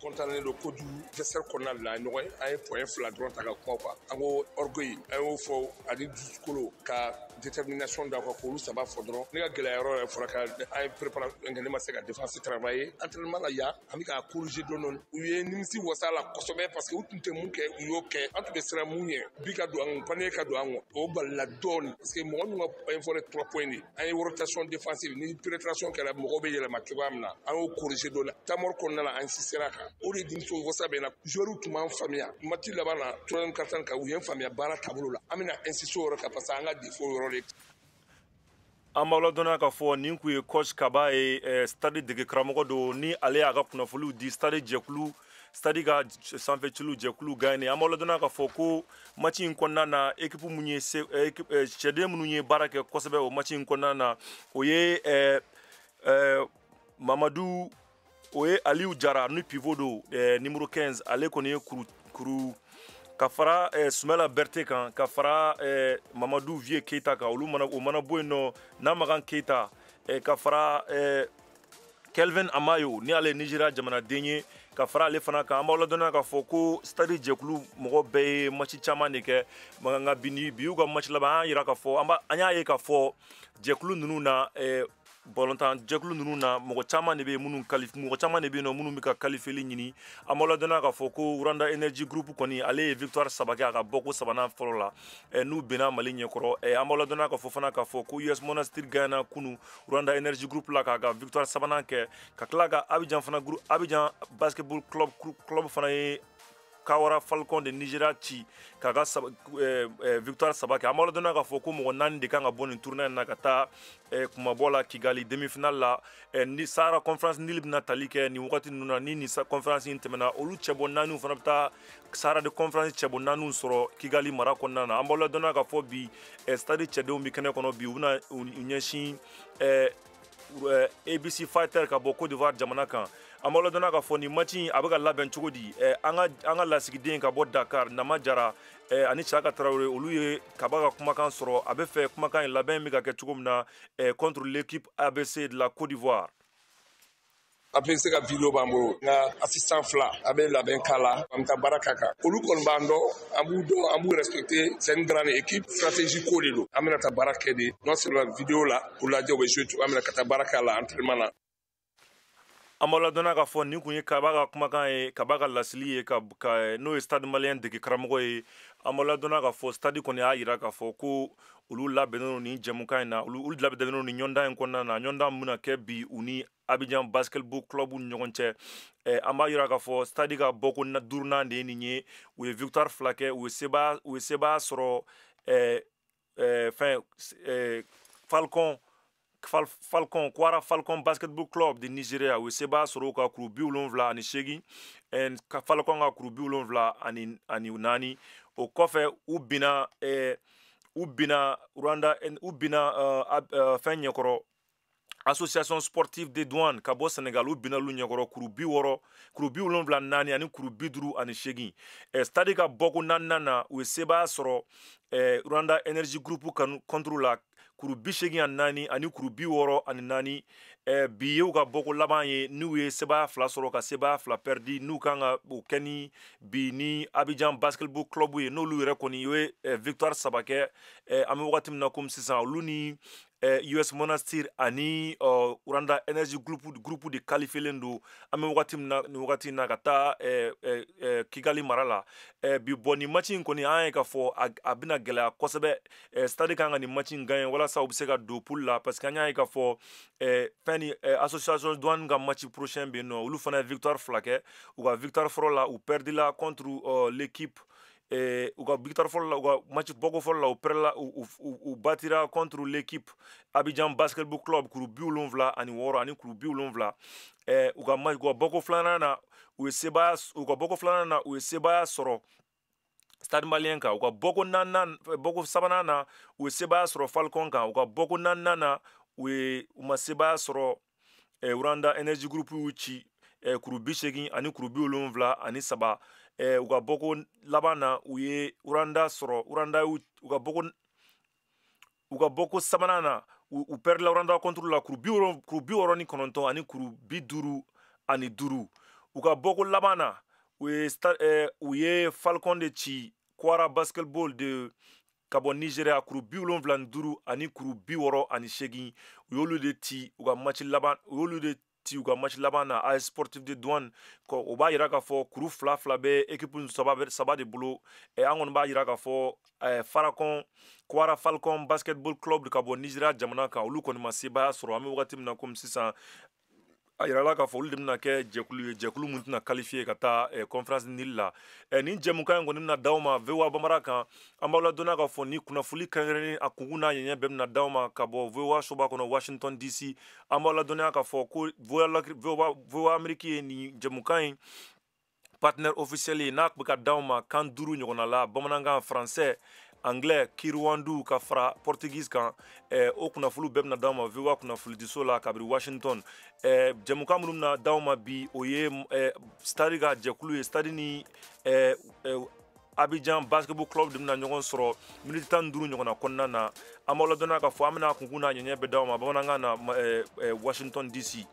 Kɔntannen don kojugu. Vestiaire kɔnɔna de la, ɲɔgɔn ye, an ye point 2 dɔrɔn ta ka kuma quoi. An ko orgueil, an y'o fɔ, ani dusukolo ka détermination da quoi, k'olu saba fɔ dɔrɔn. Ne ka gɛlɛya yɔrɔ yɛrɛ fɔra ka an ye préparation kɛ, ne ma se ka défense travailler entraînement la yan. An bɛ k'a corriger dɔɔni dɔɔni. U ye nimisi wasa la kosɛbɛ, parce que u tun tɛ mun kɛ, u y'o kɛ. An tun bɛ siran mun ɲɛ, bi ka don an kun, panier ka don an kun, o balila dɔɔni, parce que mɔgɔ min ka point fort ye 3 points de. An ye rotation défensive ni pénétration kɛra, mɔgɔw bɛ yɛlɛma cogoya min na, an y'o corriger dɔɔni. Temps mort kɔnɔna la, an insistera kan, o de nimisi wasa bɛ na. Joueurs tun b'an faamuya match laban na, troisième quart-temps kan, u ye n faamuya baara taabolo la. An bɛna insister o yɔrɔ kan, parce que an ka défaut yɔrɔ de. An b'aw ladɔnniya k'a fɔ nin kun ye coach Kaba ye, Stade dege karamɔgɔ don, ni ale y'a ka kunnafoniw di Stade jɛkulu, Stade ka sanfɛciliw jɛkulu gagné. An b'aw ladɔnniya k'a fɔ ko match in kɔnɔna na, équipe mun ye se, cɛden minnu ye baara kɛ kosɛbɛ o match in kɔnɔna na, o ye Mamadu, o ye Aliou Jara ni pivot don, numéro 15. Ale kɔni ye kuru kuru ka fara Sumala Berté kan, ka fara Mamadou Vieux Keita kan. Olu mana, o mana bɔ yen nɔ, Namagan Keita, ka fara Kelvin Amayo, ni ale ye Nigeria jamanaden ye, ka fara ale fana kan. An b'aw ladɔnniya k'a fɔ ko Stade jɛkulu mɔgɔ bɛɛ ye match caman de kɛ, nka bi ni bi y'u ka match laban. An y'a yira k'a fɔ, an y'a ye k'a fɔ jɛkulu ninnu na, balontan jɛkulu ninnu na, mɔgɔ caman de bɛ yen minnu qualif, mɔgɔ caman de bɛ yen nɔ minnu bɛ ka qualifier ɲini. An b'aw ladɔnniya k'a fɔ ko Rwanda Energy Group kɔni, ale ye victoire 3 kɛ a ka bɔko sabanan fɔlɔ la, n'u benna Mali ɲɛkɔrɔ. An b'aw ladɔnniya k'a fɔ fana k'a fɔ ko US Monastir gagnera kunu Rwanda Energy Group la, k'a ka victoire sabanan kɛ, ka tila ka Abidjan fana groupe, Abidjan Basketball Club fana ye Kawara Falcon de Nigeria ci k'a ka victoire 3 kɛ. An b'aw ladɔnniya k'a fɔ ko mɔgɔ 4 de kan ka bɔ nin tournoi in na ka taa kumabɔ la Kigali demi-finale la. Ni Sahara Conference Nil bɛna tali kɛ nin wagati ninnu na, ni nin conférence in tɛmɛna, olu cɛbɔ 4 fana bɛ taa Sahara de Conférence cɛbɔ 4 sɔrɔ Kigali mara kɔnɔna na. An b'aw ladɔnniya k'a fɔ bi, Stade cɛdenw bɛ kɛnɛ kɔnɔ bi, u bɛna u ɲɛsin ABC Fighter ka bɔ Côte d'Ivoire jamana kan. An b'aw ladɔnniya k'a fɔ nin match in a bɛ ka labɛn cogo di. An ka lasigiden ka bɔ Dakar, Nama Jara, ani Siaka Traoré, olu ye Kaba ka kumakan sɔrɔ. A bɛ fɛ kumakan in labɛn bɛ ka kɛ cogo min na contre l'équipe ABC de la Côte d'Ivoire. APC ka vidéo b'an bolo, n ka assistant fila, a bɛ labɛn k'a la, an bɛ taa baara k'a kan. Olu kɔni b'an dɔn, an b'u dɔn, an b'u respecter. C'est une grande équipe, stratégie ko de don. An bɛna taa baara kɛ de, non seulement vidéo la k'u lajɛ u bɛ jouer cogoya min na, ka taa baara k'a la entraînement na. An b'aw ladɔnniya k'a fɔ nin kun ye Kaba ka kumakan ye, Kaba ka lasili ye, ka n'o ye Stade Malien dege karamɔgɔ ye. An b'aw ladɔnniya k'a fɔ Stade kɔni y'a yira k'a fɔ ko olu labɛnnen don nin jɛmukan in na, olu labɛnnen don nin ɲɔgɔndan in kɔnɔna na, ɲɔgɔndan min bɛna kɛ bi u ni Abidjan Basketball Club ni ɲɔgɔn cɛ. An b'a yira k'a fɔ Stade ka bɔko duurunan de ye nin ye. U ye victoire 2 kɛ, u ye sebaaya sɔrɔ fɛn Falcon, Kwara Falcon Basketball Club de Nigeria. U ye sebaaya sɔrɔ u ka kuru 78, Falcon ka kuru 74. O kɔfɛ, u binna Rwanda, u binna fɛn ɲɛkɔrɔ, Association Sportive des Douanes ka bɔ Senegal. U binna olu ɲɛkɔrɔ kuru 60, kuru 74 ani kuru 58. Stade ka bɔko naaninan na, u ye sebaaya sɔrɔ Rwanda Energy Group contre la, kuru 84 ani kuru 64. Bi ye u ka bɔko laban ye, n'u ye sebaaya 2 sɔrɔ ka sebaaya 2 perdu, n'u kan ka o kɛ ni bi ni Abidjan Basketball Club ye, n'olu yɛrɛ kɔni ye victoire 3 kɛ. An bɛ wagati min na komi sisan, olu ni US Monastir ani Rwanda Energy Group de qualifielen don an bɛ wagati min na nin wagati in na ka taa Kigali mara la. Bi bɔn, nin match in kɔni, an ye k'a fɔ a bɛna gɛlɛya kosɛbɛ. Stade kan ka nin match in gagner walasa u bɛ se ka don poule la, parce que an y'a ye k'a fɔ fɛn ni Association Douane ka match prochain bɛ yen nɔ. Olu fana ye victoire 2 kɛ. U ka victoire fɔlɔ la, u perdila contre l'équipe, u ka victoire fɔlɔ la, u ka match bɔko fɔlɔ la, u perdila, u batira contre l'équipe Abidjan Basketball Club, kuru 76 ani kuru 70. U ka match, u ka bɔko filanan na, u ye sebaaya, u ka bɔko filanan na, u ye sebaaya sɔrɔ Stade Malien kan. U ka bɔko naaninan, bɔko sabanan na, u ye sebaaya sɔrɔ Falcon kan. U ka bɔko naaninan na, u ma sebaaya sɔrɔ, Rwanda Energy Group y'u ci kuru 80 ani kuru 73. U ka bɔko laban na, u ye Rwanda sɔrɔ, Rwanda y'u, u ka bɔko sabanan na, u perdila Rwanda contre la, kuru 69 ani kuru 55. U ka bɔko laban na, u ye Falcon de ci, Kwara Basketball de ka bɔ Nigeria, kuru 75 ani kuru 68. U y'olu de ci u ka match laban, u y'olu de ci u ka match laban na, AS Sportif de Douane. O b'a yira k'a fɔ kuru fila fila bɛ équipe saba de bolo. An kɔni b'a yira k'a fɔ Farakon Kwara Falcon Basketball Club ka bɔ Nigeria jamana kan, olu kɔni ma sebaaya sɔrɔ. An bɛ wagati min na komi sisan, a yirala k'a fɔ olu de bɛna kɛ jɛkulu ye, jɛkulu mun tɛna qualifier ka taa conférence Nil la. Nin jɛmukan in kɔni bɛna d'aw ma VOA Bambara kan. An b'aw ladɔnniya k'a fɔ ni kunnafoni kɛrɛnkɛrɛnnen a kunkun n'a ɲɛɲɛ bɛɛ bɛna d'aw ma ka bɔ VOA soba kɔnɔ Washington DC. An b'aw ladɔnniya k'a fɔ ko VOA Amérique ye nin jɛmukan in partenaire officiel ye, n'a bɛ ka d'aw ma kan 5 ɲɔgɔnna la: bamanankan, français, anglais, kiruwandu ka fara portugais kan. O kunnafoniw bɛɛ bɛna d'aw ma VOA kunnafonidiso la kabiri Washington. Jɛmukan minnu bɛna d'aw ma bi, o ye Stade ka jɛkulu ye. Stade ni Abidjan Basketball Club de bɛna ɲɔgɔn sɔrɔ miniti 15 ɲɔgɔnna kɔnɔna na. An b'aw ladɔnniya k'a fɔ an bɛna kunkun n'a ɲɛɲɛ bɛɛ d'aw ma bamanankan na Washington DC.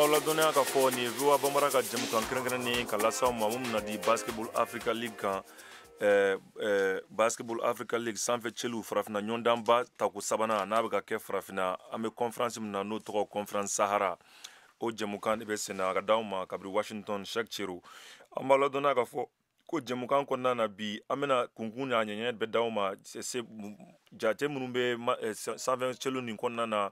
An b'aw ladɔnniya k'a fɔ nin ye VOA Bambara ka jɛmukan kɛrɛnkɛrɛnnen ka lase aw ma mun bɛna di Basketball Africa League kan. Basketball Africa League sanfɛ cɛliw farafinna ɲɔgɔndanba tako sabanan n'a bɛ ka kɛ farafinna, an bɛ conférence min na n'o tɔgɔ conférence Sahara, o jɛmukan de bɛ senna ka d'aw ma kabini Washington. Cheikh Chero, an b'aw ladɔnniya k'a fɔ ko jɛmukan kɔnɔna na bi, an bɛna kunkun n'a ɲɛɲɛ bɛɛ d'aw ma, se jate minnu bɛ sanfɛ cɛliw nin kɔnɔna na,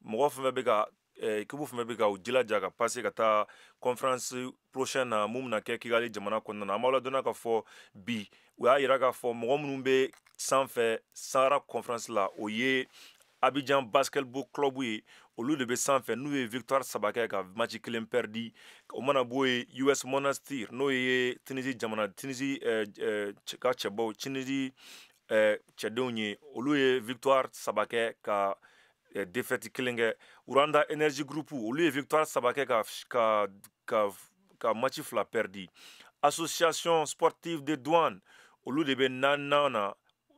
mɔgɔ fɛn fɛn bɛ ka équipe fɛn fɛn bɛ ka u jilaja ka passer ka taa conférence prochaine na mun bɛna kɛ Kigali jamana kɔnɔna na. An b'aw ladɔnniya k'a fɔ bi, u y'a yira k'a fɔ mɔgɔ minnu bɛ sanfɛ Sahara conférence la, o ye Abidjan Basketball Club ye, olu de bɛ sanfɛ n'u ye victoire 3 kɛ ka match 1 perdu. O mana bɔ yen, US Monastir, n'o ye Tunisie jamana, Tunisie ka cɛbaw, Tunisie cɛdenw ye, olu ye victoire 3 kɛ ka défaite 1 kɛ. Rwanda Energy Group, olu ye victoire 3 kɛ ka match 2 perdu. Association sportive de douane, olu de bɛ naaninan na,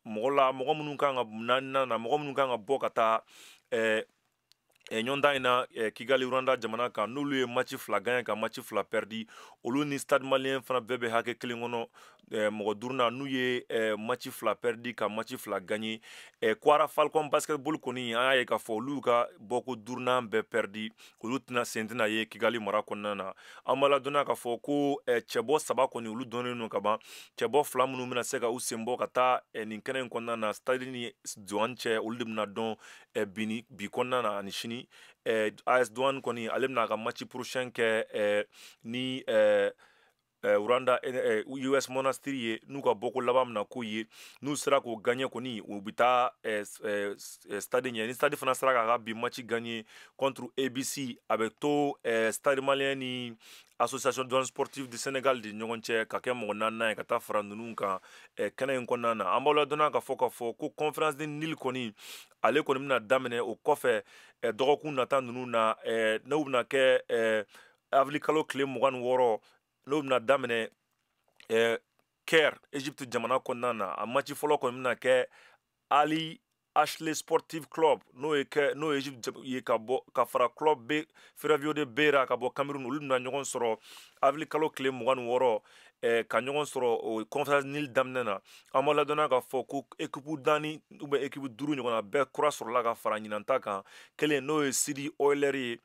mɔgɔ la mɔgɔ minnu kan ka naaninan na, mɔgɔ minnu kan ka bɔ ka taa ɲɔgɔndan in na Kigali Rwanda jamana kan, n'olu ye match 2 gagné ka match 2 perdu. Olu ni Stade Malien fana bɛɛ bɛ hakɛ kelen kɔnɔ, mɔgɔ duurunan, n'u ye match 2 perdu ka match 2 gagné. Kwara Falcon Basketball kɔni, an y'a ye k'a fɔ olu ka bɔko duurunan bɛɛ perdu, olu tɛna sen tɛna ye Kigali mara kɔnɔna na. An b'a ladɔnniya k'a fɔ ko cɛbɔ 3 kɔni, olu dɔnnen don ka ban. Cɛbɔ 2 minnu bɛna se ka u sen bɔ ka taa nin kɛnɛ in kɔnɔna na, Stade ni Douane cɛ, olu de bɛna dɔn bi kɔnɔna na ani sini. AS Douane kɔni, ale bɛna a ka match prochain kɛ ni Rwanda US Monastir ye, n'u ka bɔko laban bɛna k'o ye. N'u sera k'o gagner kɔni, u bɛ taa Stade ɲɛ. Ni Stade fana sera k'a ka bi match gagner contre ABC, a bɛ to Stade Malien ni Association douane sportive du Sénégal de ɲɔgɔn cɛ ka kɛ mɔgɔ naaninan ye ka taa fara ninnu kan kɛnɛ in kɔnɔna na. An b'aw ladɔnniya k'a fɔ ko conférence de Nil kɔni, ale kɔni bɛna daminɛ o kɔfɛ dɔgɔkun nata ninnu na, n'o bɛna kɛ avril kalo tile 26, n'o bɛna daminɛ Caire, Egypte jamana kɔnɔna na. A match fɔlɔ kɔni bɛna kɛ Ali Ashley Sportive Club, n'o ye kɛ n'o ye Egypte ye, ka bɔ ka fara Club B Ferroviaire de Beira ka bɔ Cameroun, olu bɛna ɲɔgɔn sɔrɔ avril kalo tile 26, ka ɲɔgɔn sɔrɔ o conférence Nil daminɛ na. An b'a ladɔnniya k'a fɔ ko équipe naani ou bien équipe 5 ɲɔgɔnna bɛɛ kura sɔrɔla ka fara ɲinan ta kan. Kelen, n'o ye Sidi Oiler ye,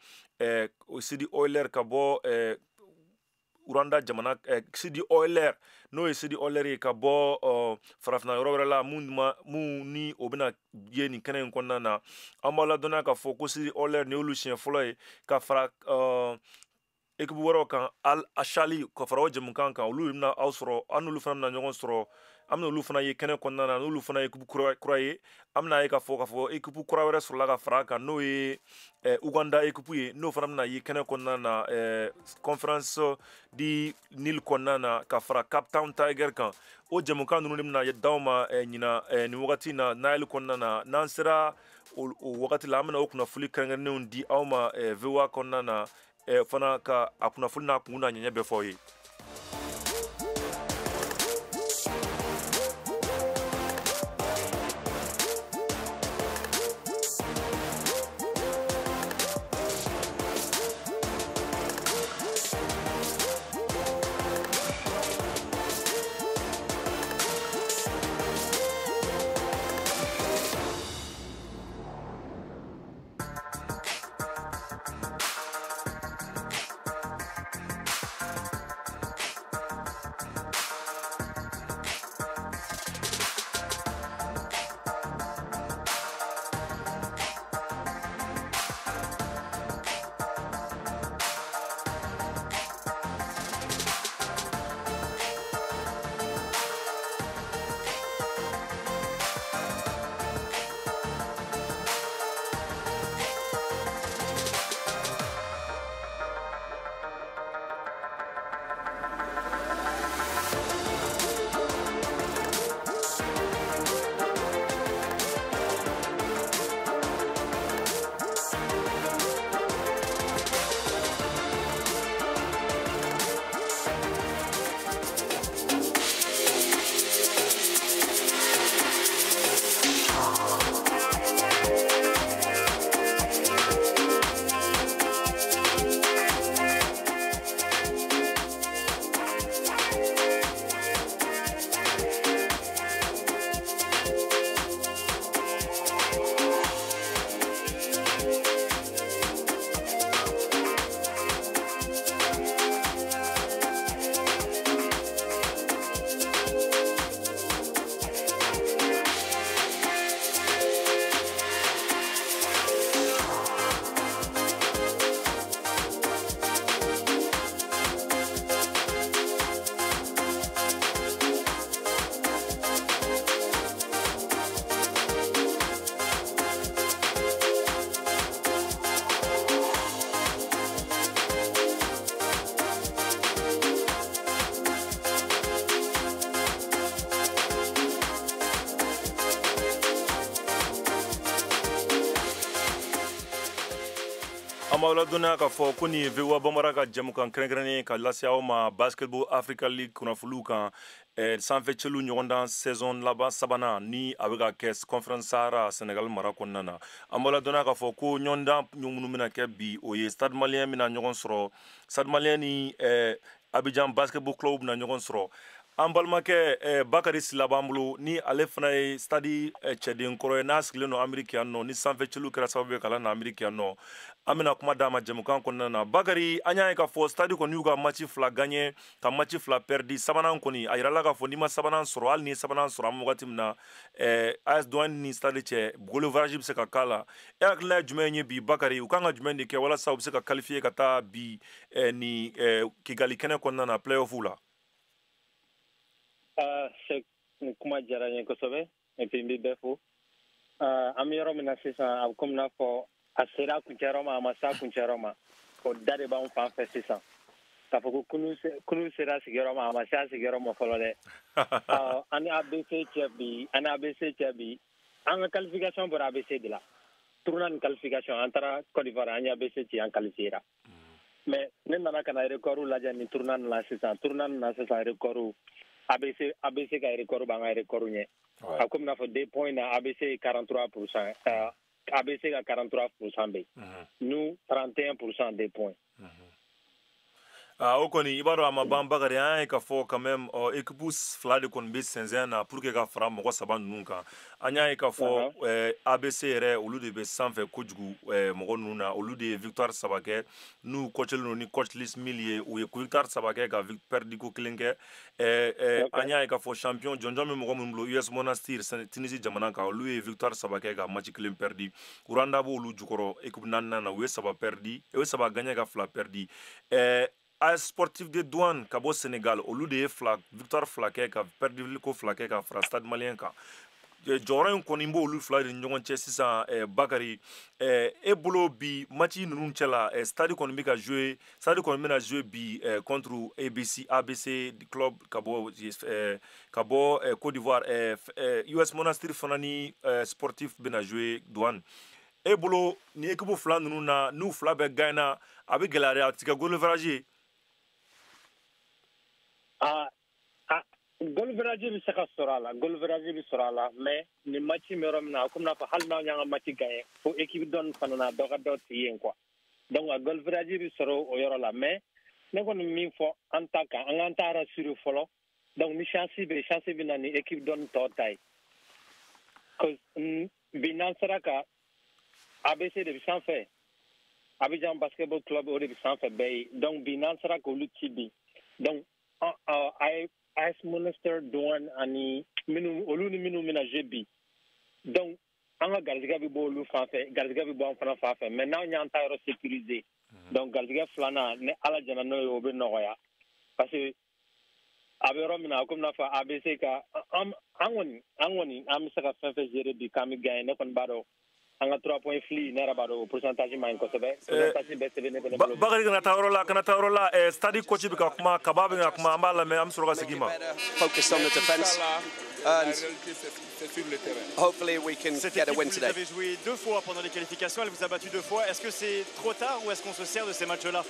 Sidi Oiler ka bɔ Rwanda jamana, Sidi Oiler, n'o ye Sidi Oiler ye ka bɔ farafinna yɔrɔ wɛrɛ la, mun ni o bɛna ye nin kɛnɛ in kɔnɔna na. An b'a ladɔnniya k'a fɔ ko Sidi Oiler nin y'olu siɲɛ fɔlɔ ye ka fara équipe wɛrɛw kan, Al Ashali, ka fara o jɛmukan kan. Olu bɛna aw sɔrɔ, an n'olu fana bɛna ɲɔgɔn sɔrɔ, an bɛna olu fana ye kɛnɛ kɔnɔna na, n'olu fana ye équipe kura ye. An bɛna ye k'a fɔ équipe kura wɛrɛ sɔrɔla ka fara a kan, n'o ye Uganda équipe ye, n'o fana bɛna ye kɛnɛ kɔnɔna na conférence di Nil kɔnɔna na, ka fara Cape Town Tiger kan. O jɛmukan ninnu de bɛna d'aw ma ɲina nin wagati in na Nile kɔnɔna na. N'an sera o wagati la, an bɛna o kunnafoni kɛrɛnkɛrɛnnenw di aw ma VOA kɔnɔna na fana, ka a kunnafoni n'a kun n'a ɲɛɲɛ bɛɛ fɔ aw ye. An b'aw ladɔnniya k'a fɔ ko nin ye VOA Bambara ka jɛmukan kɛrɛnkɛrɛnnen ka lase aw ma Basketball Africa League kunnafoniw kan, sanfɛ cɛlu ɲɔgɔndan saison laban sabanan ni a bɛ ka kɛ Conférence Sahara, Senegal mara kɔnɔna na. An b'aw ladɔnniya k'a fɔ ko ɲɔgɔndan minnu bɛna kɛ bi, o ye Stade Malien bɛna ɲɔgɔn sɔrɔ, Stade Malien ni Abidjan Basketball Club bɛna ɲɔgɔn sɔrɔ. An balimakɛ Bakari Sila b'an bolo, ni ale fana ye Stade cɛden kɔrɔ ye, n'a sigilen don Ameriki yan nɔ, ni sanfɛ cɛlu kɛra sababu ye k'a na Ameriki yan nɔ. An bɛna kuma d'a ma jɛmukan kɔnɔna na. Bakari, an y'a ye k'a fɔ Stade kɔni y'u ka match fila gagné ka match fila perdu. Sabanan kɔni, a yirala k'a fɔ n'i ma sabanan sɔrɔ, hali ni ye sabanan sɔrɔ, an bɛ wagati min na, AS Douane ni Stade cɛ, goal average bɛ se ka k'a la. E hakilina ye jumɛn ye bi, Bakari? U kan ka jumɛn de kɛ walasa u bɛ se ka qualifier ka taa bi ni Kigali kɛnɛ kɔnɔna na, play-off la? Nin kuma diyara n ye kosɛbɛ, et puis n bɛ bɛɛ fo. An bɛ yɔrɔ min na sisan, a bɛ komi n'a fɔ a sera a kuncɛyɔrɔ ma, a ma se a kuncɛyɔrɔ ma. O da de b'anw fan fɛ sisan k'a fɔ ko kunu sera sigiyɔrɔ ma, a ma se a sigiyɔrɔ ma fɔlɔ dɛ. An ni ABC cɛ bi, an ni ABC cɛ bi, an ka qualification bɔra ABC de la. Tournoi ni qualification, an taara Côte d'Ivoire, an ye ABC ci, an qualifiera. Mais ne nana ka na record lajɛ nin tournoi nin la sisan, tournoi nin na sisan, record ABC, ABC ka record b'an ka record ɲɛ. A komi n'a fɔ deux points na, ABC ye 43%, ABC ka 43% bɛ yen, nous 31% deux points. Ah, o kɔni, i b'a dɔn a ma ban, Bakari. An y'a ye k'a fɔ quand même équipe fila de kɔni bɛ sɛnsɛn na pour que ka fara mɔgɔ saba ninnu kan. An y'a ye k'a fɔ ABC yɛrɛ, olu de bɛ sanfɛ kojugu mɔgɔ ninnu na. Olu de ye victoire saba kɛ, n'u coachelen don ni coach Lis Mil ye. U ye victoire saba kɛ ka perdu ko kelen kɛ. An y'a ye k'a fɔ champion jɔnjɔn bɛ mɔgɔ minnu bolo, US Monastir, Tunisie jamana kan, olu ye victoire saba kɛ ka match kelen perdu. Rwanda b'olu jukɔrɔ équipe naaninan na, u ye saba perdu, u ye saba gagné ka fila perdu. AS Sportif de Douane ka bɔ Sénégal, olu de ye fila victoire fila kɛ ka perdu ko fila kɛ ka fara Stade Malien kan. Jɔyɔrɔ in kɔni b'olu fila de ni ɲɔgɔn cɛ sisan. Bakari, e bolo bi match ninnu cɛ la, Stade kɔni bɛ ka jouer, Stade kɔni bɛna jouer bi contre ABC, ABC club ka bɔ Côte d'Ivoire. US Monastir fana ni Sportif bɛna jouer Douane. E bolo, ni équipe fila ninnu na, n'u fila bɛɛ gagné, a bɛ gɛlɛya dɛ, a tɛ kɛ goal average ye. Ah, ah, goal average bɛ se ka sɔrɔ a la, goal average bɛ sɔrɔ a la, mais nin match bɛ yɔrɔ min na, a komi n'a fɔ hali n'anw y'an ka match gagné, fo équipe dɔ nin fana na, dɔ ka dɔ ci yen quoi. Donc a goal average bɛ sɔrɔ o yɔrɔ la, mais ne kɔni min fɔ an ta kan, an k'an ta rassurer fɔlɔ. Donc ni chance bɛ, chance bɛ na ni équipe dɔ nin tɔ ta ye. Cause bi n'an sera ka ABC de bɛ sanfɛ, Abidjan Basketball Club, o de bɛ sanfɛ bɛɛ ye. Donc bi n'an sera k'olu ci bi, donc AS Monastir Douane ani minnu, olu ni minnu bɛna jouer bi, donc an ka garijɛgɛ bɛ bɔ olu fan fɛ, garijɛgɛ bɛ bɔ an fana fan fɛ. Mais n'anw y'an ta yɔrɔ sécuriser, donc garijɛgɛ filanan, ni Ala jɛna n'o ye, o bɛ nɔgɔya, parce que a bɛ yɔrɔ min na, a komi n'a fɔ ABC ka an kɔni an bɛ se ka fɛn fɛn gérer bi k'an bɛ gagner. Ne kɔni b'a dɔn an ka 3 points fili, ne yɛrɛ b'a dɔn o pourcentage man ɲi kosɛbɛ, pourcentage bɛɛ sɛbɛn ne fɛnɛ bolo. Bakari, kana taa yɔrɔ la, kana taa yɔrɔ la. Stade coach bɛ ka kuma, Kaba bɛ ka kuma, an b'a lamɛn, an bɛ sɔrɔ ka segin ma. Focused on the defense. La And réalité, c'est sur le terrain. hopefully we can Cette get a équipe, win vous today. avez joué deux fois pendant les qualifications, elle vous a battu deux fois. Est-ce que c'est trop tard ou est-ce qu'on se sert de ces matchs-là?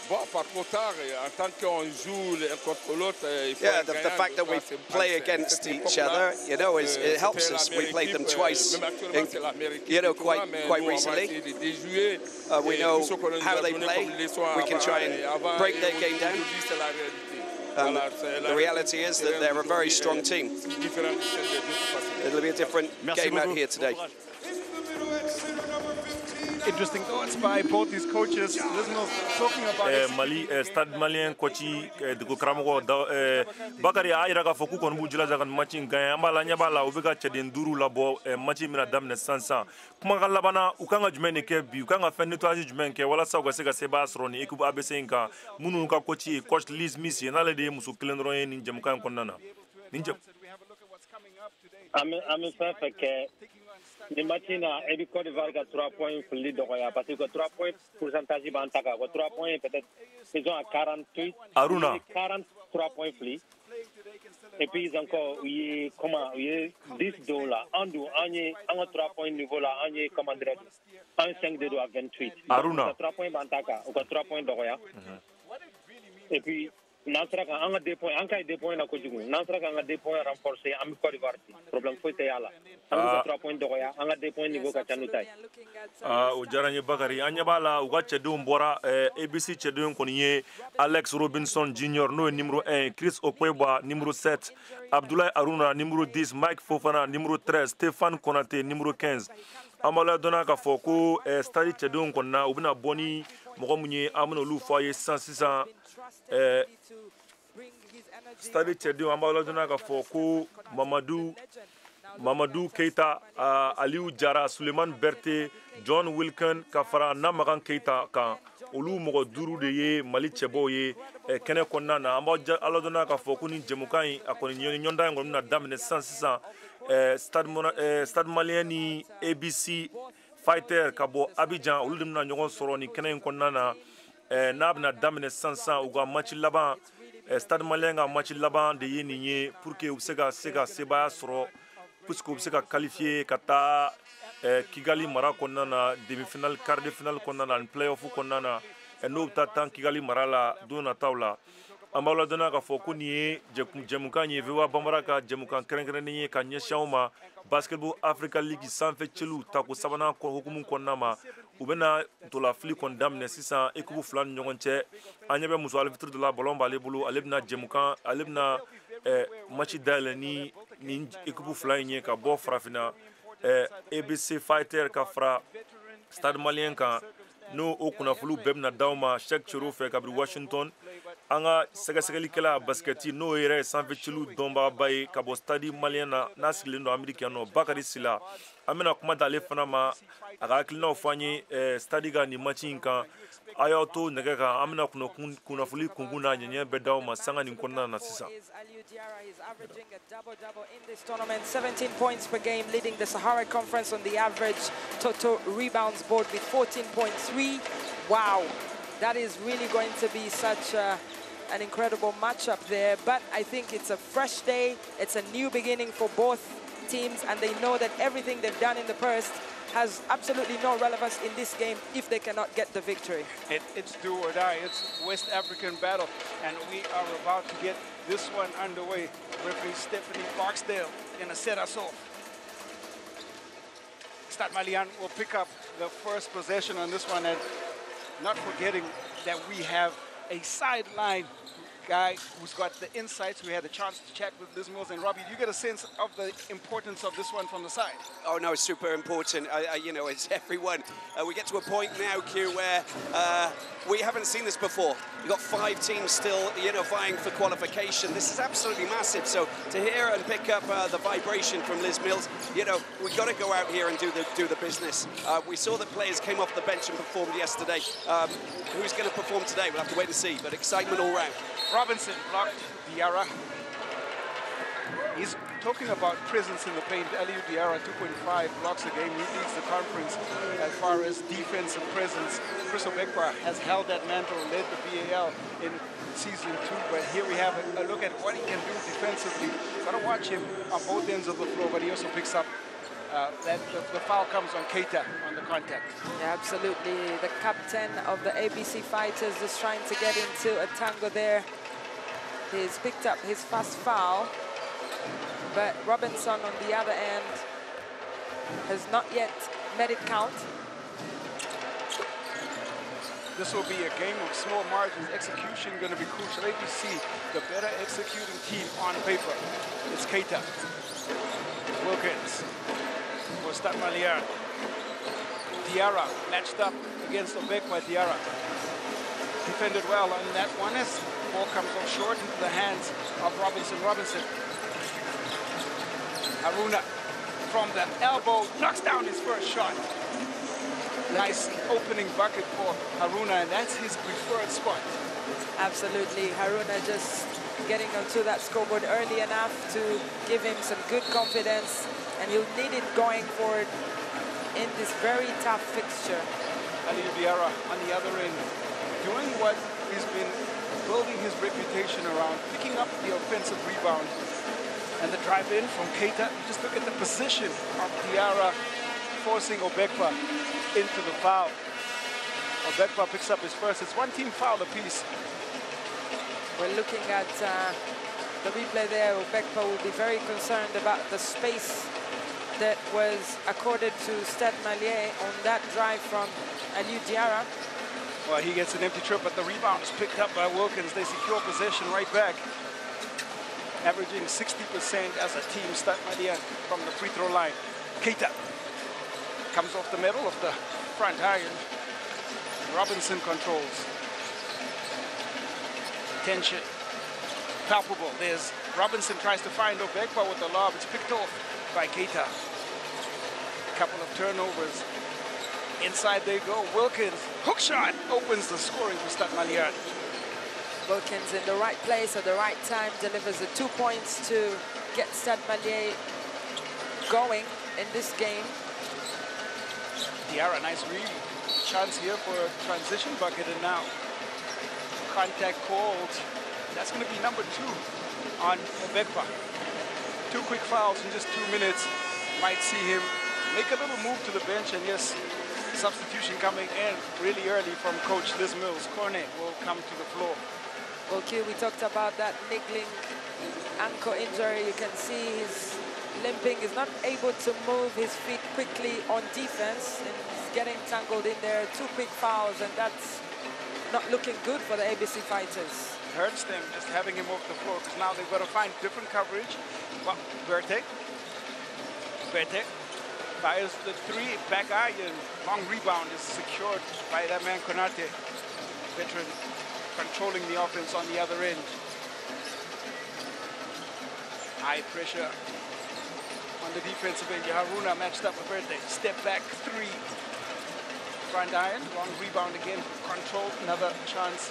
Bon, pas trop tard. Et en tant qu'on joue l'un contre l'autre, il faut Yeah, un the gagnant. Fact that we play against each other, it helps us. We played them twice, in, quite recently. We know how they play. We can try and break their game down. The reality is that they're a very strong team. It'll be a different Merci game out beaucoup. here today. Bon courage. Interesting thoughts by both these coaches. Listeners talking about Mali Stade Malien coach, dego karamɔgɔ da, Bakari a yira k'a fɔ k'u kɔni b'u jilaja ka nin match in gagner. An b'a la, ɲɛ b'a la, u bɛ ka cɛden duuru labɔ. Match in bɛna daminɛ sisan sisan. Kumakan laban na, u kan ka jumɛn de kɛ bi? U kan ka fɛn nettoyage jumɛn kɛ walasa u ka se ka sebaaya sɔrɔ nin équipe ABC in kan, minnu ka coach ye coach Liz Mills ye, n'ale de ye muso kelen dɔrɔn ye nin jɛmukan in kɔnɔna na, nin jɛ? An bɛ fɛn fɛn kɛ nin match in na, e bɛ Côte d'Ivoire ka 3 points fili dɔgɔya, parce que 3 points pourcentage b'an ta kan. 3 points, peut-être ils ont à 48. Aruna. 43 points fili, et puis encore u ye, comment, u ye 10 dɔw la. An dun, an ye an ka 3 points niveau la, an ye, comment dirais-je 1-5 de don à 28. Aruna. U ka 3 points b'an ta kan, u ka 3 points dɔgɔya. Et puis n'an sera ka an ka 2 points, an ka ɲi 2 points na kojugu. N'an sera k'an ka 2 points renforcer, an bɛ Côte d'Ivoire ci. Problème foyi tɛ y'a la. An b'u ka 3 points dɔgɔya, an ka 2 points niveau ka ca n'u ta ye. Aa, o diyara n ye Bakari. An ɲɛ b'a la, u ka cɛdenw bɔra. ABC cɛdenw kɔni ye Alex Robinson Junior, n'o ye numéro 1, Chris Okpeba numéro 7, Abdoulaye Aruna numéro 10, Mike Fofana numéro 13, Stéphane Konate numéro 15. An b'a ladɔnna k'a fɔ ko stade cɛdenw kɔni na, u bɛna bɔ ni mɔgɔ mun ye, an bɛna olu fɔ a ye sisan sisan. Stade cɛdenw, an b'a ladɔnna k'a fɔ ko Mamadou Keita, Aliou Jara, Suleiman Berté, John Wilkin ka fara Namagan Keita kan, olu mɔgɔ 5 de ye Mali cɛbɔw ye kɛnɛ kɔnɔna na. An b'a aladɔnna k'a fɔ ko nin jɛmukan in, a kɔni ɲɔgɔndan in kɔni bɛna daminɛ sisan sisan. Stade Malien ni ABC Fighter ka bɔ Abidjan, olu de bɛna ɲɔgɔn sɔrɔ nin kɛnɛ in kɔnɔna na. N'a bɛna daminɛ sisan sisan, u ka match laban, Stade Malien ka match laban de ye nin ye, pour que u bɛ se ka sebaaya sɔrɔ, puisque u bɛ se ka qualifier ka taa Kigali mara kɔnɔna na, demi-finale, quart de finale kɔnɔna na ani play-off kɔnɔna na, n'o bɛ taa tan Kigali mara la don nataw la. An b'aw ladɔnniya k'a fɔ ko nin ye jɛmukan ye, VOA Bambara ka jɛmukan kɛrɛnkɛrɛnnen ye ka ɲɛsin aw ma, Basketball Africa League sanfɛ cɛliw tako sabanan hukumu kɔnɔna ma. U bɛna ntolafili kɔni daminɛ sisan équipe fila ni ɲɔgɔn cɛ. An ɲɛ bɛ muso arbitre dɔ la, ballon b'ale bolo, ale bɛna jɛmukan, ale bɛna match dayɛlɛ ni nin équipe fila in ye ka bɔ Farafinna, ABC Fighter ka fara Stade Malien kan. N'o o kunnafoniw bɛɛ bɛna d'aw ma Cheikh Chero fɛ kabini Washington. An ka sɛgɛsɛgɛlikɛla basketi, n'o yɛrɛ ye sanfɛ cɛliw dɔnbagaba ye ka bɔ Stade Malien na, n'a sigilen don Amérique yan nɔ, Bakari Sila, an bɛna kuma d'ale fana ma, a ka hakilinaw fɔ an ye Stade ka nin match in kan. A y'aw to nɛgɛ kan, an bɛna kunnafoni kunkun n'a ɲɛɲɛ bɛɛ d'aw ma sanga nin kɔnɔna na sisan. Tournament, 17 points per game, leading the Sahara Conference on the average total rebounds board with 14.3. Wow, that is really going to be such an incredible matchup there. But I think it's a fresh day, it's a new beginning for both teams, and they know that everything they've done in the past has absolutely no relevance in this game if they cannot get the victory. It's do or die. It's West African battle, and we are about to get this one underway. Referee Stephanie Barksdale gonna set us off. Stade Malien will pick up the first possession on this one, and not forgetting that we have a sideline guy who's got the insights. We had a chance to chat with Liz Mills and Robbie. Do you get a sense of the importance of this one from the side? Oh, no, it's super important. You know, it's everyone. We get to a point now, Q, where we haven't seen this before. We've got 5 teams still, you know, vying for qualification. This is absolutely massive. So to hear and pick up the vibration from Liz Mills, you know, we've got to go out here and do the business. We saw that players came off the bench and performed yesterday. Who's going to perform today? We'll have to wait and see, but excitement all round. Robinson blocked Diarra. He's talking about presence in the paint. Aliou Diarra, 2.5 blocks a game. He leads the conference as far as defensive presence. Chris Obekpa has held that mantle, led the BAL in season 2. But here we have a look at what he can do defensively. Gotta watch him on both ends of the floor, but he also picks up the foul comes on Keita on the contact. Yeah, absolutely. The captain of the ABC Fighters is trying to get into a tango there. He's picked up his first foul, but Robinson on the other end has not yet made it count. This will be a game of small margins. Execution going to be crucial. ABC, the better executing team on paper. It's Keita. Wilkins for Stade Malien. Diarra matched up against Obekpa. Diarra defended well on that one as the ball comes off short into the hands of Robinson. Robinson. Haruna from the elbow knocks down his first shot. Nice opening bucket for Haruna, and that's his preferred spot. Absolutely. Haruna just getting onto that scoreboard early enough to give him some good confidence, and he'll need it going forward in this very tough fixture. Aliou Diarra on the other end, doing what he's been building his reputation around, picking up the offensive rebound and the drive in from Keita. Just look at the position of Diarra forcing Obekpa into the foul. Obekpa picks up his first. It's one team foul apiece. We're looking at the replay there. Obekpa will be very concerned about the space that was accorded to Stade Malien on that drive from Aliou Diarra. Well, he gets an empty trip, but the rebound is picked up by Wilkins. They secure possession right back. Averaging 60% as a team, Stade Malien from the free throw line. Keita comes off the middle of the front iron. Robinson controls. Tension palpable. There's Robinson tries to find Obekpa with the lob. It's picked off by Keita. A couple of turnovers. Inside they go. Wilkins, hook shot, opens the scoring for Stade Malien. Wilkins in the right place at the right time, delivers the 2 points to get Stade Malien going in this game. Diarra, nice read. Chance here for a transition bucket, and now contact called. That's going to be number 2 on Obekpa. 2 quick fouls in just 2 minutes. Might see him make a little move to the bench, and yes, substitution coming in really early from Coach Liz Mills. Cornet will come to the floor. Well, Q, we talked about that niggling ankle injury. You can see he's limping. He's not able to move his feet quickly on defense, and he's getting tangled in there. 2 quick fouls, and that's not looking good for the ABC Fighters. It hurts them just having him off the floor, because now they've got to find different coverage. Well, Berte fires the 3, back iron. Long rebound is secured by that man Konate. Veteran controlling the offense on the other end. High pressure on the defensive end. Haruna matched up with Berte. Step back 3. Front iron, long rebound again. Control, another chance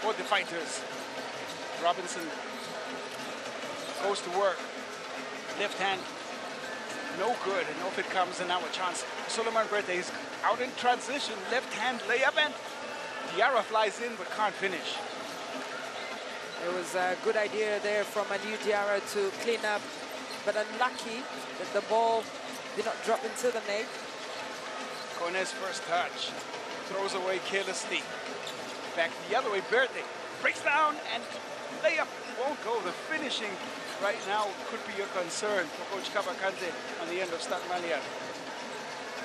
for the Fighters. Robinson goes to work. Left hand, no good, and off it comes, and now a chance. Suleiman Berte is out in transition, left hand layup, and Diarra flies in but can't finish. It was a good idea there from Aliou Diarra to clean up, but unlucky that the ball did not drop into the net. Kone's first touch, throws away carelessly. Back the other way, Berte breaks down and layup won't go. The finishing right now could be a concern for Coach Kaba Kante on the end of Stade Malien.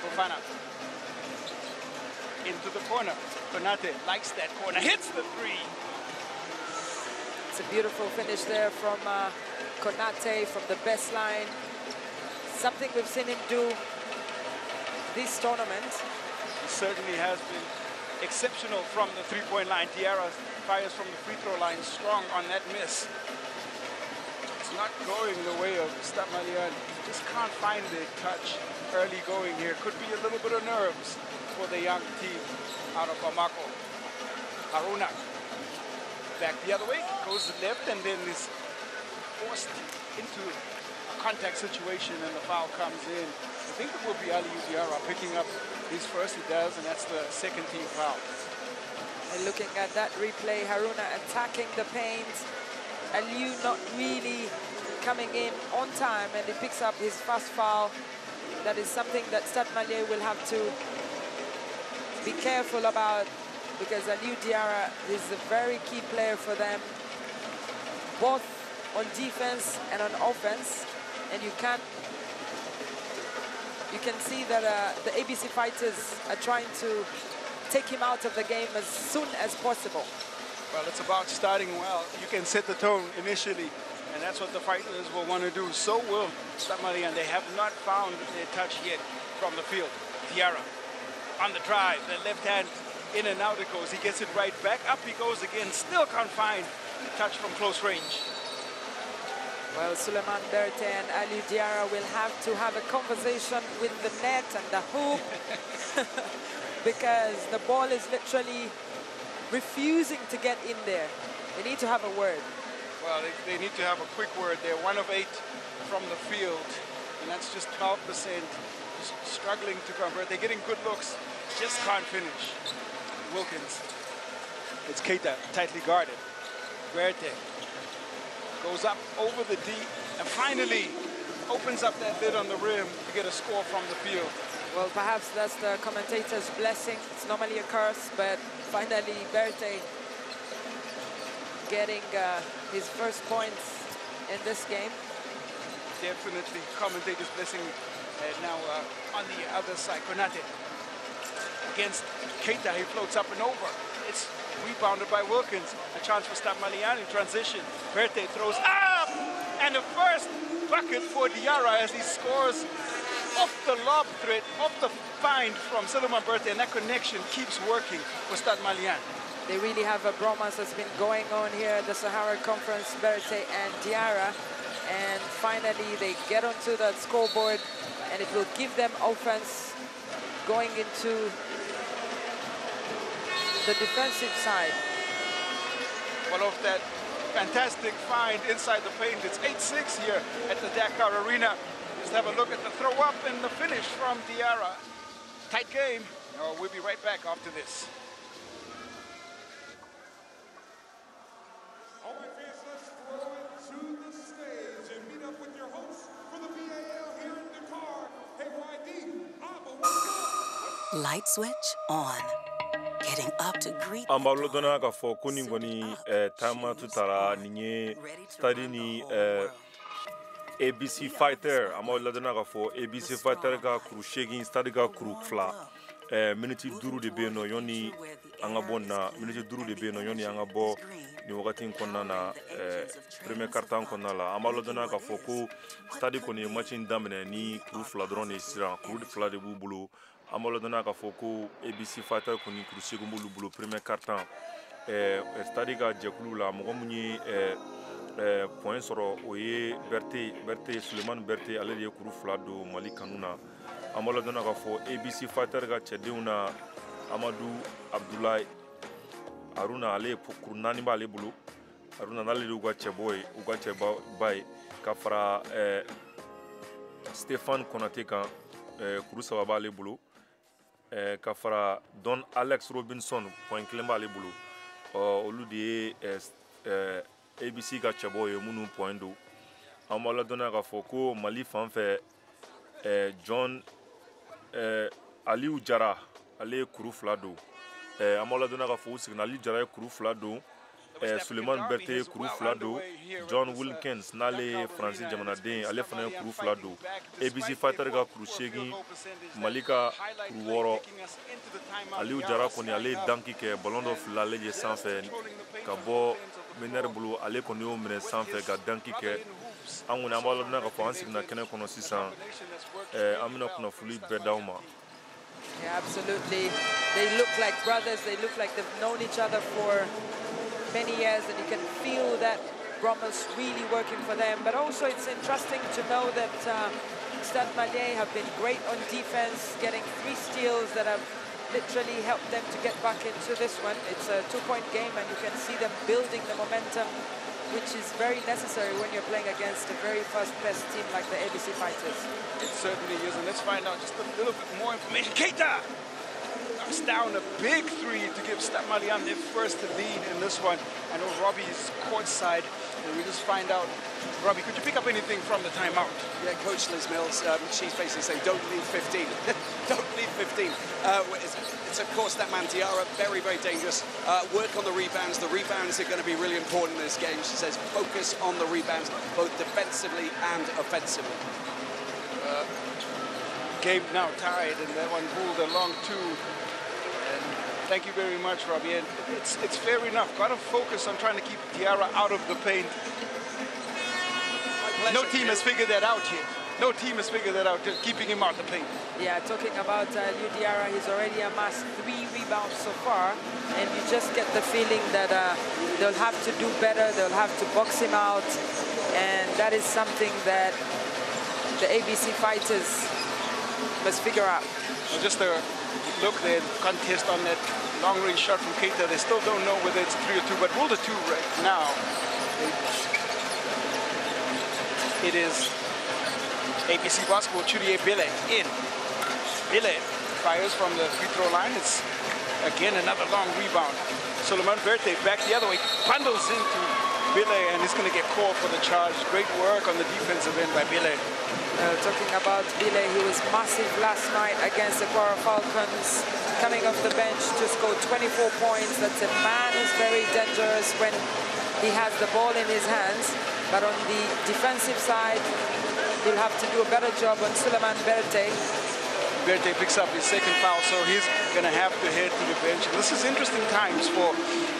Fofana into the corner. Konate likes that corner, hits the 3. It's a beautiful finish there from Konate from the baseline. Something we've seen him do this tournament. He certainly has been exceptional from the three-point line. Diarra fires from the free throw line, strong on that miss. It's not going the way of Stade Malien. Just can't find the touch early going here. Could be a little bit of nerves for the young team out of Bamako. Haruna back the other way, goes left, and then is forced into a contact situation, and the foul comes in. I think it will be Aliou Diarra picking up his first. He does, and that's the second team foul. And looking at that replay, Haruna attacking the paint. Aliou not really coming in on time, and he picks up his first foul. That is something that Stade Malien will have to be careful about, because Aliou Diarra is a very key player for them, both on defense and on offense. And you can see that the ABC Fighters are trying to take him out of the game as soon as possible. Well, it's about starting well. You can set the tone initially, and that's what the Fighters will want to do. So will Stade Malien. They have not found their touch yet from the field. Diarra on the drive, the left hand in and out it goes. He gets it right back. Up he goes again. Still can't find touch from close range. Well, Suleiman Berte and Aliou Diarra will have to have a conversation with the net and the hoop because the ball is literally refusing to get in there. They need to have a word. Well, they need to have a quick word. They're 1 of 8 from the field, and that's just 12%. Just struggling to convert. They're getting good looks, just can't finish. Wilkins. It's Keita, tightly guarded. Berte goes up over the D, and finally Opens up that lid on the rim to get a score from the field. Well, perhaps that's the commentator's blessing. It's normally a curse, but finally Berthe getting his first points in this game. Definitely commentator's blessing. And now on the other side, Konate against Keita. He floats up and over. It's rebounded by Wilkins. A chance for Stade Malien in transition. Berthe throws up! And the first bucket for Diarra as he scores off the lob threat, off the find from Suleiman Berthe, and that connection keeps working for Stade Malien. They really have a bromance that's been going on here at the Sahara Conference, Berthe and Diarra. And finally they get onto that scoreboard, and it will give them offense going into the defensive side. Well, off that fantastic find inside the paint, it's 8-6 here at the Dakar Arena. Just have a look at the throw up and the finish from Diarra. Tight game. We'll be right back after this. All right, fans, let's throw it to the stage and meet up with your host for the BAL here in Dakar. Hey, YD, Abba, what's up? Light switch on. Getting up to greet. An b'aw ladɔnniya k'a fɔ ko nin kɔni taama tu taara nin ye stade ni ABC Fighter. An b'aw ladɔnniya k'a fɔ ABC Fighter ka kuru 8, stade ka kuru 2. Miniti 5 de bɛ yen nɔ yanni an ka bɔ nin na, miniti 5 de bɛ yen nɔ yanni an ka bɔ nin wagati in kɔnɔna na, premier quart-temps kɔnɔna la. An b'a ladɔnniya k'a fɔ ko stade kɔni ye match in daminɛ ni kuru 2 dɔrɔn de ye sisan, kuru 2 de b'u bolo. An b'a ladɔnniya k'a fɔ ko ABC Fighter kɔni kuru 8 b'olu bolo premier quart-temps. Stade ka jɛkulu la, mɔgɔ mun ye point sɔrɔ o ye Berthe, Suleiman Berthe, ale de ye kuru 2 don Mali kanu na. An b'a ladɔnniya k'a fɔ ABC Fighter ka cɛdenw na, Amadou Abdoulaye Haruna, ale ye kuru 4 b'ale bolo. Haruna n'ale de y'u ka cɛbɔ ye, u ka cɛba ye, ka fara Stéphane Konate kan, kuru 3 b'ale bolo. Ka fara Don Alex Robinson, point 1 b'ale bolo. Olu de ye ABC ka cɛbɔ ye minnu point don. An b'a ladɔnniya k'a fɔ ko Mali fan fɛ, John Aliou Jara, ale ye kuru 2 don. An b'a ladɔnniya k'a fɔ u seginna, Aliou Jara ye kuru 2 don, Suleiman Berthe ye kuru 2 don, John Wilkins n'ale ye Faransi jamanaden, ale fana ye kuru 2 don. ABC Fighter ka kuru 8, Mali ka kuru 6. Aliou Jara kɔni ale ye danki kɛ, ballon dɔ filila ale ye sanfɛ ka bɔ meneur bolo, ale kɔni y'o minɛ sanfɛ ka danki kɛ. An kɔni an b'a ladɔnniya k'a fɔ an seginna kɛnɛ kɔnɔ sisan, an bɛna kunnafoni bɛɛ d'aw ma. Yeah, absolutely. They look like brothers. They look like they've known each other for many years, and you can feel that bromance really working for them. But also it's interesting to know that Stade Malien have been great on defense, getting 3 steals that have literally helped them to get back into this one. It's a 2-point game, and you can see them building the momentum, which is very necessary when you're playing against a very fast-paced team like the ABC Fighters. It certainly is, and let's find out just a little bit more information. Keita knocks down a big 3 to give Stade Malien their first lead in this one. I know Robbie is courtside, and we just find out. Robbie, could you pick up anything from the timeout? Yeah, Coach Liz Mills, she's basically saying, don't leave 15. Don't leave 15. It's of course that man Diarra, very, very dangerous. Work on the rebounds. The rebounds are going to be really important in this game. She says focus on the rebounds, both defensively and offensively. Game now tied, and that one ruled a long 2. And thank you very much, Robbie. And it's fair enough. Got to focus on trying to keep Diarra out of the paint. No team has figured that out yet. No team has figured that out, just keeping him out the paint. Yeah, talking about Aliou Diarra, he's already amassed 3 rebounds so far, and you just get the feeling that they'll have to do better, they'll have to box him out, and that is something that the ABC Fighters must figure out. Well, just a look there, contest on that long-range shot from Keita. They still don't know whether it's 3 or 2, but rule the 2 right now. It is ABC basketball. Chudier Bile in. Bile fires from the free throw line. It's again another long rebound. Suleiman Berthe back the other way, bundles into Bile, and he's going to get called for the charge. Great work on the defensive end by Bile. Talking about Bile, he was massive last night against the Kwara Falcons, coming off the bench to score 24 points. That's a man who's very dangerous when he has the ball in his hands. But on the defensive side, he'll have to do a better job on Suleiman Berte. Berte picks up his second foul, so he's going to have to head to the bench. And this is interesting times for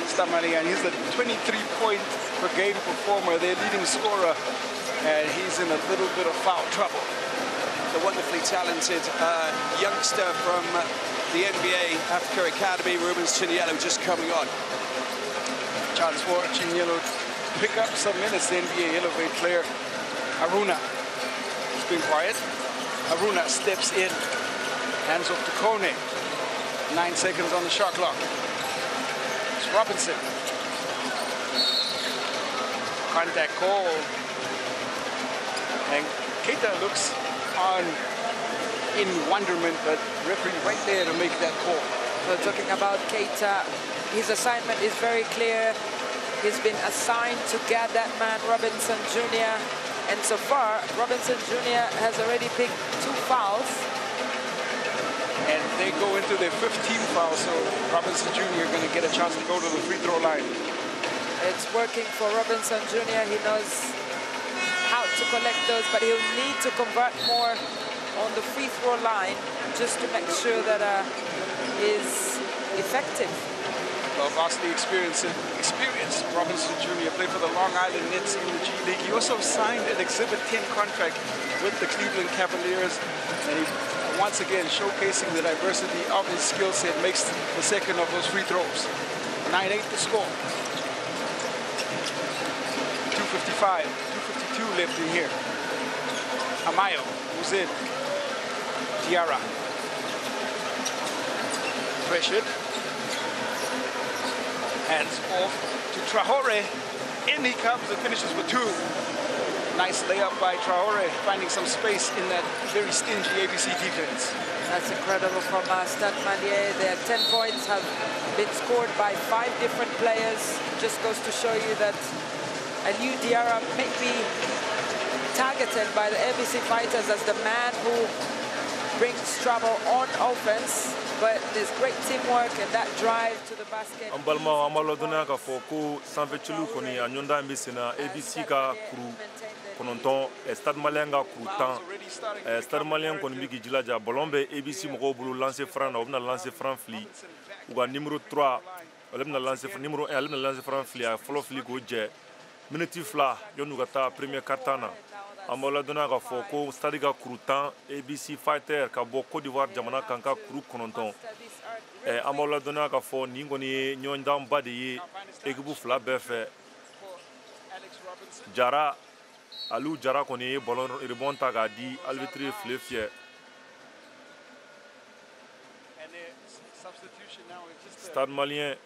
Stade Malien. He's the 23-point per game performer, their leading scorer, and he's in a little bit of foul trouble. The wonderfully talented youngster from the NBA Africa Academy, Rubens Chinyelu, just coming on. Chance for Chinyelu to pick up some minutes, the NBA Elevate player. Aruna has been quiet. Aruna steps in. Hands off to Kone. 9 seconds on the shot clock. It's Robinson. Contact call. And Keita looks on in wonderment, but referee right there to make that call. So talking about Keita, his assignment is very clear. He's been assigned to guard that man, Robinson Jr. And so far, Robinson Jr. has already picked 2 fouls. And they go into their 15th foul, so Robinson Jr. going to get a chance to go to the free throw line. It's working for Robinson Jr. He knows how to collect those, but he'll need to convert more on the free throw line just to make sure that he's effective. Well, vastly experienced Robinson Jr. played for the Long Island Nets in the G League. He also signed an Exhibit 10 contract with the Cleveland Cavaliers, and he once again showcasing the diversity of his skill set, makes the second of those free throws. 9-8 the score. 2:55, 2:52 left in here. Amayo, who's in. Diarra. Pressured. Hands off to Traore. In he comes and finishes for 2. Nice layup by Traore, finding some space in that very stingy ABC defense. That's incredible from Stade Malien. Their 10 points have been scored by 5 different players. Just goes to show you that Aliou Diarra may be targeted by the ABC Fighters as the man who brings trouble on offense. But there's great teamwork and that drive to the basket. An balimaw, an b'a ladɔnniya k'a fɔ ko sanfɛciliw kɔni a ɲɔgɔndan bɛ sen na. ABC ka kuru 9, Stade Malien ka kuru 10. Stade Malien kɔni bɛ k'i jilaja, ballon bɛ ABC mɔgɔw bolo lancer franc na, u bɛna lancer franc fili. U ka numéro 3, ale bɛna lancer, numéro 1, ale bɛna lancer franc fili, a ye fɔlɔ fili k'o jɛ. Minute 2 yan'u ka taa premier quart-temps na. An b'aw ladɔnniya k'a fɔ ko Stade ka kuru 10, ABC Fighter ka bɔ Côte d'Ivoire jamana kan ka kuru 9. An b'aw ladɔnniya k'a fɔ nin kɔni ye ɲɔgɔndanba de ye équipe fila bɛɛ fɛ. Jara, Aliou Jara kɔni ye ballon rebond ta k'a di arbitre ye file fiyɛ. Stade Malien,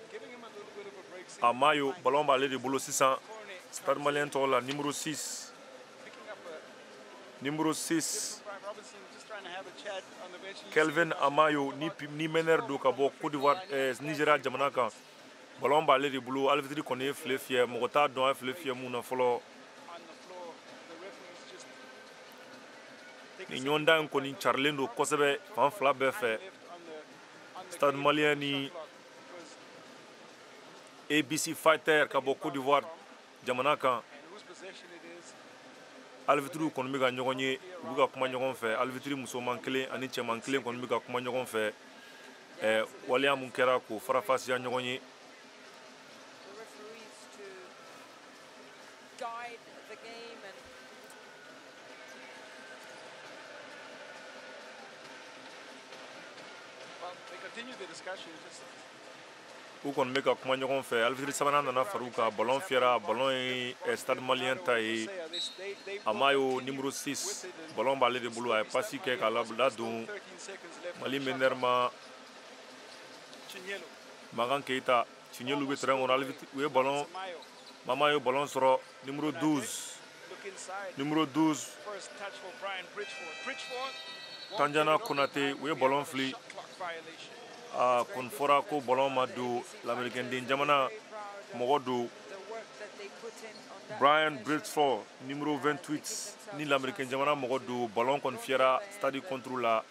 Amayo, ballon b'ale de bolo sisan. Stade Malien tɔgɔ la numéro 6. Numéro 6, Kelvin Amayo, ni meneur don ka bɔ Côte d'Ivoire, Nigeria jamana kan. Ballon b'ale de bolo, arbitre kɔni ye file fiyɛ, mɔgɔ t'a dɔn a ye file fiyɛ mun na fɔlɔ. Nin ɲɔgɔndan in kɔni carilen don kosɛbɛ fan fila bɛɛ fɛ. Stade Malien ni ABC Fighter ka bɔ Côte d'Ivoire jamana kan. Arbitre kɔni bɛ ka ɲɔgɔn ye, u bɛ ka kuma ɲɔgɔn fɛ. Arbitre musoman kelen ani cɛman kelen kɔni bɛ ka kuma ɲɔgɔn fɛ. Waleya mun kɛra k'o farafasiya ɲɔgɔn ye. U kɔni bɛ ka kuma ɲɔgɔn fɛ. Arbitre sabanan nana far'u kan, ballon fiyɛra, ballon ye Stade Malien ta ye. Amayo numéro 6, ballon b'ale de bolo, a ye passe kɛ k'a ladon Mali meneur ma Makan Keita. Chinyelu bɛ terrain kɔnɔ, u ye ballon, Mama ye ballon sɔrɔ numéro 12. Numéro 12, Tanjana Konate, u ye ballon fili. A kɔni fɔra ko ballon ma don, lamɛrikɛnden jamana mɔgɔ don. Brian Bradford, numéro 28, ni l'Américain jamana mɔgɔ don. Ballon kɔni fiyɛra Stade contre la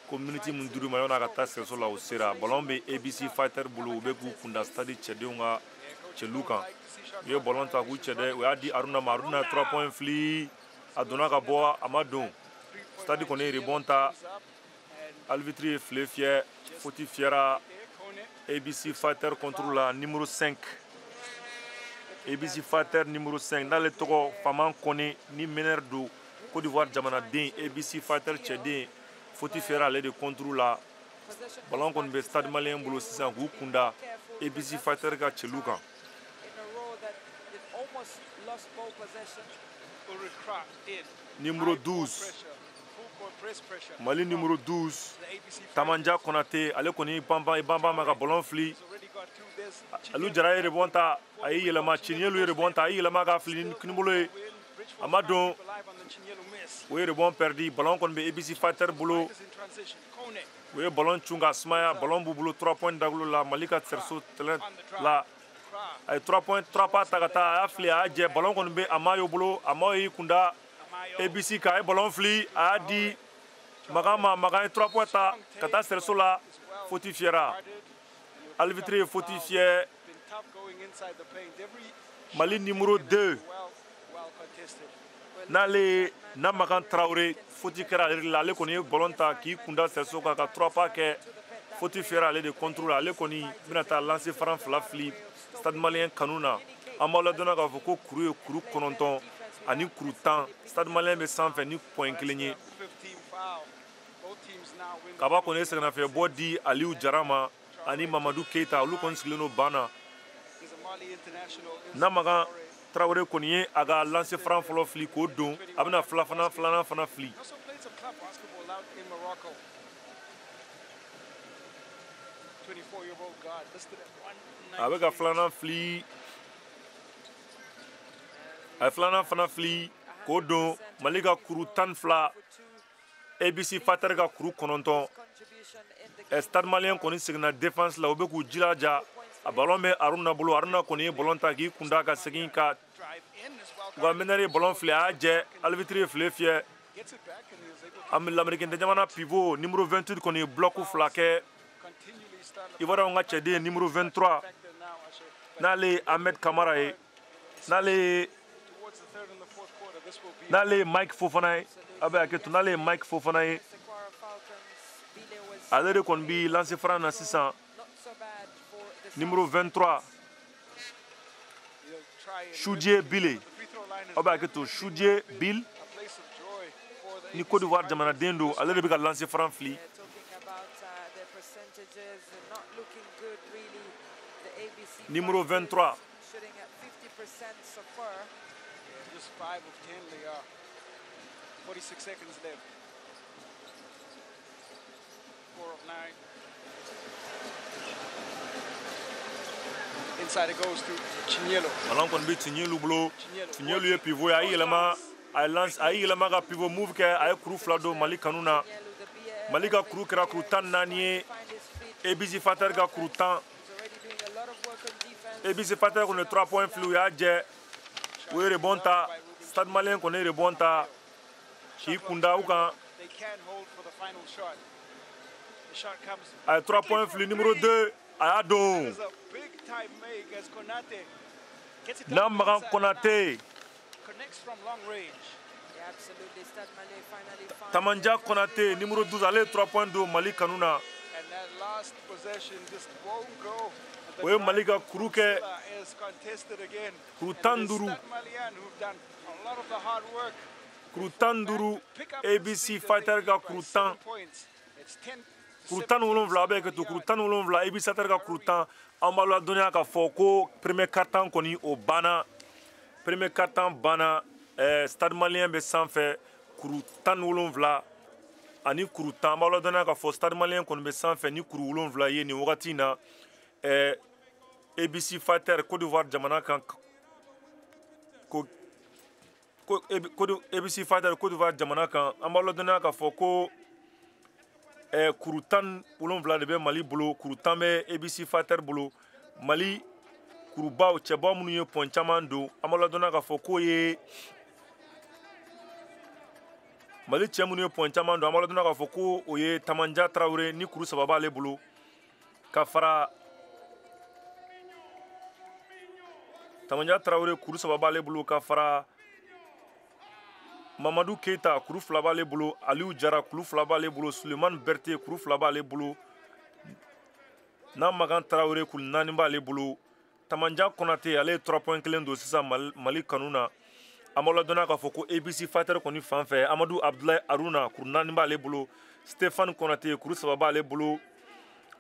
ko minute mun dir'u ma yan'a ka taa sɛgɛso la, o sera. Ballon bɛ ABC Fighter bolo, u bɛ k'u kunda Stade cɛdenw ka cɛlu kan. U ye ballon ta k'u cɛ dɛ, u y'a di Aruna ma. Aruna 3 points fili, a donna ka bɔ, a ma don. Stade kɔni ye rebond ta, arbitre ye file fiyɛ, faute fiyɛra ABC Fighter contre la, numéro 5. ABC Fighter numéro 5, n'ale tɔgɔ Faman Kone, ni meneur don, Côte d'Ivoire jamanaden, ABC Fighter cɛden, faute fiyɛra ale de contre la. Ballon kɔni bɛ Stade Malien bolo sisan k'u kunda ABC Fighter ka cɛlu kan. Numéro 12, Mali numéro 12, Tamanja Konate, ale kɔni banban ma ka ballon fili. Aliou Jara ye rebond ta, a y'i yɛlɛma. Chinyelu ye rebond ta, a y'i yɛlɛma ka fili ni kinibolo ye, a ma don. O ye rebond perdu. Ballon kɔni bɛ ABC Fighter bolo, u ye ballon cun ka sumaya. Ballon b'u bolo 3 points dagolo la, Mali ka cerceau terrain la. A ye 3 points, 3 pas ta ka taa, a y'a fili, a y'a jɛ. Ballon kɔni bɛ Amayo bolo. Amayo y'i kunda ABC kan, a ye ballon fili, a y'a di Magan ma. Magan ye 3 points ta ka taa cerceau la, faute fiyɛra. Arbitre ye faute fiyɛ Mali numéro 2, n'ale ye Namakan Traoré, faute kɛra ale de la. Ale kɔni ye ballon ta k'i kunda cerceau kan ka 3 pas kɛ, faute fiyɛra ale de contre la. Ale kɔni bɛna taa lancer franc 2 fili Stade Malien kanu na. An b'aw ladɔnna k'a fɔ ko kuru ye kuru 9 ani kuru 10, Stade Malien bɛ sanfɛ ni point 1 ye. Kaba kɔni ye sɛgɛnnafiɲɛbɔ di Aliou Jara ma ani Mamadou Keita, olu kɔni sigilen don ban na. Namakan Traoré kɔni ye a ka lancer franc fɔlɔ fili k'o don, a bɛna filanan fana fili. A bɛ ka filanan fili, a ye filanan fana fili k'o don. Mali ka kuru 12, ABC Fighter ka kuru 9. Stade Malien kɔni seginna défense la, u bɛ k'u jilaja. A ballon bɛ Aruna bolo. Aruna kɔni ye ballon ta k'i kunda ka segin ka u ka meneur ye ballon fili, a y'a jɛ. Arbitre ye file fiyɛ. L'Américain jamana pivot numéro 28 kɔni ye bloc 2 kɛ. Ivoirien ka cɛden numéro 23, n'ale ye Ahmed Kamara ye, n'ale ye Mike Fofana ye, a bɛ hakɛ to, n'ale ye Mike Fofana ye, ale de kɔni bi lancer franc na sisan. Numéro 23, Choudie Bile, aw bɛ hakɛ to, Choudie Bile, ni Côte d'Ivoire jamanaden don, ale de bɛ ka lancer franc fili. Numéro 23. Just 5 of 10 they are. 46 seconds left. 4 of 9. Inside it goes to Chinyelu. Ballon kɔni bɛ Chinyelu bolo. Chinyelu ye pivot ye, a y'i yɛlɛma, a ye lance, a y'i yɛlɛma ka pivot move kɛ, a ye kuru 2 don Mali kanu na. Mali ka kuru kɛra kuru 14 ye, ABC Fighter ka kuru 10. ABC Fighter kɔni ye 3 points fili, u y'a jɛ. U ye rebond ta, Stade Malien kɔni ye rebond ta k'i kunda u kan. A ye 3 points fili, numéro 2, a y'a don. Namakan Konate, Tamanja Konate, numéro 12, ale ye 3 points don Mali kanu na. O ye Mali ka kuru kɛ kuru 15. Kuru 15, ABC Fighter ka kuru 10. Kuru 17, a bɛ kɛ to kuru 17, ABC Fighter ka kuru 10. An b'a ladɔnniya k'a fɔ ko premier quart-temps kɔni o banna. Premier quart-temps banna, Stade Malien bɛ sanfɛ kuru 17 ani kuru 10. An b'a ladɔnniya k'a fɔ Stade Malien kɔni bɛ sanfɛ ni kuru 7 ye nin wagati in na. ABC Fighter Côte d'Ivoire jamana kan, ko ABC Fighter Côte d'Ivoire jamana kan. An b'a ladɔnniya k'a fɔ ko kuru 17 de bɛ Mali bolo, kuru 10 bɛ ABC Fighter bolo. Mali Kurubaw cɛbaw minnu ye point caman don, an b'a ladɔnniya k'a fɔ k'o ye Mali cɛ minnu ye point caman don, an b'a ladɔnniya k'a fɔ ko o ye Tamanja Tarawele ni kuru 3 b'ale bolo, ka fara Tamanja Tarawele kuru 3 b'ale bolo, ka fara Mamadou Keita kuru 2 b'ale bolo, Aliou Jara kuru 2 b'ale bolo, Sulemani Berté kuru 2 b'ale bolo, Namagan Tarawele kuru 4 b'ale bolo. Tamanja Konate ale ye 3.1 don sisan Mali kanu na. An b'aw ladɔnniya k'a fɔ ko ABC Fighter kɔni fan fɛ, Amadou Abdoulaye Aruna kuru 4 b'ale bolo, Stéphane Konate kuru 3 b'ale bolo,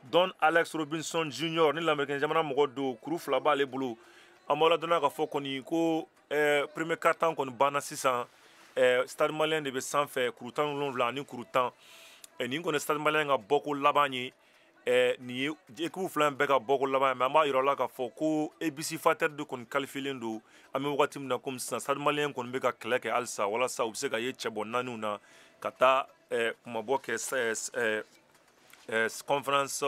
Don Alex Robinson Junior ni lamɛrikɛn jamana mɔgɔ don, kuru 2 b'ale bolo. An b'aw ladɔnniya k'a fɔ kɔni ko premier quart-temps kɔni banna sisan. Stade Malien de bɛ sanfɛ kuru 17 ani kuru 10. Nin kɔni Stade Malien ka bɔko laban ye. Nin ye équipe fila in bɛɛ ka bɔko laban ye, mais an b'a yira aw la k'a fɔ ko ABC Fighter de kɔni qualifié don. An bɛ wagati min na komi sisan, Stade Malien kɔni bɛ ka kɛlɛ kɛ halisa walasa u bɛ se ka ye cɛbɔ naaniw na ka taa kumabɔ kɛ conférence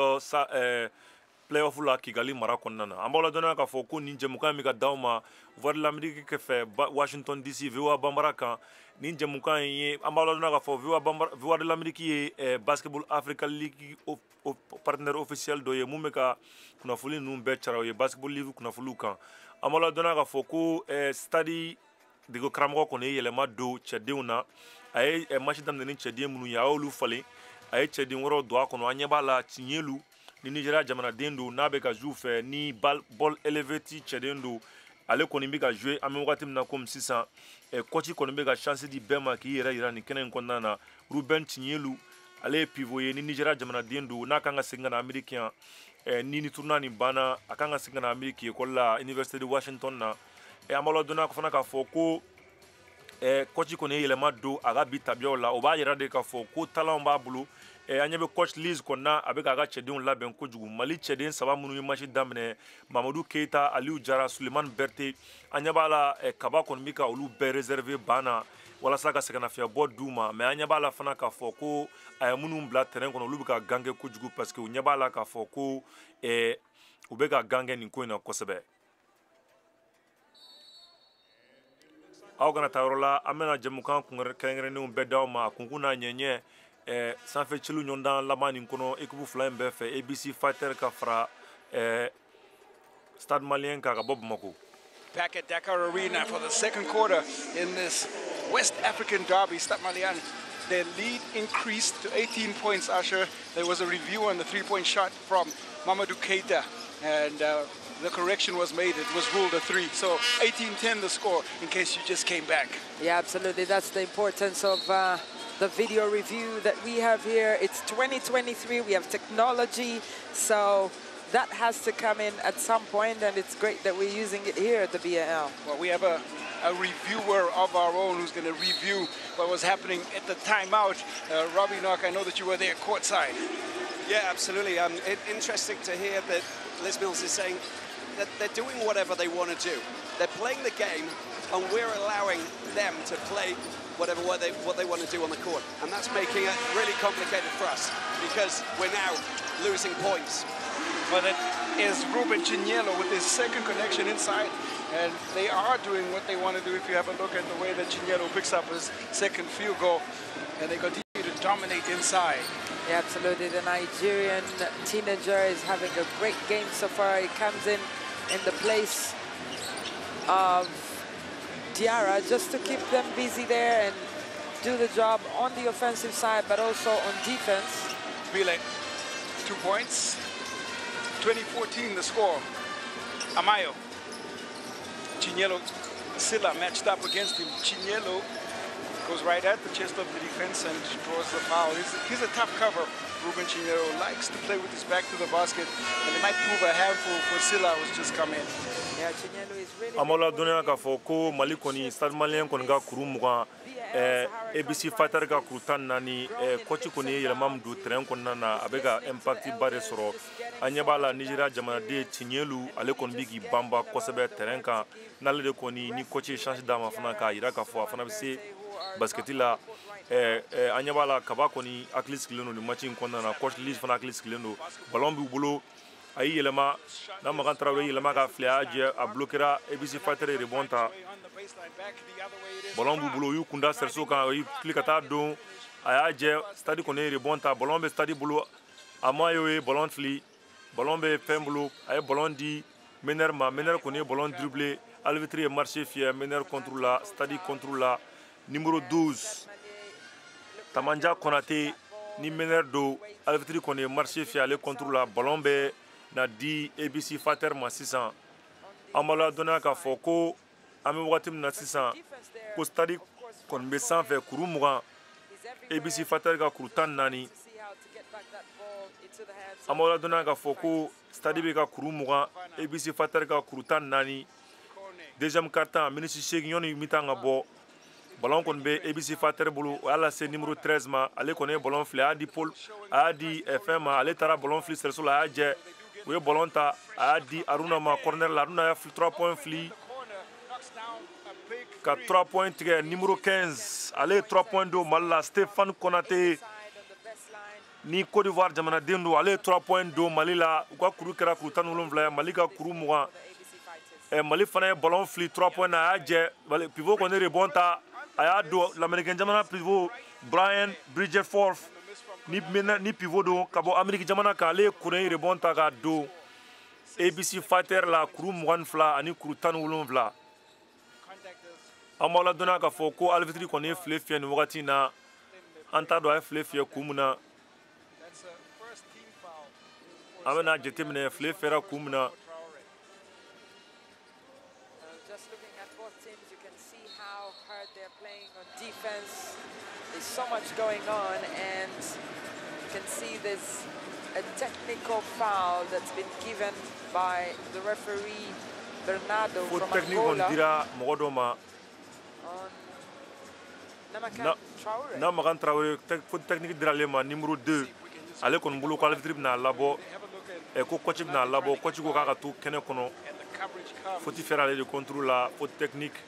playoff la Kigali mara kɔnɔna na. An b'aw ladɔnniya k'a fɔ ko nin jɛmukan in bɛ ka d'aw ma Voix de l'Amérique fɛ Washington DC VOA Bambara kan. Nin jɛmukan in ye, an b'aw ladɔnniya k'a fɔ VOA de l'Amérique ye Basketball Africa League partenaire officiel dɔ ye mun bɛ ka kunnafoni ninnu bɛɛ cara o ye Basketball League kunnafoniw kan. An b'aw ladɔnniya k'a fɔ ko stade dege karamɔgɔ kɔni ye yɛlɛma don cɛdenw na. A ye match daminɛ ni cɛden minnu ye, a y'olu falen, a ye cɛden wɛrɛw don a kɔnɔ. An ɲɛ b'a la Tiɲɛlu ni Nigeria jamanaden don, n'a bɛ ka jouer fɛ ni ball élevé ti cɛden don, ale kɔni bɛ ka jouer. An bɛ wagati min na komi sisan, coach kɔni bɛ ka chance di bɛɛ ma k'i yɛrɛ yira nin kɛnɛ in kɔnɔna na. Ruben Tiɲɛlu ale ye pivot ye ni Nigeria jamanaden don, n'a kan ka segin ka na Amérique yan ni tournoi nin banna, a kan ka segin ka na Amérique école la Université de Washington na. An b'a ladɔnniya fana k'a fɔ ko coach kɔni ye yɛlɛma don a ka bi tabiyaw la. O b'a yira de k'a fɔ ko talent b'a bolo. An ɲɛ bɛ coach Liz kɔni na, a bɛ k'a ka cɛdenw labɛn kojugu. Mali cɛden 3 minnu ye match daminɛ, Mamadou Keita, Aliou Jara, Sulemani Berté, an ɲɛ b'a la Kaba kɔni bɛ ka olu bɛɛ réserver ban na walasa ka sɛgɛnnafiɲɛbɔ d'u ma. Mais an ɲɛ b'a la fana k'a fɔ ko a ye minnu bila terrain kɔnɔ, olu bɛ ka gan kɛ kojugu, parce que u ɲɛ b'a la k'a fɔ ko u bɛ ka gan kɛ nin ko in na kosɛbɛ. Aw kana taa yɔrɔ la, an bɛna jɛmukan kɛrɛnkɛrɛnnenw bɛɛ d'aw ma a kunkun n'a ɲɛɲɛ sanfɛ celu ɲɔgɔndan laban nin kɔnɔ équipe fila in bɛɛ fɛ, ABC Fighter ka fara Stade Malien kan ka bɔ Bamako. Back at Dakar Arena for the second quarter in this West African derby. Stade Malien, their lead increased to 18 points, Asher. There was a review on the three-point shot from Mamadou Keita, and the correction was made. It was ruled a 3. So 18-10 the score, in case you just came back. Yeah, absolutely. That's the importance of the video review that we have here. It's 2023. We have technology. So that has to come in at some point, and it's great that we're using it here at the BAL. Well, we have a reviewer of our own who's going to review what was happening at the timeout. Robbie Nock, I know that you were there courtside. Yeah, absolutely. Interesting to hear that Liz Mills is saying that they're doing whatever they want to do. They're playing the game, and we're allowing them to play whatever what they want to do on the court. And that's making it really complicated for us because we're now losing points. But it is Ruben Chinyelo with his second connection inside, and they are doing what they want to do. If you have a look at the way that Chinyelo picks up his second field goal, and they continue to dominate inside. Yeah, absolutely. The Nigerian teenager is having a great game so far. He comes in the place of Diarra just to keep them busy there and do the job on the offensive side, but also on defense. Bile, 2 points. 2014 the score. Amayo. Chinyelo Silla matched up against him. Chinyelo goes right at the chest of the defense and draws the foul. He's a tough cover. Ruben Chinyelo likes to play with his back to the basket, and it might prove a handful for Silla, who's just come in. Yeah, Chinyelo is really... An b'aw ladɔnniya k'a fɔ ko Mali kɔni Stade Malien kɔni ka kuru 20, ABC Fighter ka kuru 14. Coach kɔni ye yɛlɛma min don terrain kɔnɔna na, a bɛ ka impact ba de sɔrɔ. An ɲɛ b'a la Nigeria jamanaden Chinyelu, ale kɔni bɛ k'i banba kosɛbɛ terrain kan. N'ale de kɔni ni coach ye chance d'a ma fana k'a jira k'a fɔ a fana bɛ se basketi la. An ɲɛ b'a la Kaba kɔni hakili sigilen don nin match in kɔnɔna na. Coach Liz fana hakili sigilen don. Ballon b'u bolo. A y'i yɛlɛma n'a Makan Tarawele yɛlɛma ka fili, a y'a jɛ, a bloquera. ABC Fighter ye rebond ta, ballon b'u bolo, u y'u kunda cerceau kan, u y'i fili ka taa don, a y'a jɛ. Stade kɔni ye rebond ta, ballon bɛ Stade bolo. A ma ye ballon fili, ballon bɛ fɛn bolo, a ye ballon di meneur ma, meneur kɔni ye ballon dribblé. Arbitre ye marché fiyɛ meneur contre la, Stade contre la. Numéro 12, Tamanja Konate, ni meneur don. Arbitre kɔni ye marché fiyɛ ale contre la. Ballon bɛ na di ABC Fighter ma sisan. An b'a ladɔnniya k'a fɔ ko an bɛ wagati min na sisan, ko Stade kɔni bɛ sanfɛ kuru 20, ABC Fighter ka kuru 14. An b'a ladɔnniya k'a fɔ ko Stade bɛ ka kuru 20, ABC Fighter ka kuru 14. Deuxième quart-temps, miniti 8 yanni mi-temps ka bɔ, ballon kɔni bɛ ABC Fighter bolo. O y'a lase numéro 13 ma, ale kɔni ye ballon fili, a y'a di Paul, a y'a di fɛn ma, ale taara ballon fili cerceau la, a y'a jɛ. U ye ballon ta, a y'a di Aruna ma corner la. Aruna y'a 3 points fili ka 3 points tigɛ. Numéro 15, ale ye 3 points don Mali la. Stéphane Konate, ni Côte d'Ivoire jamanaden don, ale ye 3 points don Mali la. U ka kuru kɛra kuru 17 ye, Mali ka kuru 20. Mali fana ye ballon fili 3 points na, a y'a jɛ. Pivot kɔni rebond ta, a y'a don. Lamɛnnikɛ jamana pivot Brian Bridgeforth, ni pivot don ka bɔ Amérique jamana kan, ale ye kuru rebond ta k'a don ABC Fighter la, kuru 22 ani kuru 17. An b'aw ladɔnniya k'a fɔ ko arbitre kɔni ye file fiyɛ nin wagati in na. An t'a dɔn a ye file fiyɛ kun min na. An bɛna jateminɛ file fiyɛra kun min na. There's so much going on, and you can see there's a technical foul that's been given by the referee Bernardo from Angola. Dira mɔgɔ dɔ ma. Na Makan Traoré, faute technique dira ale ma, numéro 2. Ale kɔni bolo ko arbitre bɛna labɔ, ko coach bɛna labɔ, coach ko k'a ka to kɛnɛ kɔnɔ. Faute fɛra ale de contre la, faute technique.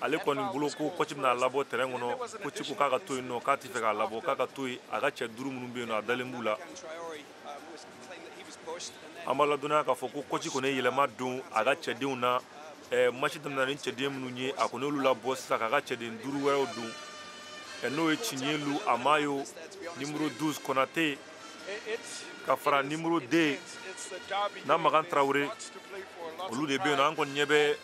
Ale kɔni bolo ko coach bɛna labɔ terrain kɔnɔ, coach ko k'a ka to yen nɔ, k'a tɛ fɛ k'a labɔ, k'a ka to yen, a ka cɛ duuru minnu bɛ yen nɔ, a dalen b'u la. An b'a ladɔnniya k'a fɔ ko coach kɔni ye yɛlɛma don a ka cɛdenw na. Match daminɛ ni cɛden minnu ye, a kɔni y'olu labɔ sisan k'a ka cɛden duuru wɛrɛw don, n'o ye Ciɲelu Amayo, numéro 12 Konate, ka fara numéro 2 na Makan Traoré, olu de bɛ yen nɔ. An kɔni ɲɛ bɛ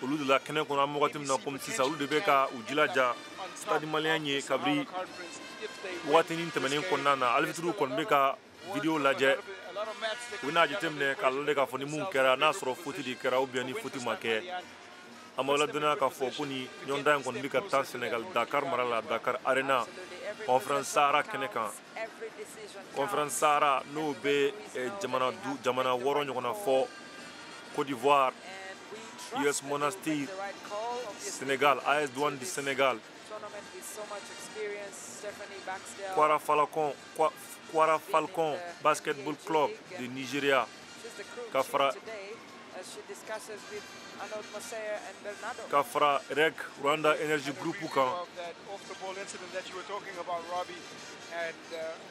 olu de la kɛnɛ kɔnɔ an bɛ wagati min na komi sisan. Olu de bɛ ka u jilaja Stade Malien ye kabiri wagatinin tɛmɛnen kɔnɔna na. Arbitre kɔni bɛ ka vidéo lajɛ, u bɛna jateminɛ k'a lajɛ k'a fɔ ni mun kɛra, n'a sɔrɔ faute de kɛra ou bien ni faute ma kɛ. An b'aw ladɔnniya k'a fɔ ko ni ɲɔgɔndan in kɔni bɛ ka taa Sénégal, Dakar mara la, Dakar Arena, Conférence Sahara kɛnɛ kan. Conférence Sahara n'o bɛ jamana 6 ɲɔgɔnna fɔ: Côte d'Ivoire, US Monastir, Sénégal, AS Douane du Sénégal, Kwara Falcon Basketball Club de Nigeria, ka fara REG Rwanda Energy Group kan.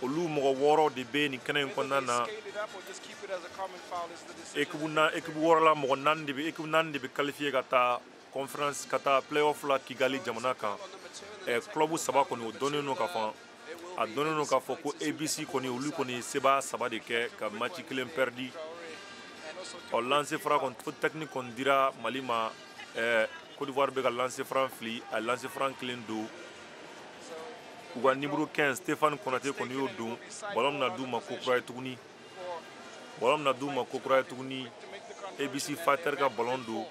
Olu mɔgɔ 6 de bɛ nin kɛnɛ in kɔnɔna na. Équipe 6 la, mɔgɔ 4 de bɛ, équipe 4 de bɛ qualifié ka taa conférence, ka taa play-off la Kigali jamana kan. Club 3 kɔni, o dɔnnen don ka fɔ, a dɔnnen don k'a fɔ ko ABC kɔni, olu kɔni ye sebaya 3 de kɛ ka match kelen perdu. Ɔ lancer franc kɔni, faute technique kɔni dira Mali ma. Côte d'Ivoire bɛ ka lancer franc fili, a lancer franc kelen don. U ka numéro 15 Stéphane Konate kɔni y'o don. Ballon bɛna d'u ma ko kura ye tuguni. Ballon bɛna d'u ma ko kura ye tuguni. ABC Fighter ka ballon don.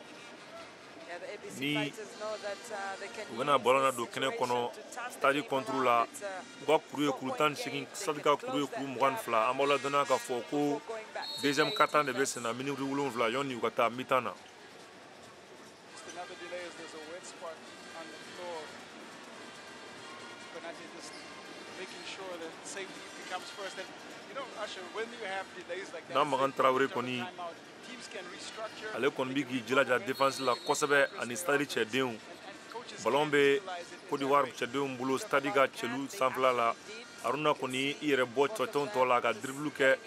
Ni u bɛna ballon na don kɛnɛ kɔnɔ Stade contre la. U ka kuru ye kuru 18, Stade ka kuru ye kuru 22. An b'aw ladɔnniya k'a fɔ ko deuxième quart-temps de bɛ sen na, miniti 7 yanni u ka taa mi-temps na. Na Makan Traoré kɔni, ale kɔni bɛ k'i jilaja défense la kosɛbɛ ani Stade cɛdenw. Ballon bɛ Côte d'Ivoire cɛdenw bolo Stade ka cɛlu sanfɛla la. Aruna kɔni i yɛrɛ bɔ cɛtɔn tɔ la ka dribble kɛ.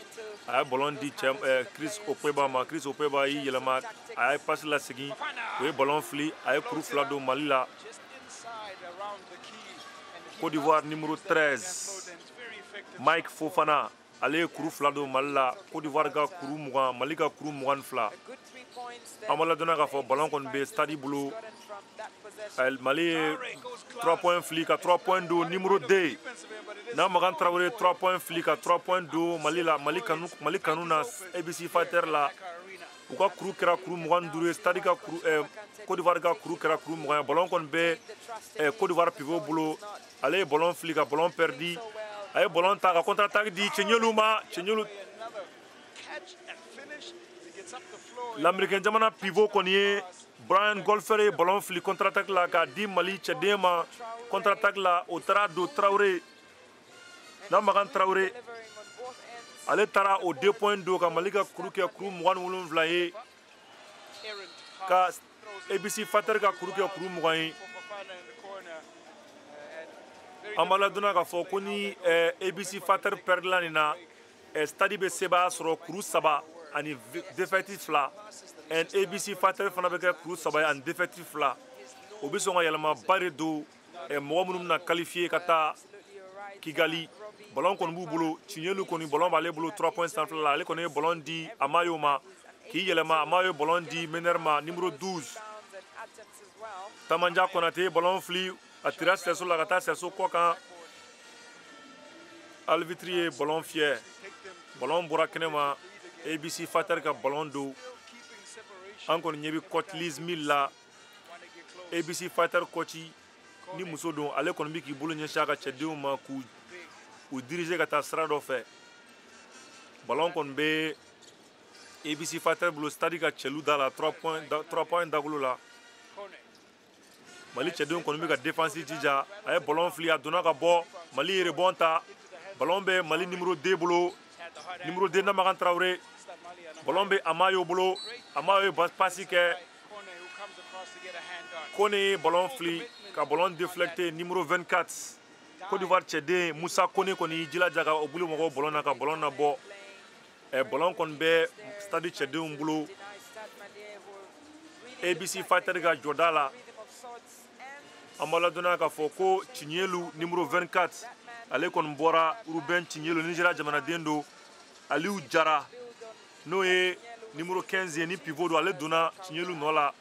A ye ballon di cɛ Chris Opeba ma. Chris Opeba y'i yɛlɛma, a ye passe lasegin, o ye ballon fili, a ye kuru 2 don Mali la. Côte d'Ivoire numéro 13 Mike Fofana, ale ye kuru 2 don Mali la. Côte d'Ivoire ka kuru 20, Mali ka kuru 22. An b'a ladɔnniya k'a fɔ ballon kɔni bɛ Stade bolo. Mali ye 3 points fili ka 3 points don numéro 2 Namakan Traoré, 3 points fili ka 3 points don Mali la. Mali kanu na ABC Fighter la, u ka kuru kɛra kuru 25 ye. Stade ka kuru, Côte d'Ivoire ka kuru kɛra kuru 20 ye. Ballon kɔni bɛ Côte d'Ivoire pivot bolo. Ale ye ballon fili ka ballon perdu. A ye ballon ta ka contre attaque di Cɛɲɛlu ma. Cɛɲɛlu, l'Américain jamana pivot kɔni ye Brian Golfer ye ballon fili contre attaque la k'a di Mali cɛden ma. Contre attaque la, o taara don Traoré, Namakan Traoré, ale taara o 2 points don ka Mali ka kuru kɛ kuru 27 ye, ka ABC Fighter ka kuru kɛ kuru 20 ye. An b'a ladɔnniya k'a fɔ ko ni ABC Fighter perdila nin na, Stade bɛ sebaaya sɔrɔ kuru 3 ani défaite 2. ABC Fighter fana bɛ kɛ kuru 3 ye ani défaite 2. O bɛ sɔn ka yɛlɛmaba de don mɔgɔ minnu bɛna qualifier ka taa Kigali. Ballon kɔni b'u bolo. Tiɲɛlu kɔni ballon b'ale bolo 3 points sanfɛla la. Ale kɔni ye ballon di Amayo ma k'i yɛlɛma. Amayo ye ballon di meneur ma numéro 12 Tamanja Konate ye ballon fili, a tira sɛso la ka taa sɛso kɔ kan. Alvitri ye ballon fiyɛ, ballon bɔra kɛnɛ ma. ABC Fighter ka ballon don. An kɔni ɲɛ bɛ coach Liz Mill la. ABC Fighter coach ni muso don, ale kɔni bɛ k'i bolo ɲɛsin a ka cɛdenw ma k'u u diriger ka taa sira dɔ fɛ. Ballon kɔni bɛ ABC Fighter bolo Stade ka cɛlu da la 3 points dagolo la. Mali cɛdenw kɔni bɛ ka défense jija. A ye ballon fili, a donna ka bɔ. Mali ye rebond ta. Ballon bɛ Mali numéro 2 bolo, numéro 2 Namakan Traoré. Ballon bɛ Amayo bolo. Amayo ye passe kɛ. Kone ye ballon fili ka ballon déflecté numéro 24 Côte d'Ivoire cɛden Musa Kone kɔni y'i jilaja ka o bolo mɔgɔw ballon na ka ballon nabɔ. Ballon kɔni bɛ Stade cɛdenw bolo. ABC Fighter ka jɔda la. An b'a ladɔnniya k'a fɔ ko Tiɲɛlu numéro 24 ale kɔni bɔra. Ruben Tiɲɛlu, Nigéria jamanaden don. Aliou Jara n'o ye numéro 15 ye ni pivot don, ale donna Tiɲɛlu nɔ la.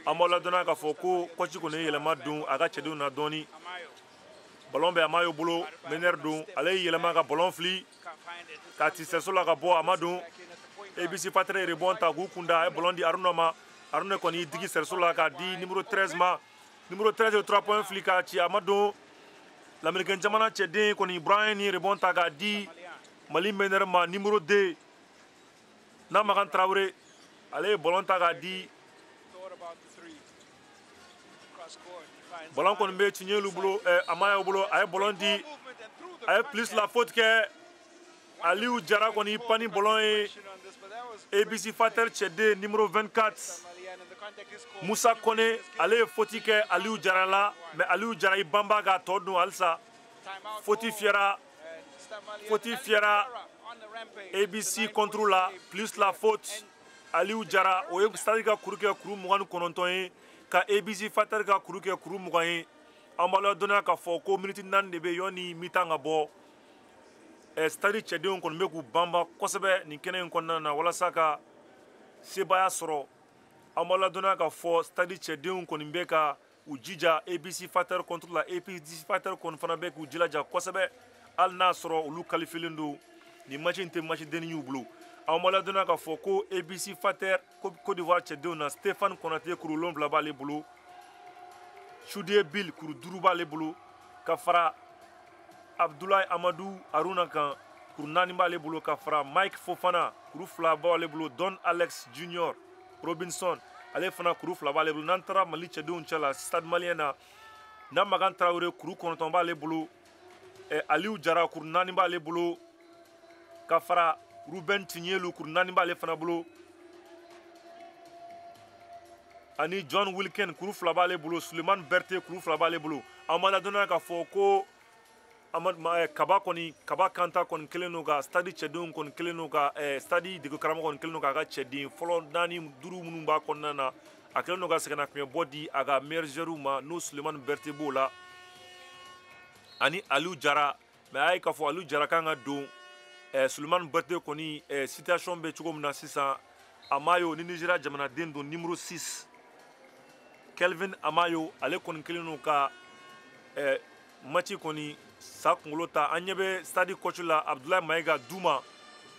An b'a ladɔnniya k'a fɔ ko coach kɔni ye yɛlɛma don a ka cɛdenw na dɔɔni. Ballon bɛ Amayo bolo, meneur don, ale y'i yɛlɛma ka ballon fili k'a ci sɛso la ka bɔ, a ma don. ABC Fighter ye rebond ta k'u kunda, a ye ballon di Aruna ma. Aruna kɔni y'i digi sɛso la k'a di numéro 13 ma. Numéro 13 ye 3 points fili k'a ci, a ma don. L'Américain jamana cɛden kɔni Brian ye rebond ta k'a di Mali meneur ma numéro 2 Namakan Traoré, ale ye ballon ta k'a di. Ballon kɔni bɛ Tiɲɛlu bolo, Amayo bolo, a ye ballon di, a ye plus la faute kɛ. Aliou Jara kɔni y'i pan ni ballon ye. ABC Fighter cɛden numéro 24 Musa Kone, ale ye faute kɛ Aliou Jara la, mais Aliou Jara y'i banba k'a tɔ dun halisa. Faute fiyɛra, faute fiyɛra ABC contre la, plus la faute. Aliou Jara, o ye Stade ka kuru kɛ kuru 29 ye, ka ABC Fighter ka kuru kɛ kuru 20 ye. An b'a ladɔnniya k'a fɔ ko miniti 4 de bɛ yanni mi-temps ka bɔ. Stade cɛdenw kɔni bɛ k'u banba kosɛbɛ nin kɛnɛ in kɔnɔna na walasa ka sebaaya sɔrɔ. An b'a ladɔnniya k'a fɔ Stade cɛdenw kɔni bɛ ka u jija ABC Fighter contre la. ABC Fighter kɔni fana bɛ k'u jilaja kosɛbɛ, hali n'a sɔrɔ olu qualifié don. Nin match in tɛ match denni y'u bolo. An b'a ladɔnniya k'a fɔ ko ABC Fighter Côte d'Ivoire cɛdenw na, Stéphane Konate kuru 7 b'ale bolo, Choudie Bill kuru 5 b'ale bolo, ka fara Abdoulaye Amadou Aruna kan kuru 4 b'ale bolo, ka fara Mike Fofana kuru 2 b'ale bolo, Don Alex Junior Robinson ale fana kuru 2 b'ale bolo. N'an taara Mali cɛdenw cɛ la Stade Malien na, Namakan Traoré kuru 9 b'ale bolo, Aliou Jara kuru 4 b'ale bolo, ka fara Ruben Tiɲɛlu kuru 4 b'ale fana bolo, ani John Wilkin kuru 2 b'ale bolo, Suleiman Berté kuru 2 b'ale bolo. An b'a ladɔnniya k'a fɔ ko Kaba kɔni, Kaba Kanta kɔni kelen don ka Stade cɛdenw kɔni kelen don ka Stade dege karamɔgɔ kɔni kelen don k'a ka cɛden fɔlɔ naani duuru minnu b'a kɔnɔna na, a kelen don ka sɛgɛnnafiɲɛbɔ di a ka meilleur joueur ma, n'o Sulemani Berete b'o la ani Aliou Jara. Mais a ye k'a fɔ Aliou Jara kan ka don. Sulemani Berete kɔni, situation bɛ cogo min na sisan, Amayo ni Nigéria jamanaden don, numéro 6 Kelvin Amayo, ale kɔni kelen don ka match kɔni sa kunkolo ta. An ɲɛ bɛ Stade coach la, Abdoulaye Mayiga Duma,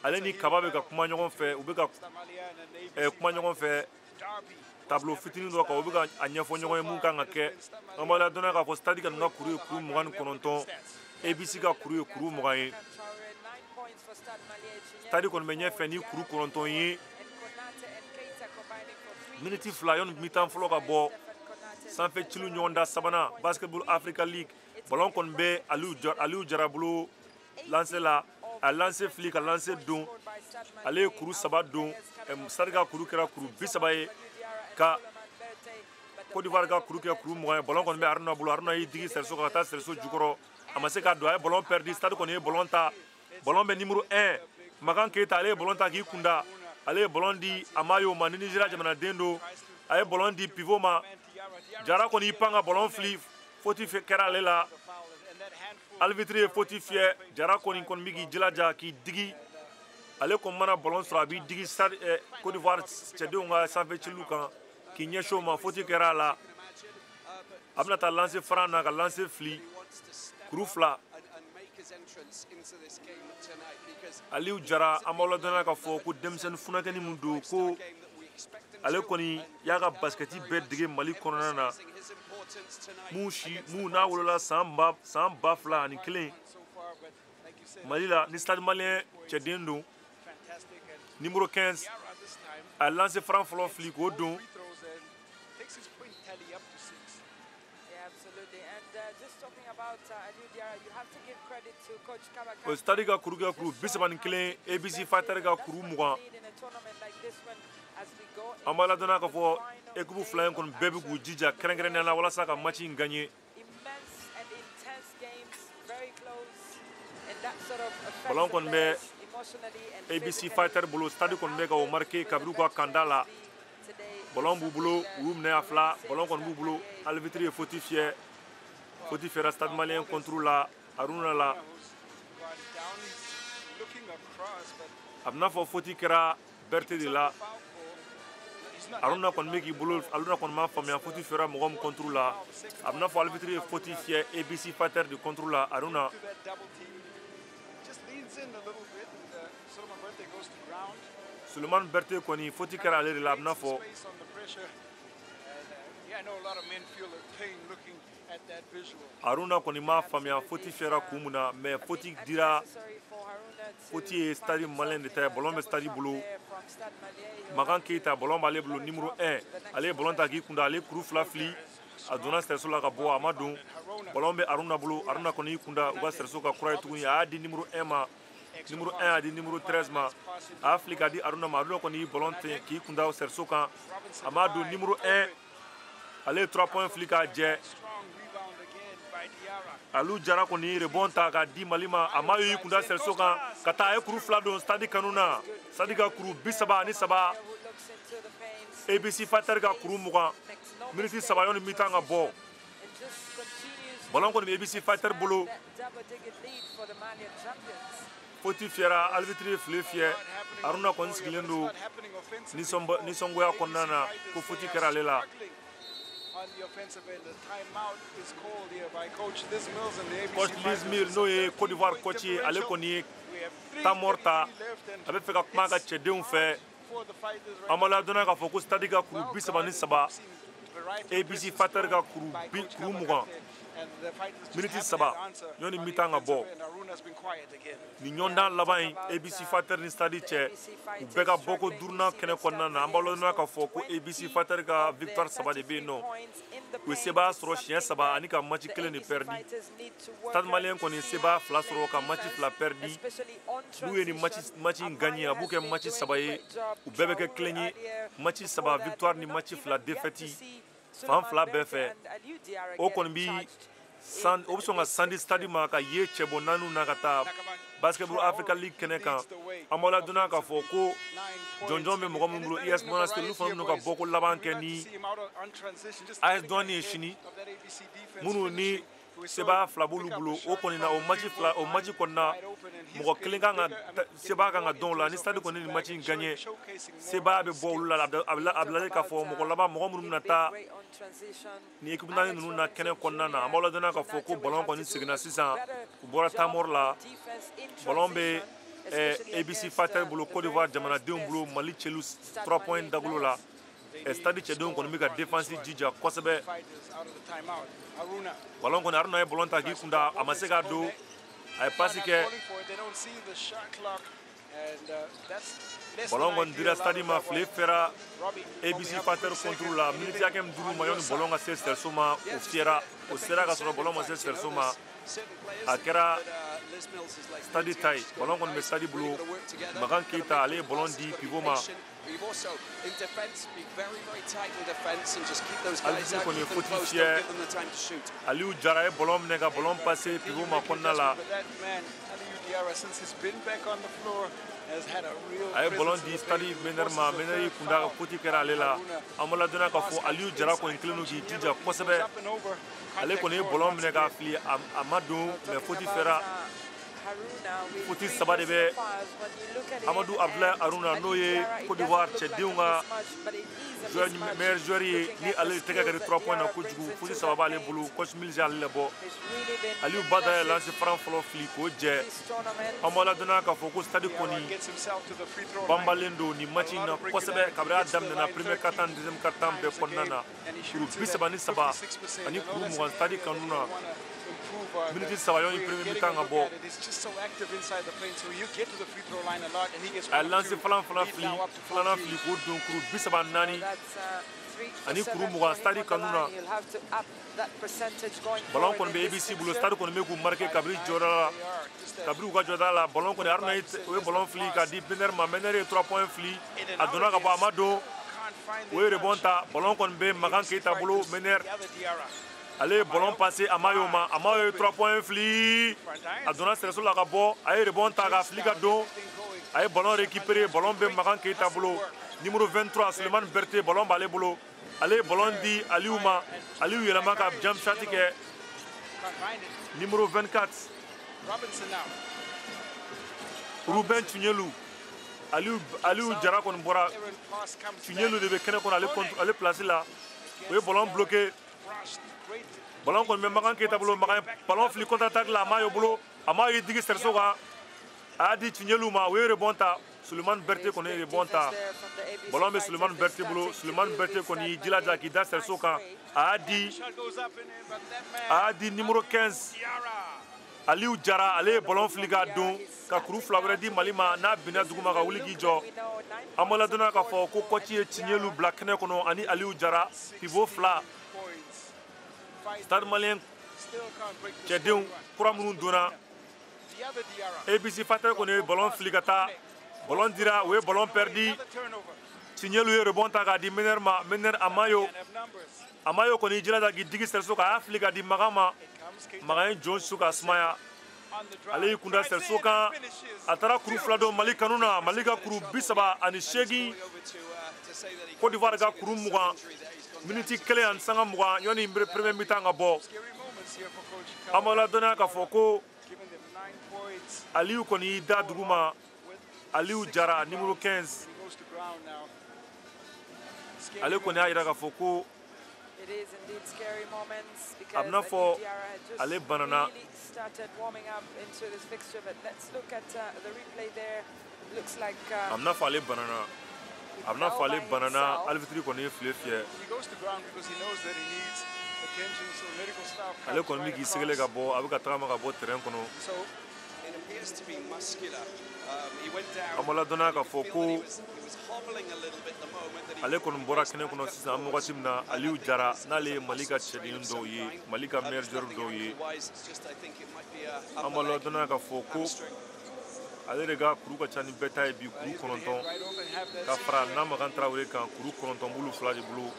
ale ni Kaba bɛ ka kuma ɲɔgɔn fɛ, u bɛ ka kuma ɲɔgɔn fɛ tableau fitinin dɔ kan, u bɛ ka a ɲɛfɔ ɲɔgɔn ye mun kan ka kɛ. An b'a ladɔnniya k'a fɔ Stade kɔni ka kuru ye kuru 29, ABC ka kuru ye kuru 20 ye. Stade kɔni bɛ ɲɛfɛ ni kuru 9 ye. Miniti 2 yanni mi-temps fɔlɔ ka bɔ, sanfɛ ciliw ɲɔgɔn da sabanan Basketball Africa League. Ballon kɔni bɛ Aliou Jara bolo lancer la, a lancer fili ka lancer don, ale ye kuru 3 don. Stade ka kuru kɛra kuru 30 ye, ka Côte d'Ivoire ka kuru kɛ kuru 20 ye. Ballon kɔni bɛ Haruna bolo, Haruna y'i digi cerceau kan ka taa cerceau jukɔrɔ, a ma se k'a don, a ye ballon perdu. Stade kɔni ye ballon ta, ballon bɛ numéro 1 Makan Keita, ale ye ballon ta k'i kunda, ale ye ballon di Amayo ma ni Nigéria jamanaden don, a ye ballon di pivot ma. Jara kɔni y'i pan ka ballon fili, faute kɛra ale la, arbitre ye faute fiyɛ. Jara kɔni bɛ k'i jilaja k'i digi, ale kɔni mana ballon sɔrɔ a b'i digi Stade Côte d'Ivoire cɛdenw ka sanfɛ ciliw kan k'i ɲɛsin o ma, faute kɛra a la. A bɛna taa lancer franc na ka lancer fili, kuru 2. Aliou Jara, an b'aw ladɔnniya k'a fɔ ko denmisɛnnin funankɛnin min don, ko ale kɔni y'a ka basikɛti bɛɛ dege Mali kɔnɔna na, mun n'a wolola san 2001 Mali la, ni Stade Malien cɛden don, numéro 15, a lancer franc fɔlɔ fili k'o don. O Stade ka kuru kɛ kuru 31, ABC Fighter ka kuru 20. An b'a ladɔnniya k'a fɔ équipe fila in kɔni bɛɛ bɛ k'u jija kɛrɛnkɛrɛnnenya la walasa ka match in gagner. Ballon kɔni bɛ ABC Fighter bolo, Stade kɔni bɛ ka o marqué kabini u ka kanda la. Ballon b'u bolo, u y'u minɛ a fila, ballon kɔni b'u bolo, arbitre ye faute fiyɛ. Faute fiyɛra Stade Malien contre la Haruna la. A bɛna fɔ faute kɛra Berete de la. Haruna kɔni bɛ k'i bolo, Haruna kɔni m'a faamuya faute fiyɛra mɔgɔ min contre la. A bɛna fɔ arbitre ye faute fiyɛ ABC Fighter de contre la Haruna. Sulemani Berete kɔni faute kɛra ale de la, a bɛna fɔ. Haruna kɔni m'a faamuya faute fiyɛra kun min na, mais faute dira, faute ye Stade Malien de ta ye, ballon bɛ Stade bolo. Makan Keita, ballon b'ale bolo, numéro 1, ale ye ballon ta k'i kunda, ale ye kuru 2 fili, a donna cerceau la ka bɔ, a ma don. Ballon bɛ Haruna bolo, Haruna kɔni y'i kunda u ka cerceau ka kura ye tuguni, a y'a di numéro 1 ma, numéro 1 y'a di numéro 13 ma, a y'a fili k'a di Haruna ma, Haruna kɔni y'i ballon ten k'i kunda cerceau kan, a ma don. Numéro 1, ale ye 3 points fili k'a jɛ. Aliou Jara kɔni ye rebond ta k'a di Mali ma, a ma y'i kunda cerceau kan ka taa, a ye kuru 2 don Stade kanu na. Stade ka kuru 33, ABC Fighter ka kuru 20, miniti 3 yanni mi-temps ka bɔ. Ballon kɔni bɛ ABC Fighter bolo. Faute fiyɛra, arbitre ye file fiyɛ. Haruna kɔni sigilen don nisɔngoya kɔnɔna na ko faute kɛra ale la. Coach Liz Mills n'o ye Côte d'Ivoire coach ye, ale kɔni ye temps mort ta, a bɛ fɛ ka kuma a ka cɛdenw fɛ. An b'a ladɔnniya k'a fɔ ko Stade ka kuru 33, ABC Fighter ka kuru 20, miniti 3 yanni mi-temps ka bɔ. Nin ɲɔgɔndan laban in ABC Fighter ni Stade cɛ, u bɛɛ ka bɔko duurunan kɛnɛ kɔnɔna na. An b'a ladɔnniya k'a fɔ ko ABC Fighter ka victoire 3 de bɛ yen nɔ, u ye sebaaya sɔrɔ siɲɛ 3 ani ka match 1 de perdu. Stade Malien kɔni ye sebaaya 2 sɔrɔ ka match 2 perdu. N'u ye nin match in gagné, a b'u kɛ match 3 ye, u bɛɛ bɛ kɛ kelen ye. Match 3 victoire ni match 2 défaite fan fila bɛɛ fɛ, o kɔni bi San o bɛ sɔn ka sandi stade ma ka ye cɛbɔ naaniw na ka taa Basketball Africa League kɛnɛ kan. An b'aw ladɔnniya k'a fɔ ko jɔnjɔn bɛ mɔgɔ minnu bolo, US Monastir, olu fana bɛna ka bɔko laban kɛ ni AS Douane ye sini, minnu ni sebaya 2 b'olu bolo. O kɔni na, o match 2, o match kɔni na, mɔgɔ kelen kan ka sebaya kan ka dɔn o la. Ni stade kɔni ni match in gagné, sebaya bɛ bɔ olu la. A bilalen k'a fɔ mɔgɔ laban, mɔgɔ minnu bɛna taa ni équipe naani ninnu na kɛnɛ kɔnɔna na. An b'aw ladɔnniya k'a fɔ ko ballon kɔni seginna sisan, u bɔra temps la. Ballon bɛ ABC Fighter bolo, Côte d'Ivoire jamanadenw bolo, Mali cɛlu 3 points dagolo la. Stade cɛdenw kɔni bɛ ka défense jija kosɛbɛ. Ballon kɔni, Haruna ye ballon ta k'i kunda, a ma se k'a don, a ye passe kɛ. Ballon kɔni dira stade ma, file fɛra ABC Fighter contre la. Miniti hakɛ min dir'u ma yanni ballon ka se cerceau ma, o fiyɛra, o sera ka sɔrɔ ballon ma se cerceau ma, a kɛra stade ta ye. Ballon kɔni bɛ stade bolo. Makan Keita, ale ye ballon di pivot ma. Alisi kɔni ye faute fiyɛ. Aliou Jara ye ballon minɛ ka ballon passer pivot ma kɔnɔna la. A ye ballon di stade meneur ma, meneur y'i kunda ka faute kɛra ale la. An b'aw ladɔnniya k'a fɔ Aliou Jara kɔni kelen don k'i jija kosɛbɛ. Ale kɔni ye ballon minɛ k'a fili, a ma don, mais faute fɛra. Faute 3 de bɛ Amadou Abdoulaye Haruna, n'o ye Côte d'Ivoire cɛdenw ka joueur meilleur joueur ye, ni ale tɛgɛ ka di 3 points na kojugu. Faute 3 b'ale bolo, coach Mills y'ale labɔ. Aliou Badara ye lancer franc fɔlɔ fili k'o jɛ. An b'aw ladɔnniya k'a fɔ ko stade kɔni banbalen don nin match in na kosɛbɛ kabini a daminɛna premier quart-temps, deuxième quart-temps bɛɛ kɔnɔna na. Kuru 33 ani kuru 20 stade kanu na. Miniti 3 yanni premier mi-temps ka bɔ. A ye lancer fɔlɔ fili, filanan fili k'o don, kuru 34 ani kuru 20 stade kanu na. Ballon kɔni bɛ ABC bolo, stade kɔni bɛ k'u marqué kabini jɔda la, kabini u ka jɔda la. Ballon kɔni, Haruna o ye ballon fili k'a di Mener ma, Mener ye 3 points fili, a donna ka bɔ, a ma don, o ye rebond ta. Ballon kɔni bɛ Makan Keita bolo. Mener, ale ye ballon passé Amayo ma, Amayo ye 3 points fili, a donna cerceau la ka bɔ, a ye rebond ta ka fili ka don, a ye ballon récupéré. Ballon bɛ Makan Keita bolo. Numéro 23, Sulemani Berté, ballon b'ale bolo. Ale ye ballon di Aliou ma, Aliou yɛlɛma ka jump shot kɛ. Numéro 24, Ruben Tunyelu. Aliou Jara kɔni bɔra, Tunyelu de bɛ kɛnɛ kɔnɔ ale place la. O ye ballon bloqué. Ballon kɔni bɛ Makan Keita bolo. Makan ballon fili contre attaque la, a m'a ye bolo, a m'a ye digi cerceau kan, a y'a di Tunyelu ma, o ye rebond ta. Sulemani Berté kɔni ye rebond ta. Ballon bɛ Sulemani Berté bolo. Sulemani Berté kɔni y'i jilaja k'i da cerceau kan, a y'a di numéro 15 Aliou Jara, ale ye ballon fili k'a don ka kuru 2 wɛrɛ di Mali ma, n'a binna duguma ka wuli k'i jɔ. An b'a ladɔnniya k'a fɔ ko coach ye Tunyelu bila kɛnɛ kɔnɔ ani Aliou Jara, pivot 2. Stade Malien cɛdenw kura minnu donna, ABC Fighter kɔni ye ballon fili ka taa, ballon dira, o ye ballon perdu. Tunyelu ye rebond ta k'a di Mener ma, Mener Amayo, Amayo kɔni y'i jilaja k'i digi cerceau kan, a y'a fili k'a di Makan ma, Makan ye jɔn su ka sumaya, ale y'i kunda cerceau kan, a taara kuru 2 don Mali kanu na. Mali ka kuru 38, Côte d'Ivoire ka kuru 20, miniti 1 ani sanga 20 yanni premier mi-temps ka bɔ. An b'aw ladɔnniya k'a fɔ ko Aliou kɔni y'i da dugu ma. Aliou Jara, numéro 15, ale kɔni y'a jira k'a fɔ ko a bɛna fɔ ale banana. A bɛna fɔ ale banana, a bɛna fɔ ale banana. Arbitre kɔni ye file fiyɛ. Ale kɔni bɛ k'i sɛgɛlɛ ka bɔ, a bɛ ka tagama ka bɔ terrain kɔnɔ. An b'a ladɔnniya k'a fɔ ko ale kɔni bɔra kɛnɛ kɔnɔ sisan. An bɛ wagati min na, Aliou Jara, n'ale ye Mali ka cɛden dɔw ye, Mali ka meilleur joueur dɔw ye, an b'a ladɔnniya k'a fɔ ko ale de ka kuru ka ca ni bɛɛ ta ye bi, kuru 9 ka fara Namakan Tarawele kan, kuru 9 b'olu 2 de bolo.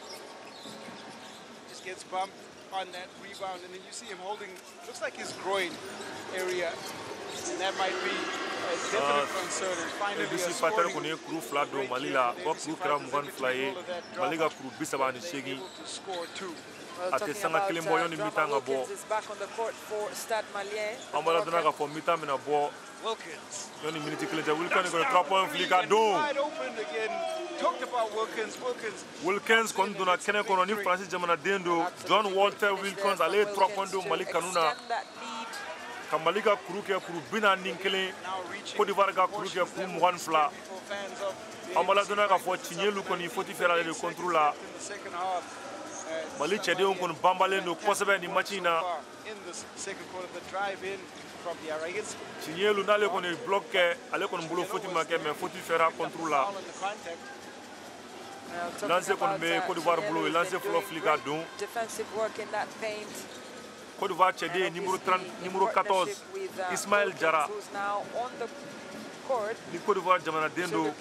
on that rebound, and then you see him holding, looks like his groin area, and that might be a definite concern. And finally, ABC Fighter kɔni ye kuru 2 don Mali la, o kuru kɛra 22 ye, Mali ka kuru 38. A tɛ sanga kelen bɔ yanni mi-temps ka bɔ. An b'a ladɔnniya k'a fɔ mi-temps bɛna bɔ yanni miniti kelen cɛ. Wilkins kɔni 3 points fili ka don. Wilkins kɔni donna kɛnɛ kɔnɔ ni Faransi jamanaden don, John Walter Wilkins, ale ye 3 points don Mali kanu na. Ka Mali ka kuru kɛ kuru 41, Côte d'Ivoire ka kuru kɛ kuru 22. An b'a ladɔnniya k'a fɔ Tiɲɛlu kɔni faute fɛra ale de contre la. Mali cɛdenw kɔni banbalen don kosɛbɛ nin match in na. Tiɲɛlu n'ale kɔni ye bloc kɛ, ale kɔni bolo faute ma kɛ, mais faute fɛra contre la. Lancer kɔni bɛ Côte d'Ivoire bolo, lancer fɔlɔ fili ka don. Côte d'Ivoire cɛden numéro 30, numéro 14, Ismaël Diarra. Ni Côte d'Ivoire jamanaden don,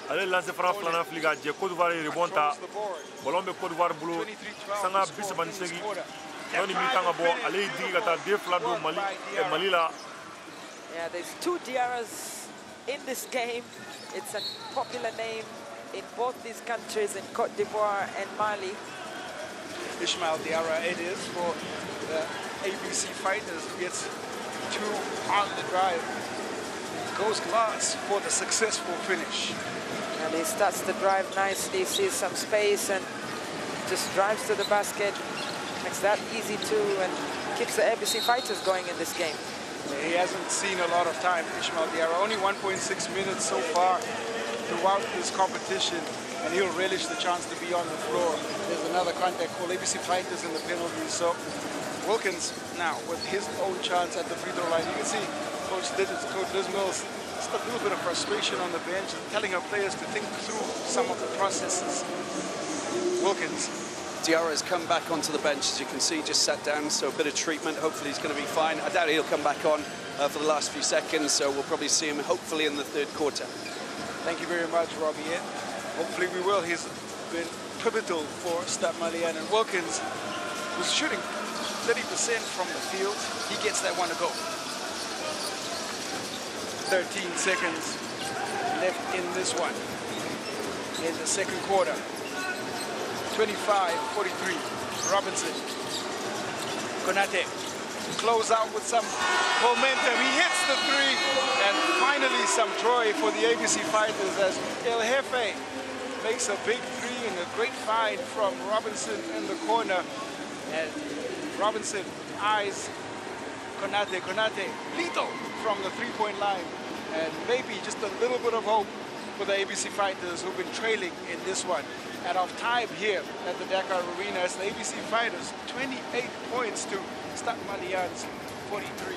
ale lancer fana filanan fili ka jɛ. Côte d'Ivoire ye rebond ta, ballon bɛ Côte d'Ivoire bolo, sanga 38 yanni mi-temps ka bɔ, ale y'i digi ka taa den 2 don Mali la. Yeah, there's two Diarras in this game. It's a popular name in both these countries, in Côte d'Ivoire and Mali. Ismail Diarra it is for the ABC Fighters, who gets 2 on the drive. Goes glass for the successful finish. And he starts the drive nicely, sees some space and just drives to the basket. Makes that easy too and keeps the ABC Fighters going in this game. He hasn't seen a lot of time, Ismail Diarra. Only 1.6 minutes so far throughout this competition, and he'll relish the chance to be on the floor. There's another contact call, ABC Fighters in the penalty. So Wilkins now with his own chance at the free throw line. You can see Coach Liz Mills, just a little bit of frustration on the bench, telling her players to think through some of the processes. Wilkins. Diarra has come back onto the bench, as you can see, just sat down, so a bit of treatment. Hopefully he's going to be fine. I doubt he'll come back on for the last few seconds, so we'll probably see him hopefully in the third quarter. Thank you very much, Robbie. Yeah, hopefully we will. He's been pivotal for Stade Malien, and Wilkins was shooting 30% from the field. He gets that one to go. 13 seconds left in this one. In the second quarter. 25-43, Robinson. Konate close out with some momentum. He hits the three, and finally some joy for the ABC Fighters as El Jefe makes a big three and a great find from Robinson in the corner. And Robinson eyes Konate. Konate lethal from the three-point line, and maybe just a little bit of hope for the ABC Fighters, who've been trailing in this one. At off time here at the Dakar Arena, it's the ABC Fighters 28 points to Stade Malien's 43.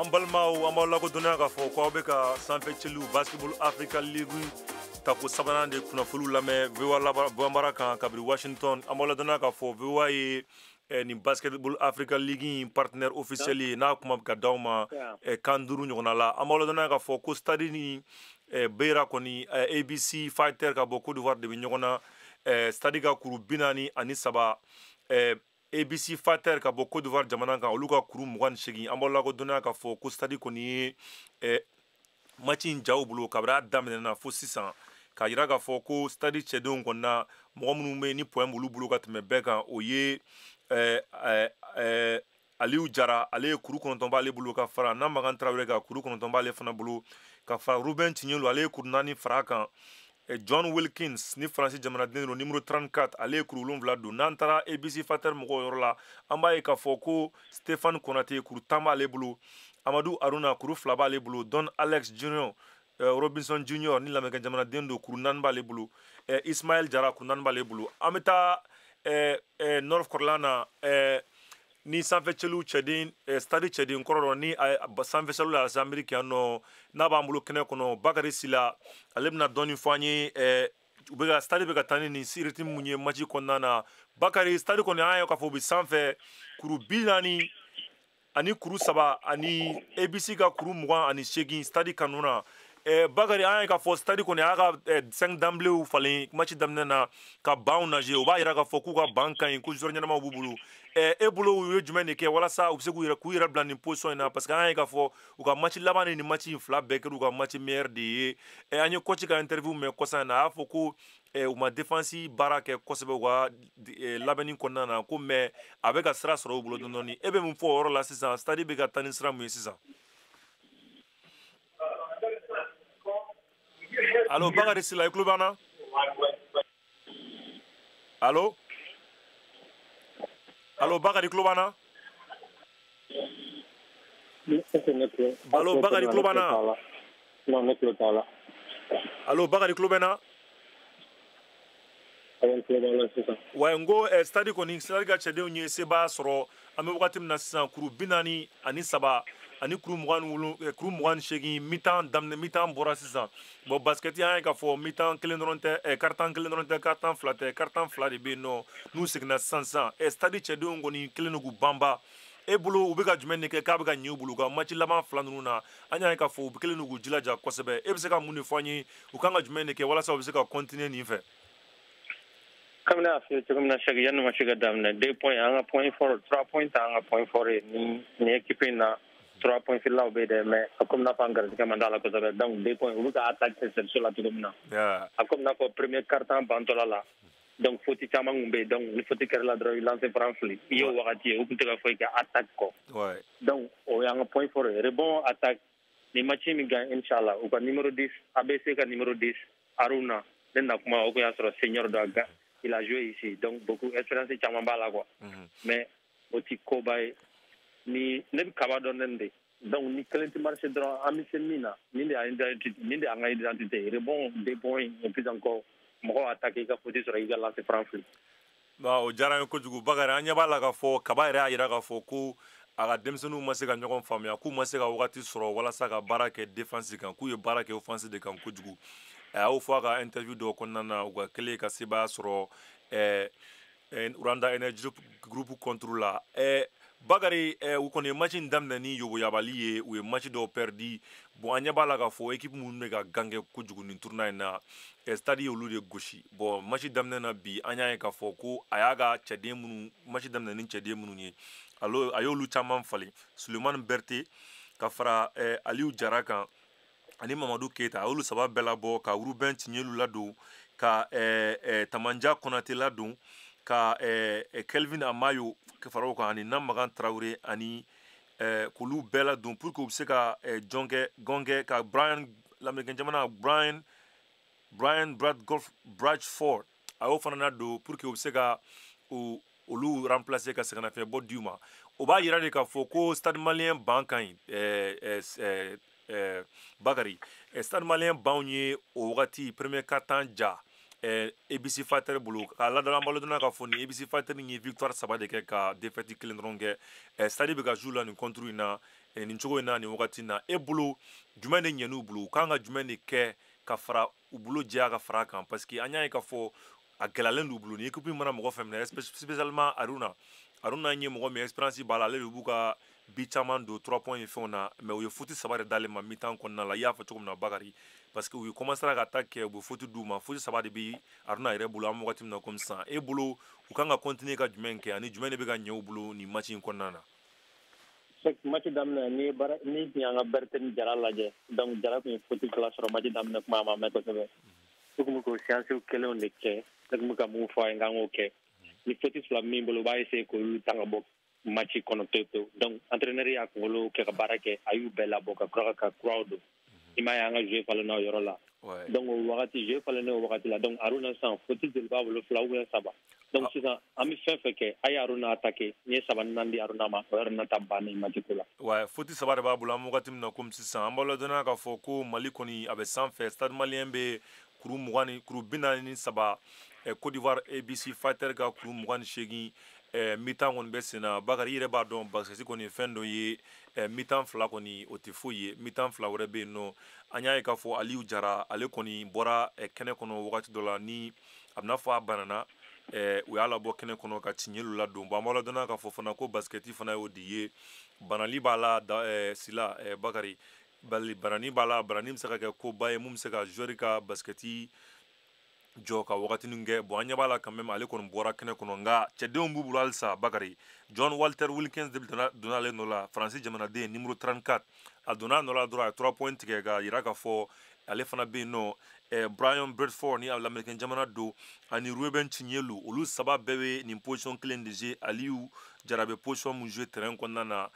An balimaw, an b'aw lakodɔnniya k'a fɔ k'aw bɛ ka sanfɛ cɛliw Basketball Africa League Tako sabanan de kunnafoniw lamɛn VOA Bambara kan kabini Washington. An b'aw ladɔnniya k'a fɔ VOA ye nin Basketball Africa League in partenaire officiel ye, n'a kuma bɛ ka d'aw ma kan 5 ɲɔgɔnna la. An b'aw ladɔnniya k'a fɔ ko stade ni Beira kɔni, ABC Fighter ka bɔ Côte d'Ivoire de bɛ ɲɔgɔn na. Stade ka kuru 43, ABC Fighter ka bɔ Côte d'Ivoire jamana kan, olu ka kuru 28. An b'aw lakodɔnniya k'a fɔ ko stade kɔni ye match in jaw bolo kabini a daminɛna fo sisan, k'a jira k'a fɔ ko stade cɛdenw kɔni na, mɔgɔ minnu bɛ yen ni point b'olu bolo ka tɛmɛ bɛɛ kan, o ye Aliou Jara, ale ye kuru 9 b'ale bolo, ka fara Namakan Traoré kan, kuru 9 b'ale fana bolo, ka fara Ruben Tignelu, ale ye kuru 4 fara a kan. John Wilkins ni Faransi jamanaden don, numéro 34, ale ye kuru 7 don. N'an taara ABC Fighter mɔgɔw yɔrɔ la, an b'a ye k'a fɔ ko Stéphane Konate, kuru 10 b'ale bolo, Amadou Aruna, kuru 2 b'ale bolo, Don Alex Junior Robinson Junior ni lamɛnkɛ jamanaden don, kuru 4 b'ale bolo, Ismaël Jara, kuru 4 b'ale bolo. An bɛ taa North Carolina ni sanfɛcɛliw cɛden, stade cɛden kɔrɔ dɔ ni sanfɛcɛliw la Amérique yan nɔ, n'a b'an bolo kɛnɛ kɔnɔ, Bakari Sila, ale bɛna dɔɔni fɔ an ye. U bɛ ka stade bɛ ka taa ni nin rythme mun ye match kɔnɔna na. Bakari, stade kɔni an y'a ye k'a fɔ u bɛ sanfɛ kuru 40 ani kuru 3 ani ABC ka kuru 28 stade kanu na. Bakari, an y'a ye k'a fɔ stade kɔni a y'a ka 5 d'emblée falen match daminɛ na ka banw lajɛ, o b'a jira k'a fɔ k'u ka ban ka ɲi, ko joueur ɲɛnamaw b'u bolo. E bolo, u ye jumɛn de kɛ walasa u bɛ se k'u yɛrɛ bila nin position in na? Parce que an y'a ye k'a fɔ u ka match laban ni nin match in fila bɛɛ kɛra u ka match meilleur de ye. An ye coach ka interview mɛn kɔsa in na, a y'a fɔ ko u ma défense baara kɛ kosɛbɛ u ka labɛnni kɔnɔna na, ko mais a bɛ ka sira sɔrɔ u bolo dɔɔni dɔɔni. E bɛ mun fɔ o yɔrɔ la sisan, stade bɛ ka taa ni sira mun ye sisan? Allo, Bakari Sila, i tulo b'an na? Allo, allo, Bakari, tulo b'an na? Allo, Bakari, tulo b'an na? Non, ne tulo t'a la. Allo, Bakari, tulo bɛ n na? Wa n ko stade kɔni, stade ka cɛdenw ye sebaaya sɔrɔ. An bɛ wagati min na sisan, kuru 43 ani kuru 27, kuru 28, mi-temps daminɛ, mi-temps bɔra sisan. Bon, basket an ye k'a fɔ mi-temps kelen dɔrɔn tɛ, quart-temps kelen dɔrɔn tɛ, quart-temps fila tɛ, quart-temps fila de bɛ yen nɔ. N'u seginna sisan sisan, stade cɛdenw kɔni kelen don k'u banba. E bolo, u bɛ ka jumɛn de kɛ k'a bɛ ka ɲɛ u bolo u ka match laban fila ninnu na? An y'a ye k'a fɔ u kelen don k'u jilaja kosɛbɛ. E bɛ se ka mun de fɔ an ye, u kan ka jumɛn de kɛ walasa u bɛ se ka continuer nin fɛ? Comme ne y'a f'i ye cogo min na, Sɛki, yanni match ka daminɛ, 2 points an ka point fort, 3 points t'an ka point fort ye. Nin équipe in na, 3 points fililaw bɛ yen dɛ, mais a komi n'a fɔ an garijɛgɛ man d'a la kosɛbɛ. Donc 2 points, u bɛ ka attaque kɛ service la cogo min na, a komi n'a fɔ premier quart-temps bantɔla la, donc faute caman tun bɛ yen. Donc ni faute kɛra la dɔrɔn, i lancer franc fili i y'o wagati ye, u tun tɛ ka foyi kɛ attaque kɔ. Donc o y'an ka point fort ye, rebond, attaque. Ni match min gagne, inchallah, u ka numéro 10, ABC ka numéro 10 Aruna, ne na kuma o kun y'a sɔrɔ senior dɔ a, il a joué ici, donc beaucoup expérience caman b'a la quoi. Mais o ti koba ye, ni ne bɛ kaba dɔn ne de. Donc ni kelen tɛ marché dɔrɔn, an bɛ se min na, nin de y'an identité, nin de y'an ka identité: rebond, deux points, et puis encore mɔgɔw attaquer, i ka faute sɔrɔ, i ka lancer franc fili. O diyara n ye kojugu, Bakari. An ɲɛ b'a la k'a fɔ kaba yɛrɛ y'a jira k'a fɔ ko a ka denmisɛnninw ma se ka ɲɔgɔn faamuya, k'u ma se ka wagati sɔrɔ walasa ka baara kɛ défense kan, k'u ye baara kɛ offense de kan kojugu. A y'o fɔ a ka interview dɔw kɔnɔna na, u ka kɛlen ka sebaaya sɔrɔ Rwanda Energy Group contre la. Bakari, u kɔni ye match in daminɛ ni yoboyabali ye, u ye match dɔw perdu. Bon, an ɲɛ b'a la k'a fɔ équipe minnu bɛ ka gan kɛ kojugu nin tournoi in na, stade ye olu de gosi. Bon, match daminɛ na bi, an y'a ye k'a fɔ ko a y'a ka cɛden minnu, match daminɛ ni cɛden minnu ye, a y'olu caman falen. Sulemani Berete ka fara Aliou Jara kan ani Mamadu Keyita, a y'olu saba bɛɛ labɔ, ka Ruben Tignelu ladon, ka Tamanja Konate ladon, ka Kelvin Amayo fara o kan ani Namakan Traoré, ani k'olu bɛɛ ladon pour que u bɛ se ka jɔn kɛ, gɔn kɛ, ka Brian, lamɛrikɛn jamana Brian Brad Golf Bradford, a y'o fana ladon pour que u bɛ se ka olu remplacer ka sɛgɛnnafiɲɛbɔ d'u ma. O b'a yira de k'a fɔ ko Stade Malien ban ka ɲi. Bakari, Stade Malien banw ye o wagati premier quart-temps ja ABC Fighter bolo. K'a ladɔn, an b'a dɔn k'a fɔ nin ABC Fighter ye victoire 3 de kɛ ka défaite kelen dɔrɔn kɛ. Stade bɛ ka jouer la nin contre in na nin cogo in na nin wagati in na. E bolo, jumɛn de ɲɛn'u bolo? U kan ka jumɛn de kɛ ka fara u bolo jɛya ka fara a kan, parce que an y'a ye k'a fɔ a gɛlɛyalen d'u bolo. Ni équipe mana mɔgɔ fɛn minɛ, spécialement Aruna ye mɔgɔ min expérience b'a la, ale de b'u ka bi caman don 3 points ni fɛnw na, mais u ye faute 3 de d'ale ma mi-temps kɔnɔna la. I y'a fɔ cogo min na Bakari, parce que u ye commencé ka ta kɛ, u bɛ faute d'u ma, faute 3 de bɛ Aruna yɛrɛ bolo an bɛ wagati min na komi sisan. E bolo u kan ka continuer ka jumɛn kɛ, ani jumɛn de bɛ ka ɲɛ u bolo nin match in kɔnɔna na? Match daminɛ, ni baara ni tun y'an ka Berthe ni Jara lajɛ, donc Jara tun ye faute 2 sɔrɔ match daminɛ kuma, a ma mɛn kosɛbɛ. Ne tun bɛ k'o séance kelenw de kɛ, ne tun bɛ ka mun fɔ a ye k'an k'o kɛ. Ni faute 2 min bolo, u b'a essayer k'olu ta ka bɔ match kɔnɔ pewu pewu. Donc entraîneur y'a kunkolo kɛ ka baara kɛ, a y'u bɛɛ labɔ ka kura ka kuraw don. I m'a ye an ka jeu falenna o yɔrɔ la. Donc o wagati jeu falenna o wagati la. Donc Aruna sisan faute joli b'a bolo? 2 ou bien 3. Donc sisan an bɛ fɛn fɛn kɛ, a ye Aruna attaquer, n'i ye 3 ni 4 di Aruna ma, o yɛrɛ na ta bannen match ko la. Ouais, faute 3 de b'a bolo an bɛ wagati min na komi sisan. An b'aw ladɔnniya k'a fɔ ko Mali kɔni a bɛ sanfɛ, Stade Malien bɛ kuru 20 ni kuru 43, Côte d'Ivoire ABC Fighter ka kuru 28. Mi-temps kɔni bɛ sen na. Bakari, i yɛrɛ b'a dɔn basket kɔni ye fɛn dɔ ye, mi-temps 2 kɔni o tɛ foyi ye, mi-temps 2 wɛrɛ bɛ yen nɔ. An y'a ye k'a fɔ Aliyu Jara, ale kɔni bɔra kɛnɛ kɔnɔ wagati dɔ la, ni a bɛna fɔ a banana, u y'a labɔ kɛnɛ kɔnɔ ka Tiɲɛlu ladon. Bon, an b'aw ladɔnniya k'a fɔ fana ko basket fana y'o de ye, banali b'a la da, Sila, Bakari, bali banani b'a la, banani bɛ se ka kɛ koba ye mun bɛ se ka joueur ka basket jɔ ka wagatinin kɛ. Bon, an ɲɛ b'a la quand même, ale kɔni bɔra kɛnɛ kɔnɔ, nka cɛdenw b'u bolo halisa. Bakari, John Walter Wilkins de donna ale nɔ la, Faransi jamanaden numéro 34. A donna a nɔ la dɔrɔn, a ye 3 points tigɛ ka yira k'a fɔ ale fana bɛ yen nɔ. Brian Bradford ni l'américain jamana don, ani Ruben Chinyelu, olu 3 bɛɛ bɛ nin position kelen de jouer. Aliyu Jara bɛ position mun jouer terrain kɔnɔna na?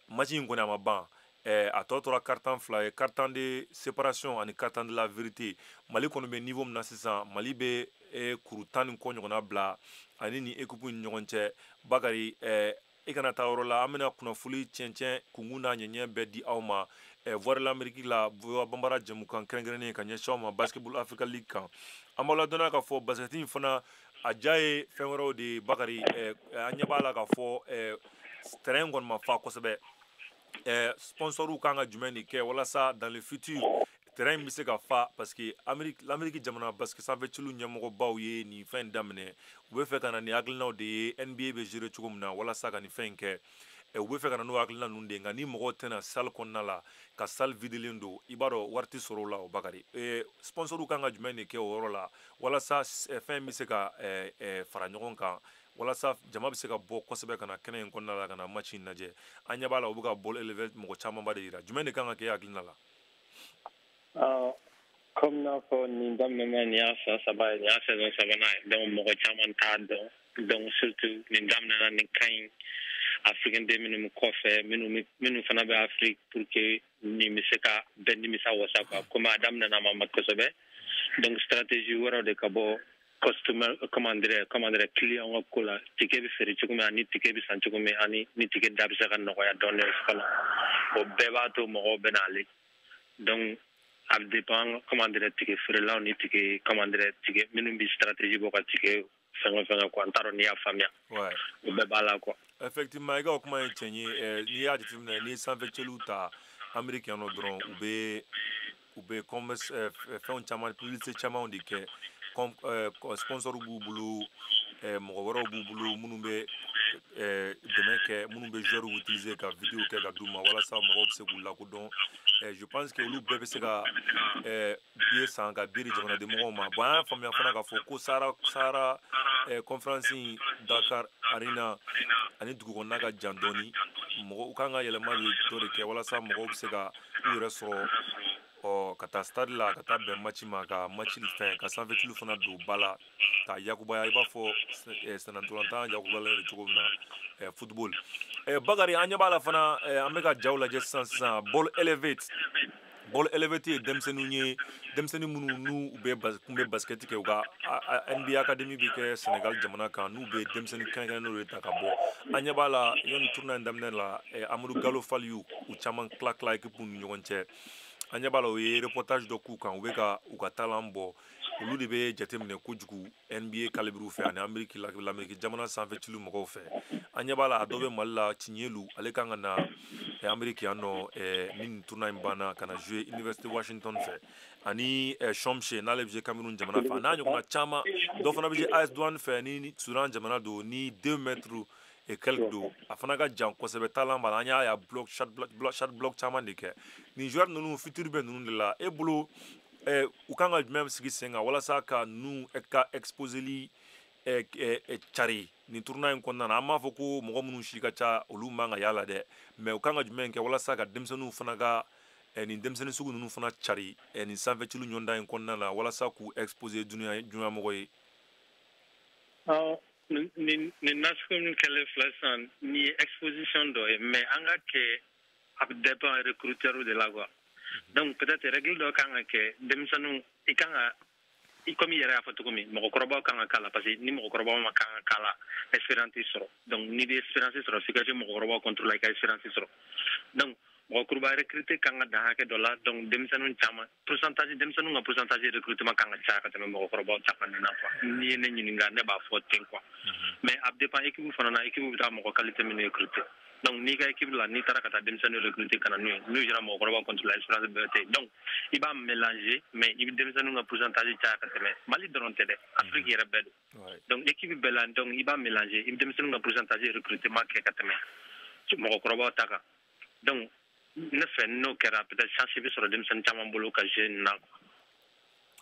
Match in kɔni a ma ban, a tɔ tora carton 2 ye, carton de séparation ani carton de la vérité. Mali kɔni bɛ niveau min na sisan, Mali bɛ kuru 10 ni kɔ ɲɔgɔnna bila ani ni équipe ni ɲɔgɔn cɛ. Bakari, i kana taa yɔrɔ la, an bɛna kunnafoni cɛncɛn kunkun n'a ɲɛɲɛ bɛɛ di aw ma Voix de l'Amérique la, Voix Bambara jɛmukan kɛrɛnkɛrɛnnen ka ɲɛsin aw ma Basketball Africa League kan. An b'aw ladɔnniya k'a fɔ basket in fana a ja ye fɛn wɛrɛw de ye. Bakari, an ɲɛ b'a la k'a fɔ terrain kɔni ma fa kosɛbɛ. Sponsors kan ka jumɛn de kɛ walasa dans le futur terrain bɛ se ka fa? Parce que l'Amérique jamana basket sanfɛciliw ɲɛmɔgɔbaw ye nin fɛn in daminɛ, u bɛ fɛ ka na ni hakilinaw de ye NBA bɛ gérer cogo min na walasa ka nin fɛn in kɛ. U bɛ fɛ ka na n'o hakilina ninnu de ye, nka ni mɔgɔw tɛna salle kɔnɔna la, ka salle videlen don, i b'a dɔn wari tɛ sɔrɔ o la. O Bakari, sponsors kan ka jumɛn de kɛ o yɔrɔ la walasa fɛn bɛ se ka fara ɲɔgɔn kan, walasa jama bɛ se ka bɔ kosɛbɛ ka na kɛnɛ in kɔnɔna la ka na match in lajɛ? An ɲɛ b'a la u bɛ ka ball élevé, mɔgɔ camanba de yira. Jumɛn de kan ka kɛ hakilina la? Comme n'a fɔ nin daminɛna, nin y'a san 3 ye, nin y'a saison 3nan ye, donc mɔgɔ caman t'a dɔn. Donc surtout nin daminɛna, nin ka ɲi africain den minnu bɛ kɔfɛ, minnu fana bɛ Afrique, pour que nin bɛ se ka bɛɛ nimisa wasa quoi. Komi a daminɛna, ma ma kosɛbɛ, donc stratégie wɛrɛw de ka bɔ customer, comment dire, client ka ko la, ticket bɛ feere cogo min, ani ticket bɛ san cogo min, ani ni ticket da bɛ se ka nɔgɔya dɔɔnin fana, o bɛɛ b'a to mɔgɔw bɛ n'ale. Donc a bɛ dépend, comment dire, ticket feerelaw ni ticket, comment dire, ticket minnu bɛ stratégie bɔ ka ticket fɛngɛ fɛngɛ quoi. N t'a dɔn n'i y'a faamuya. O bɛɛ b'a la quoi. Effectivement, i ka o kuma ye tiɲɛ ye. N'i y'a jateminɛ, n'i ye sanfɛcɛliw ta Amérique yan nɔ dɔrɔn, u bɛ commerce fɛnw caman, publicité camanw de kɛ. Sponsor b'u bolo, mɔgɔ wɛrɛw b'u bolo minnu bɛ dɛmɛ kɛ, minnu bɛ joueurs utiliser ka vidéo kɛ ka d'u ma walasa mɔgɔw bɛ se k'u lakodɔn. Je pense que olu bɛɛ bɛ se ka billet san ka billet di jamanaden mɔgɔw ma. Bon, an y'a faamuya fana k'a fɔ ko Sahara conférence in, Dakar Arena ani dugu kɔnɔna ka jan dɔɔni. Mɔgɔ u kan ka yɛlɛma de dɔ de kɛ walasa mɔgɔw bɛ se ka u yɛrɛ sɔrɔ ɔ ka taa stade la, ka taa bɛn match ma, ka match fɛn, ka sanfɛtulu fana don ba la ka yakubaya, i b'a fɔ sennantolatan yakubayalen don cogo min na, football. Bakari, an ɲɛ b'a la fana, an bɛ ka jaw lajɛ sisan sisan. Ball Elevate, Ball Elevate ye denmisɛnninw ye, denmisɛnnin minnu n'u bɛ kun bɛ basket kɛ, u ka NBA Academy bɛ kɛ Sénégal jamana kan, n'u bɛ denmisɛnnin kɛrɛnkɛrɛnnenw de ta ka bɔ. An ɲɛ b'a la yanni tournoi in daminɛ la, Amadou Gallo Fall y'u u caman tila tila équipe ni ɲɔgɔn cɛ. An ɲɛ b'a la u ye reportage dɔ k'u kan, u bɛ ka u ka talent bɔ. Olu de bɛ jateminɛ kojugu NBA calibre fɛ ani Amérique, l'Amérique jamana sanfɛ cili mɔgɔw fɛ. An ɲɛ b'a la, a dɔ bɛ Mali la, Tiɲɛlu, ale kan ka na Amérique yan nɔ ni nin tournoi in banna, ka na jouer Université Washington fɛ, ani Chomche, n'ale bɛ jouer Cameroun jamana fɛ, a n'a ɲɔgɔnna caman. Dɔ fana bɛ jouer AS Douane fɛ, ni Soudan jamana don, ni 2 mètres et quelques don. A fana ka jan kosɛbɛ, talent b'a la. An y'a bloc shot, bloc shot, bloc caman de kɛ. Nin joueur ninnu, futur bɛ ninnu de la. E bolo, u kan ka jumɛn sigi sen kan walasa ka ninnu ka exposeli cari nin tournoi in kɔnɔna na? An b'a fɔ ko mɔgɔ minnu si ka ca, olu man ka y'a la dɛ, mais u kan ka jumɛn kɛ walasa ka denmisɛnninw fana ka nin denmisɛnnin sugu ninnu fana cari nin sanfɛcili ɲɔgɔndan in kɔnɔna na, walasa k'u exposer dunuya dunuya mɔgɔ ye? Nin nasugu min kɛlen filɛ sisan, nin ye exposition dɔ ye, mais an ka kɛ, a bɛ dépend recruteur de la quoi. Donc peut-être règle dɔ kan ka kɛ, denmisɛnninw i kan ka i komi i yɛrɛ y'a fɔ cogo min, mɔgɔkɔrɔbaw kan ka k'a la, parce que ni mɔgɔkɔrɔbaw ma kan ka k'a la, expérience tɛ sɔrɔ. Donc n'i bɛ expérience sɔrɔ, f'i ka se mɔgɔkɔrɔbaw contre la, i ka expérience sɔrɔ. Donc mɔgɔkɔrɔba recruter kan ka dan hakɛ dɔ la. Donc denmisɛnninw caman pourcentage, denmisɛnninw ka pourcentage recrutement kan ka caya ka tɛmɛ mɔgɔkɔrɔbaw ta kan na quoi. N'i ye ne ɲininka, ne b'a fɔ ten quoi. Mais a bɛ dépend équipe fana na, équipe bɛ taa mɔgɔ qualité min recruter. Donc n'i ka équipe la, n'i taara ka taa denmisɛnninw recruter ka na n'u ye, n'u sera mɔgɔkɔrɔba contre la, expérience bɛɛ tɛ. Donc i b'a mélanger, mais i bɛ denmisɛnninw ka pourcentage caya ka tɛmɛ. Mali dɔrɔn tɛ dɛ, Afrique yɛrɛ bɛɛ don. Donc équipe bɛɛ la, donc i b'a mélanger, i bɛ denmisɛnninw ka pourcentage recrutement kɛ ka tɛmɛ mɔgɔkɔrɔbaw ta kan. Donc ne fɛ, n'o kɛra, peut-être chance bɛ sɔrɔ denmisɛnnin caman bolo ka jouer nin na.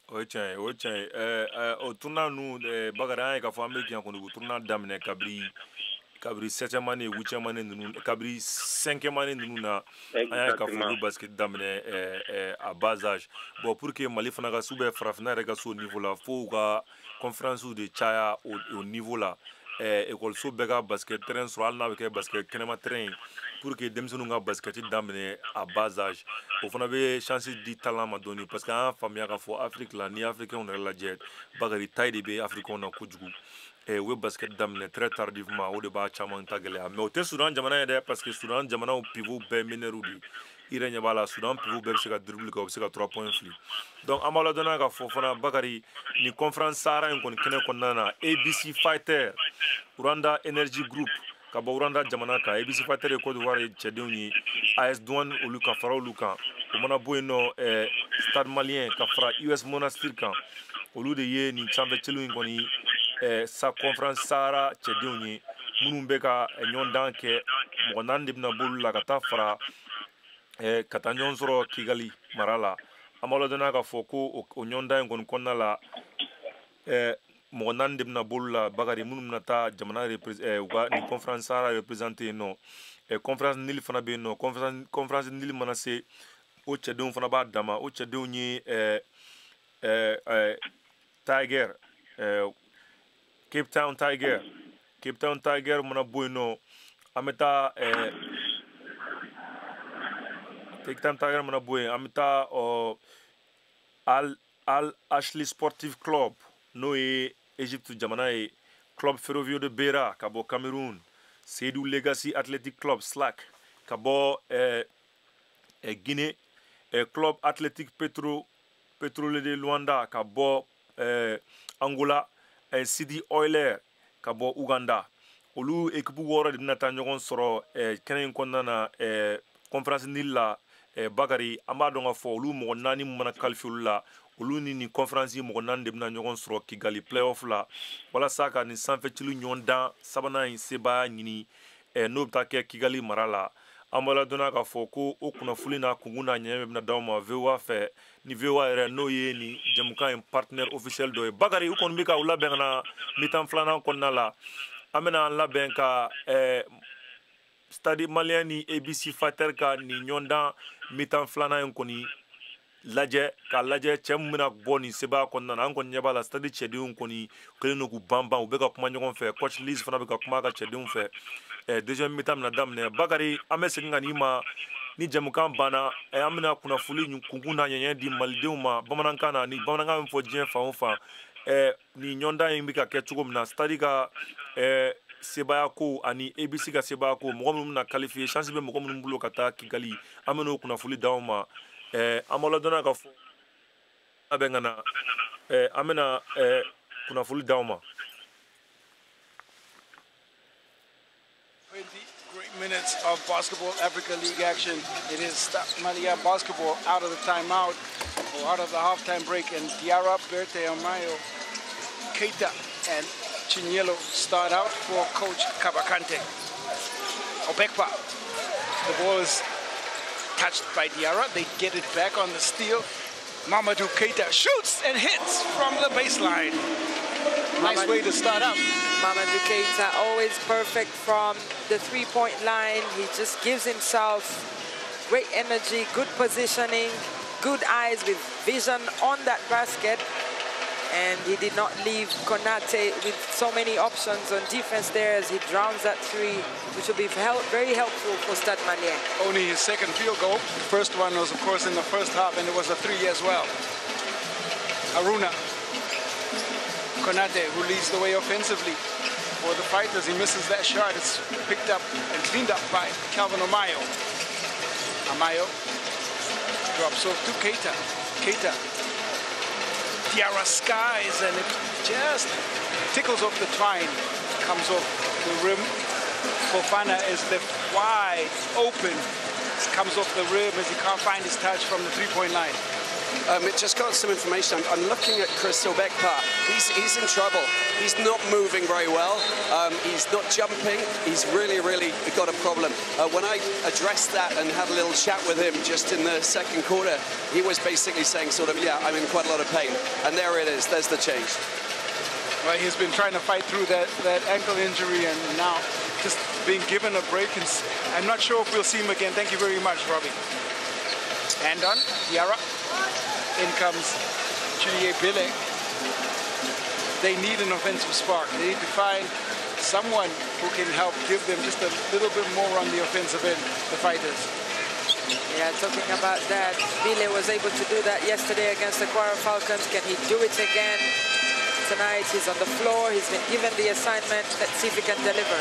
O ye tiɲɛ ye, o ye tiɲɛ ye. O tournoi ninnu, Bakari, an ye k'a fɔ an bɛ diɲɛ kɔnɔ, u tournoi daminɛ kabiri septième année, huitième année ninnu, kabiri cinquième année ninnu na. An y'a ye k'a fɔ olu basket daminɛ à bas âge. Bon, pour que Mali fana ka se, ou farafinna yɛrɛ ka se o niveau la, fo u ka conférence de caya o niveau la. Ekɔliso bɛɛ ka basket terrain sɔrɔ, hali n'a bɛ kɛ basket kɛnɛma terrain ye, pour que denmisɛnninw ka basket daminɛ à bas âge. O fana bɛ chance di talent ma dɔɔni, parce que an y'a faamuya k'a fɔ Afrique la, n'i ye africain yɛrɛ lajɛ, Bakari, taille de bɛ africain na kojugu. U bɛ basket daminɛ très tardivement, o de b'a caman ta gɛlɛya. Mais o tɛ Soudan jamana ye dɛ, parce que Soudan jamanaw pivot bɛɛ meneur de. I yɛrɛ ɲɛ b'a la, Soudan pivot bɛɛ bɛ se ka dribble kɛ, u bɛ se ka 3 points fili. Donc an b'a ladɔnniya k'a fɔ fana, Bakari, nin conférence Sahara in kɔni kɛnɛ kɔnɔna na, ABC Fighter, Rwanda Energy Group ka bɔ Rwanda jamana kan, ABC Fighter ye Côte d'Ivoire ye cɛdenw ye, AS Douane, olu ka fara olu kan. O mana bɔ yen nɔ, Stade Malien ka fara US Monastir kan, olu de ye nin sanfɛ celu in kɔni sa conférence Sahara cɛdenw ye minnu bɛ ka ɲɔgɔndan kɛ. Mɔgɔ naani de bɛna bɔ olu la ka taa fara ka taa ɲɔgɔn sɔrɔ Kigali mara la. An b'a ladɔnniya k'a fɔ ko o ɲɔgɔndan in kɔni kɔnɔna la, mɔgɔ naani de bɛna bɔ olu la, Bakari, minnu bɛna taa jamana u ka nin conférence Sahara représenter yen nɔ. Conférence Nil fana bɛ yen nɔ. Conférence Nil mana se, o cɛdenw fana b'a dama. O cɛdenw ye Tiger, Cape Town Tiger. Cape Town Tiger mana bɔ yen nɔ, an bɛ taa Cape Town Tiger mana bɔ yen, an bɛ taa Al Ahly Sportive Club, n'o ye Egypte jamana ye, Club Ferroviaire de Beira ka bɔ Cameroun, Seydou Legacy Athletic Club SLAC ka bɔ Guinée, Club Athletic Petrole de Luanda ka bɔ Angola, City Oilers ka bɔ Uganda. Olu équipe wɔɔrɔ de bɛna taa ɲɔgɔn sɔrɔ kɛnɛ in kɔnɔna na, conférence Nil la. Bakari, an b'a dɔn k'a fɔ olu mɔgɔ naani mana qualifier olu la, olu ni nin conférence mɔgɔ naani de bɛna ɲɔgɔn sɔrɔ Kigali playoff la, walasa ka nin sanfɛcili ɲɔgɔn dan sabanan in sebaaya ɲini, n'o bɛ taa kɛ Kigali mara la. An b'a ladɔnniya k'a fɔ ko o kunnafoni n'a kunkun n'a ɲɛ bɛna d'aw ma VOA fɛ, ni VOA yɛrɛ n'o ye nin jɛmukan in partenaire officiel dɔ ye. Bakari, u kɔni bɛ ka u labɛn ka na mi-temps filanan kɔnɔna la. An bɛna an labɛn ka Stade Malien ni ABC Fighter ka nin ɲɔgɔndan mi-temps filanan in kɔni lajɛ, k'a lajɛ cɛ min bɛna bɔ nin sebaaya kɔnɔna na. An kɔni ɲɛ b'a la, Stade cɛdenw kɔni kɛlen don k'u banban, u bɛ ka kuma ɲɔgɔn fɛ. Coach Liz fana bɛ ka kuma a ka cɛdenw fɛ. Deuxième mi-temps bɛna daminɛ. Bakari, an bɛ segin ka n'i ma ni jɛmukan banna. An bɛna kunnafoni kunkun n'a ɲɛɲɛ di malidenw ma bamanankan na, ni bamanankan bɛ fɔ diɲɛ fan o fan, nin ɲɔgɔndan in bɛ ka kɛ cogo min na, Stade ka sebaaya ko ani ABC ka sebaaya ko, mɔgɔ minnu bɛna qualifier, chance bɛ mɔgɔ minnu bolo ka taa Kigali, an bɛn'o kunnafoni d'aw ma. An b'aw ladɔnniya k'a fɔ Bɛ ka na, an bɛna kunnafoni d'aw ma. 20 great minutes of Basketball Africa League action. It is Stade Malien basketball out of the timeout or out of the halftime break, and Diarra, Berthe, Amayo, Keita, and Chinyelo start out for Coach Kaba Kante. Obekpa, the ball is touched by Diarra. They get it back on the steal. Mamadou Keita shoots and hits from the baseline. Nice way to start up. Mamadou Keita always perfect from the three-point line. He just gives himself great energy, good positioning, good eyes with vision on that basket. And he did not leave Konate with so many options on defense there as he drowns that three, which will be very helpful for Stade Malien. Only his second field goal. The first one was, of course, in the first half, and it was a three as well. Haruna Konate, who leads the way offensively for the Fighters. He misses that shot. It's picked up and cleaned up by Calvin Amayo. Amayo drops off to Keita. Keita. Diarra skies, and it just tickles off the twine, comes off the rim. Fofana is left wide open, comes off the rim as he can't find his touch from the three-point line. It just got some information. I'm looking at Chris Obekpa. He's in trouble. He's not moving very well. He's not jumping. He's really, really got a problem. When I addressed that and had a little chat with him just in the second quarter, he was basically saying sort of, yeah, I'm in quite a lot of pain. And there it is. There's the change. Well, he's been trying to fight through that ankle injury and now just being given a break. And I'm not sure if we'll see him again. Thank you very much, Robbie. And on, Diarra. In comes Julier Bile. They need an offensive spark. They need to find someone who can help give them just a little bit more on the offensive end, the Fighters. Yeah, talking about that, Bile was able to do that yesterday against the Kwara Falcons. Can he do it again tonight? He's on the floor. He's been given the assignment. Let's see if he can deliver.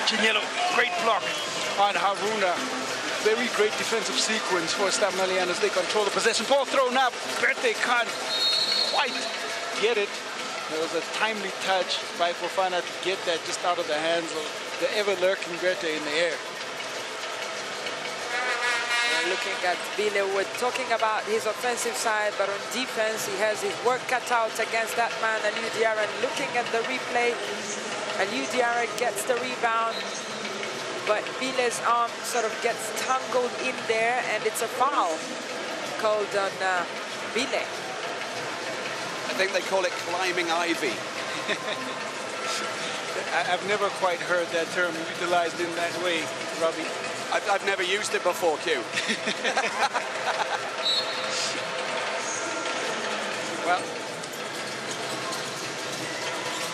Chinyelo, great block on Haruna. Very great defensive sequence for Stade Malien as they control the possession. Ball thrown up. Berthe can't quite get it. There was a timely touch by Fofana to get that just out of the hands of the ever-lurking Berthe in the air. We're looking at Bile. We're talking about his offensive side, but on defense, he has his work cut out against that man, Aliou Diarra. And looking at the replay, Aliou Diarra gets the rebound, but Bile's arm sort of gets tangled in there, and it's a foul called on Bile. I think they call it climbing ivy. I've never quite heard that term utilized in that way, Robbie. I've never used it before, Q. Well,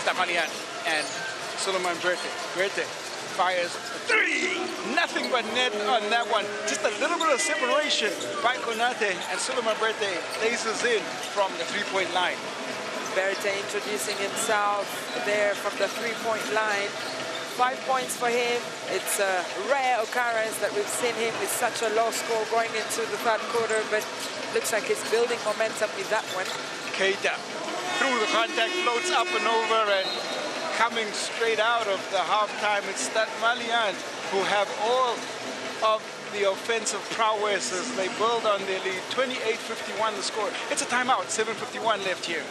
Stade Malien and Souleymane Berthe. Berthe fires a three! Nothing but net on that one. Just a little bit of separation by Konate, and Souleymane Berthe laces in from the three-point line. Berthe introducing himself there from the three-point line. 5 points for him. It's a rare occurrence that we've seen him with such a low score going into the third quarter, but looks like he's building momentum with that one. Keita through the contact, floats up and over, and coming straight out of the halftime, it's Stade Malien who have all of the offensive prowess as they build on their lead. 28-51 the score. It's a timeout, 7:51 left here.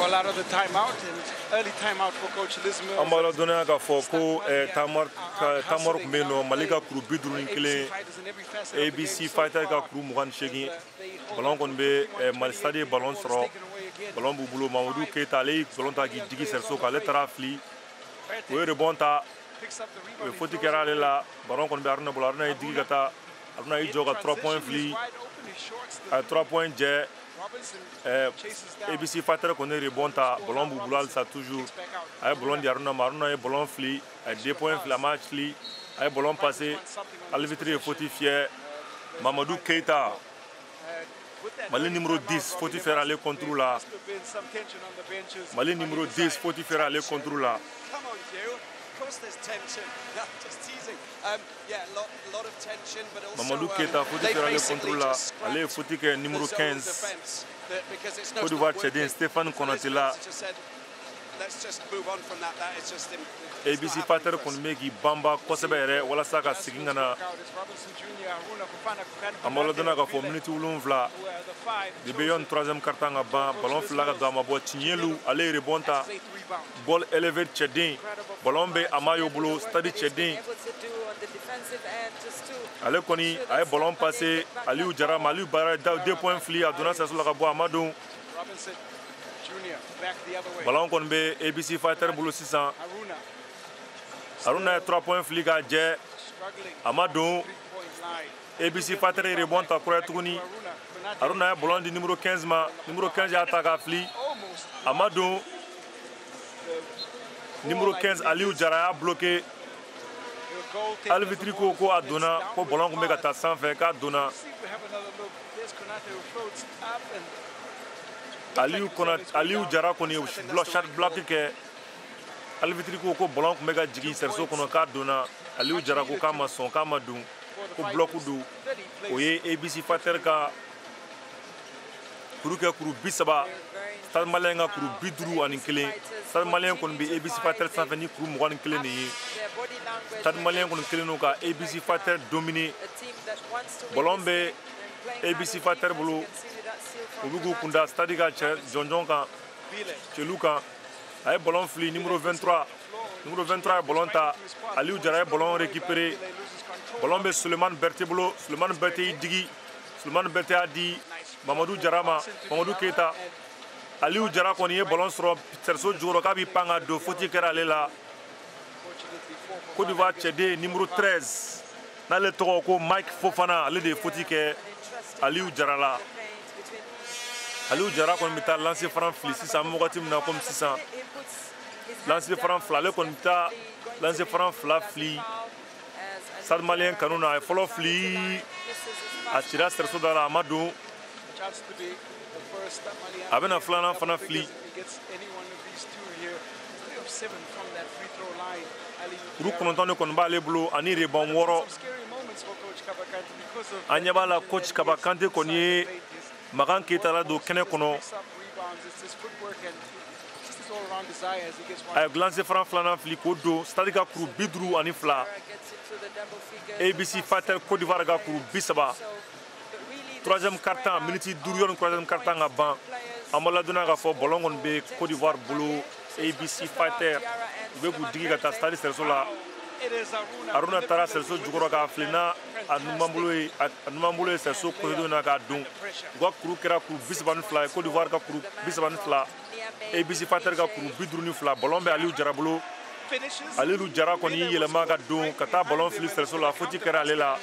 An b'a ladɔnniya k'a fɔ ko Tamar tun bɛ yen nɔ, Mali ka kuru 51, ABC Fighter ka kuru 28. Ballon kɔni bɛ Mali Stade ye, ballon sɔrɔ, ballon b'u bolo. Mamadu Keyita, ale ye ballon ta k'i digi cerceau kan, ale taara fili, o ye rebond ta, o ye faute kɛra ale la. Ballon kɔni bɛ Haruna bolo. Haruna ye digi ka taa, Haruna y'i jɔ ka 3 points fili, a ye 3 points jɛ. ABC Fighter kɔni ye rebond ta, ballon b'u bolo halisa toujours. A ye ballon di Haruna ma, Haruna ye ballon fili, a ye 2 points fili, a ma fili, a ye ballon passé, arbitre ye faute fiyɛ. Mamadu Keyita, Mali numéro 10, faute fiyɛra ale contre la. Mali numéro 10, faute fiyɛra ale contre la. Mamadou Keita, faute fiyɛra ale contre la. Ale ye faute kɛ numéro 15, Côte d'Ivoire cɛden Stéphane Konaté la. ABC Fighter kɔni bɛ k'i banba kosɛbɛ yɛrɛ walasa ka segin ka na. An b'a ladɔnniya k'a fɔ miniti 7 de bɛ yanni troisième quart-temps ka ban. Ballon fila ka don, a ma bɔ. Tiɲɛlu, ale ye rebond ta, ball élevé cɛden, ballon bɛ Amayo bolo, Stade cɛden. Ale kɔni a ye ballon passé Aliou Jara ma, Aliou Bara 2 points fili, a donna cerceau la ka bɔ, a ma don. Ballon kɔni bɛ ABC Fighter bolo sisan. Haruna ye 3 points fili k'a jɛ, a ma don. ABC Fighter ye rebond ta kura ye tuguni. Haruna ye ballon di numéro 15 ma, numéro 15 y'a ta k'a fili, a ma don. Numéro 15 Aliou Jara y'a bloqué. Arbitre ko ko a donna, ko ballon tun bɛ ka taa sanfɛ, k'a donna. Aliou Jara kɔni ye shot block kɛ. Arbitre ko ko ballon tun bɛ ka jigin cerceau kɔnɔ, k'a donna. Aliou Jara ko k'a ma sɔn, k'a ma don, ko bloc don. O ye ABC Fighter ka kuru kɛ kuru 30, Stade Malien ka kuru 51. Stade Malien kɔni bɛ ABC Fighter sanfɛ ni kuru 21 de ye. Stade Malien kɔni kelen don ka ABC Fighter dominer. Ballon bɛ ABC Fighter bolo, u bɛ k'u kunda Stade ka cɛ jɔnjɔn kan, cɛlu kan. A ye ballon fili numéro 23, numéro 23 ye ballon ta, Aliou Jara ye ballon récupéré. Ballon bɛ Sulemani Berté bolo, Sulemani Berté y'i digi, Sulemani Berté y'a di Mamadou Jara ma, Mamadou Keita. Aliou Jara kɔni ye ballon sɔrɔ cerceau jukɔrɔ k'a b'i pan ka don, faute kɛra ale la. Côte d'Ivoire cɛden numéro 13, n'ale tɔgɔ ko Mike Fofana, ale de ye faute kɛ Aliou Jara la. Aliou Jara kɔni bɛ taa lancer franc fili sisan, an bɛ wagati min na komi sisan. Lancer franc fila, ale kɔni bɛ taa lancer franc fila fili Stade Malien kanu na. A ye fɔlɔ fili, a cira cerceau da la, a ma don. A bɛna filanan fana fili. Kuru 9 de kɔni b'ale bolo ani rebond 6. An ɲɛ b'a la coach Kaba Kante kɔni ye Makan Keita la don kɛnɛ kɔnɔ. A ye lancer franc filanan fili k'o don. Stade ka kuru 52, ABC Fighter Côte d'Ivoire ka kuru 30. Troisième quart-temps, miniti 5 yanni troisième quart-temps ka ban. An b'a ladɔnniya k'a fɔ ballon kɔni bɛ Côte d'Ivoire bolo, ABC Fighter u bɛ k'u digi ka taa Stade cerceau la. Haruna taara cerceau jukɔrɔ k'a fili n'a a numanbolo ye, a numanbolo ye cerceau côté dɔ in na k'a don. U ka kuru kɛra kuru 32 ye, Côte d'Ivoire ka kuru 32, ABC Fighter ka kuru 52. Ballon bɛ Aliou Jara bolo. Aliou Jara kɔni y'i yɛlɛma ka don ka taa ballon fili cerceau la, faute kɛra ale la.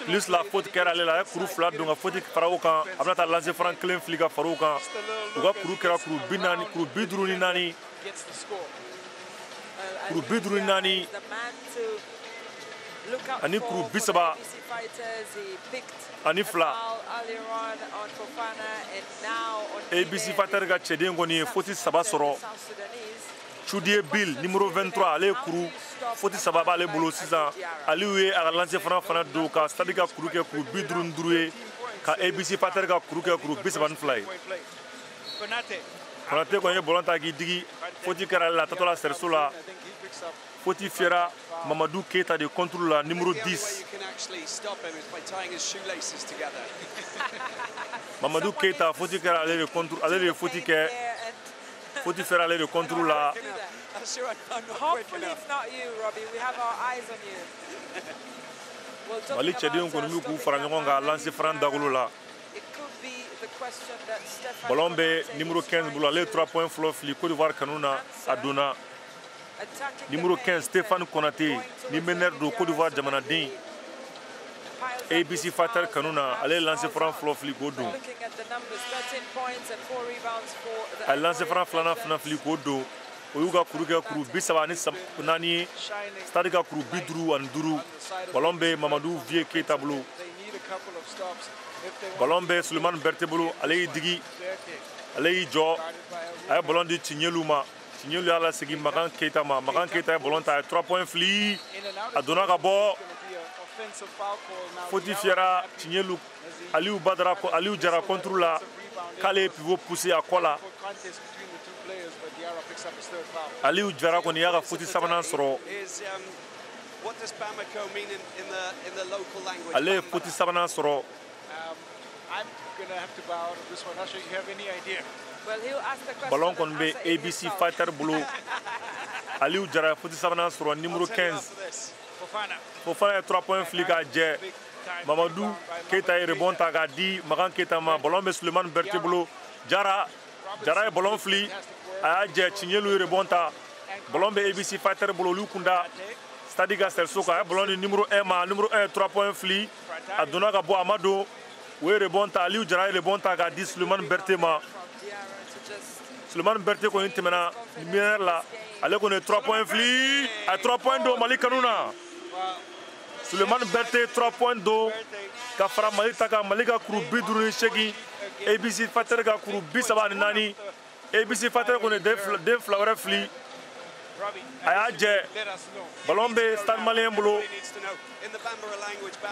Plus la faute kɛra ale la, a ye kuru 2 don ka faute fara o kan. A bɛna taa lancer franc kelen fili ka fara o kan. U ka kuru kɛra kuru 40, kuru 54. Kuru 54 ani kuru 32. ABC Fighter ka cɛden kɔni ye faute 3 sɔrɔ. Chudie Bill numéro 23, ale ye kuru faute 3 b'ale bolo sisan. Aliou ye a ka lancer franc fana don ka Stade ka kuru kɛ kuru 55 ye, ka ABC Fighter ka kuru kɛ kuru 32 ye. Konate kɔni ye ballon ta k'i digi, faute kɛra ale la, a taatɔ la cerceau la. Faute fiyɛra Mamadou Keita de contre la, numéro 10. Mamadou Keita, faute kɛra ale de contre, ale de ye faute kɛ. Faute fiyɛra ale de contre la. Mali cɛdenw kɔni bɛ k'u fara ɲɔgɔn kan lancer franc dagolo la. Ballon bɛ numéro 15 bolo, ale ye 3 points fɔlɔ fili Côte d'Ivoire kanu na, a donna. Numéro 15 Stéphane Konaté ni meneur don Côte d'Ivoire jamanaden, ABC Fighter kanu na, ale ye lancer franc fɔlɔ fili k'o don. A ye lancer franc filanan fana fili k'o don. O y'u ka kuru kɛ kuru 34 ye, Stade ka kuru 55. Ballon bɛ Mamadou Vieux Keita bolo. Ballon bɛ Sulemani Berté bolo, ale y'i digi, ale y'i jɔ, a ye ballon di Tiɲɛlu ma. Tiɲɛlu y'a lasegin Makan Keita ma. Makan Keita ye ballon ta, a ye 3 points fili, a donna ka bɔ. Faute fiyɛra Tiɲɛlu, Aliou Badara, Aliou Jara contre la, k'ale ye pivot poussé a kɔ la. Aliou Jara kɔni y'a ka faute sabanan sɔrɔ. Ale ye faute sabanan sɔrɔ. Ballon kɔni bɛ ABC Fighter bolo. Aliou Jara ye faute sabanan sɔrɔ, numéro 15. Fofana ye 3 points fili k'a jɛ. Mamadou Keita ye rebond ta k'a di Makan Keita ma. Ballon bɛ Sulemani Berté bolo. Jara ye ballon fili, a y'a jɛ. Tiɲɛlu ye rebond ta. Ballon bɛ ABC Fighter bolo, olu kunda Stade ka cerceau kan. A ye ballon di numéro 1 ma. Numéro 1 ye 3 points fili, a donna ka bɔ, a ma don. O ye rebond ta, Aliou Jara ye rebond ta k'a di Sulemani Berté ma. Sulemani Berté kɔni tɛmɛna meneur la, ale kɔni ye 3 points fili, a ye 3 points don Mali kanu na. Sulemani Berté 3 points don ka fara Mali ta kan. Mali ka kuru 58, ABC Fighter ka kuru 34. ABC Fighter kɔni den fila wɛrɛ fili, a y'a jɛ. Ballon bɛ Stade Malien bolo.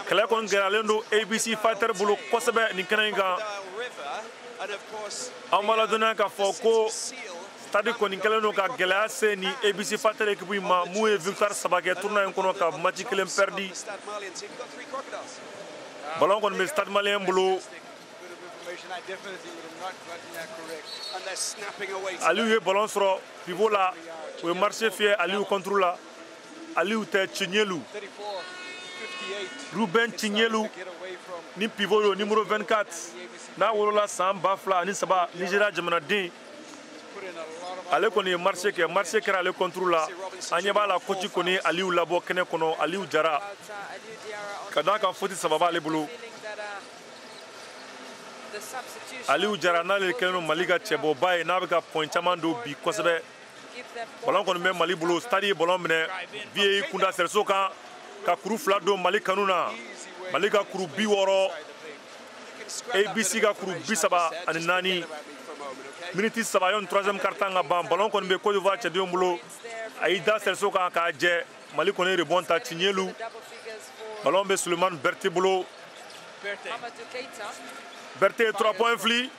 Kɛlɛ kɔni gɛlɛyalen don ABC Fighter bolo kosɛbɛ nin kɛnɛ in kan. An b'a ladɔnniya k'a fɔ ko Stade kɔni kɛlen don ka gɛlɛya se ni ABC Fighter équipe in ma, mun ye victoire 3 kɛ tournoi in kɔnɔ ka match kelen perdu. Ballon kɔni bɛ Stade Malien bolo. Aliou ye ballon sɔrɔ pivot la, o ye marché fiyɛ Aliou contre la. Aliou tɛ, Tiɲɛlu, Ruben Tiɲɛlu ni pivot don, numéro 24, n'a wolola san 2003, Nigéria jamanaden. Ale kɔni ye marché kɛ, marché kɛra ale contre la. An ɲɛ b'a la coach kɔni ye Aliou labɔ kɛnɛ kɔnɔ, Aliou Jara, ka d'a kan faute 3 b'ale bolo. Aliou Jara n'ale kɛlen don Mali ka cɛbɔba ye, n'a bɛ ka point caman don bi kosɛbɛ. Ballon kɔni bɛ Mali bolo. Stade ye ballon minɛ, Vieux y'i kunda cerceau kan ka kuru 2 don Mali kanu na. Mali ka kuru 60, ABC ka kuru 34. Miniti 3 yanni 3e quart-temps ka ban. Ballon kɔni bɛ Côte d'Ivoire cɛdenw bolo. A y'i da cerceau kan k'a jɛ. Mali kɔni ye rebond ta, Tiɲɛlu. Ballon bɛ Sulemani Berté bolo. Berté ye 3 points fili,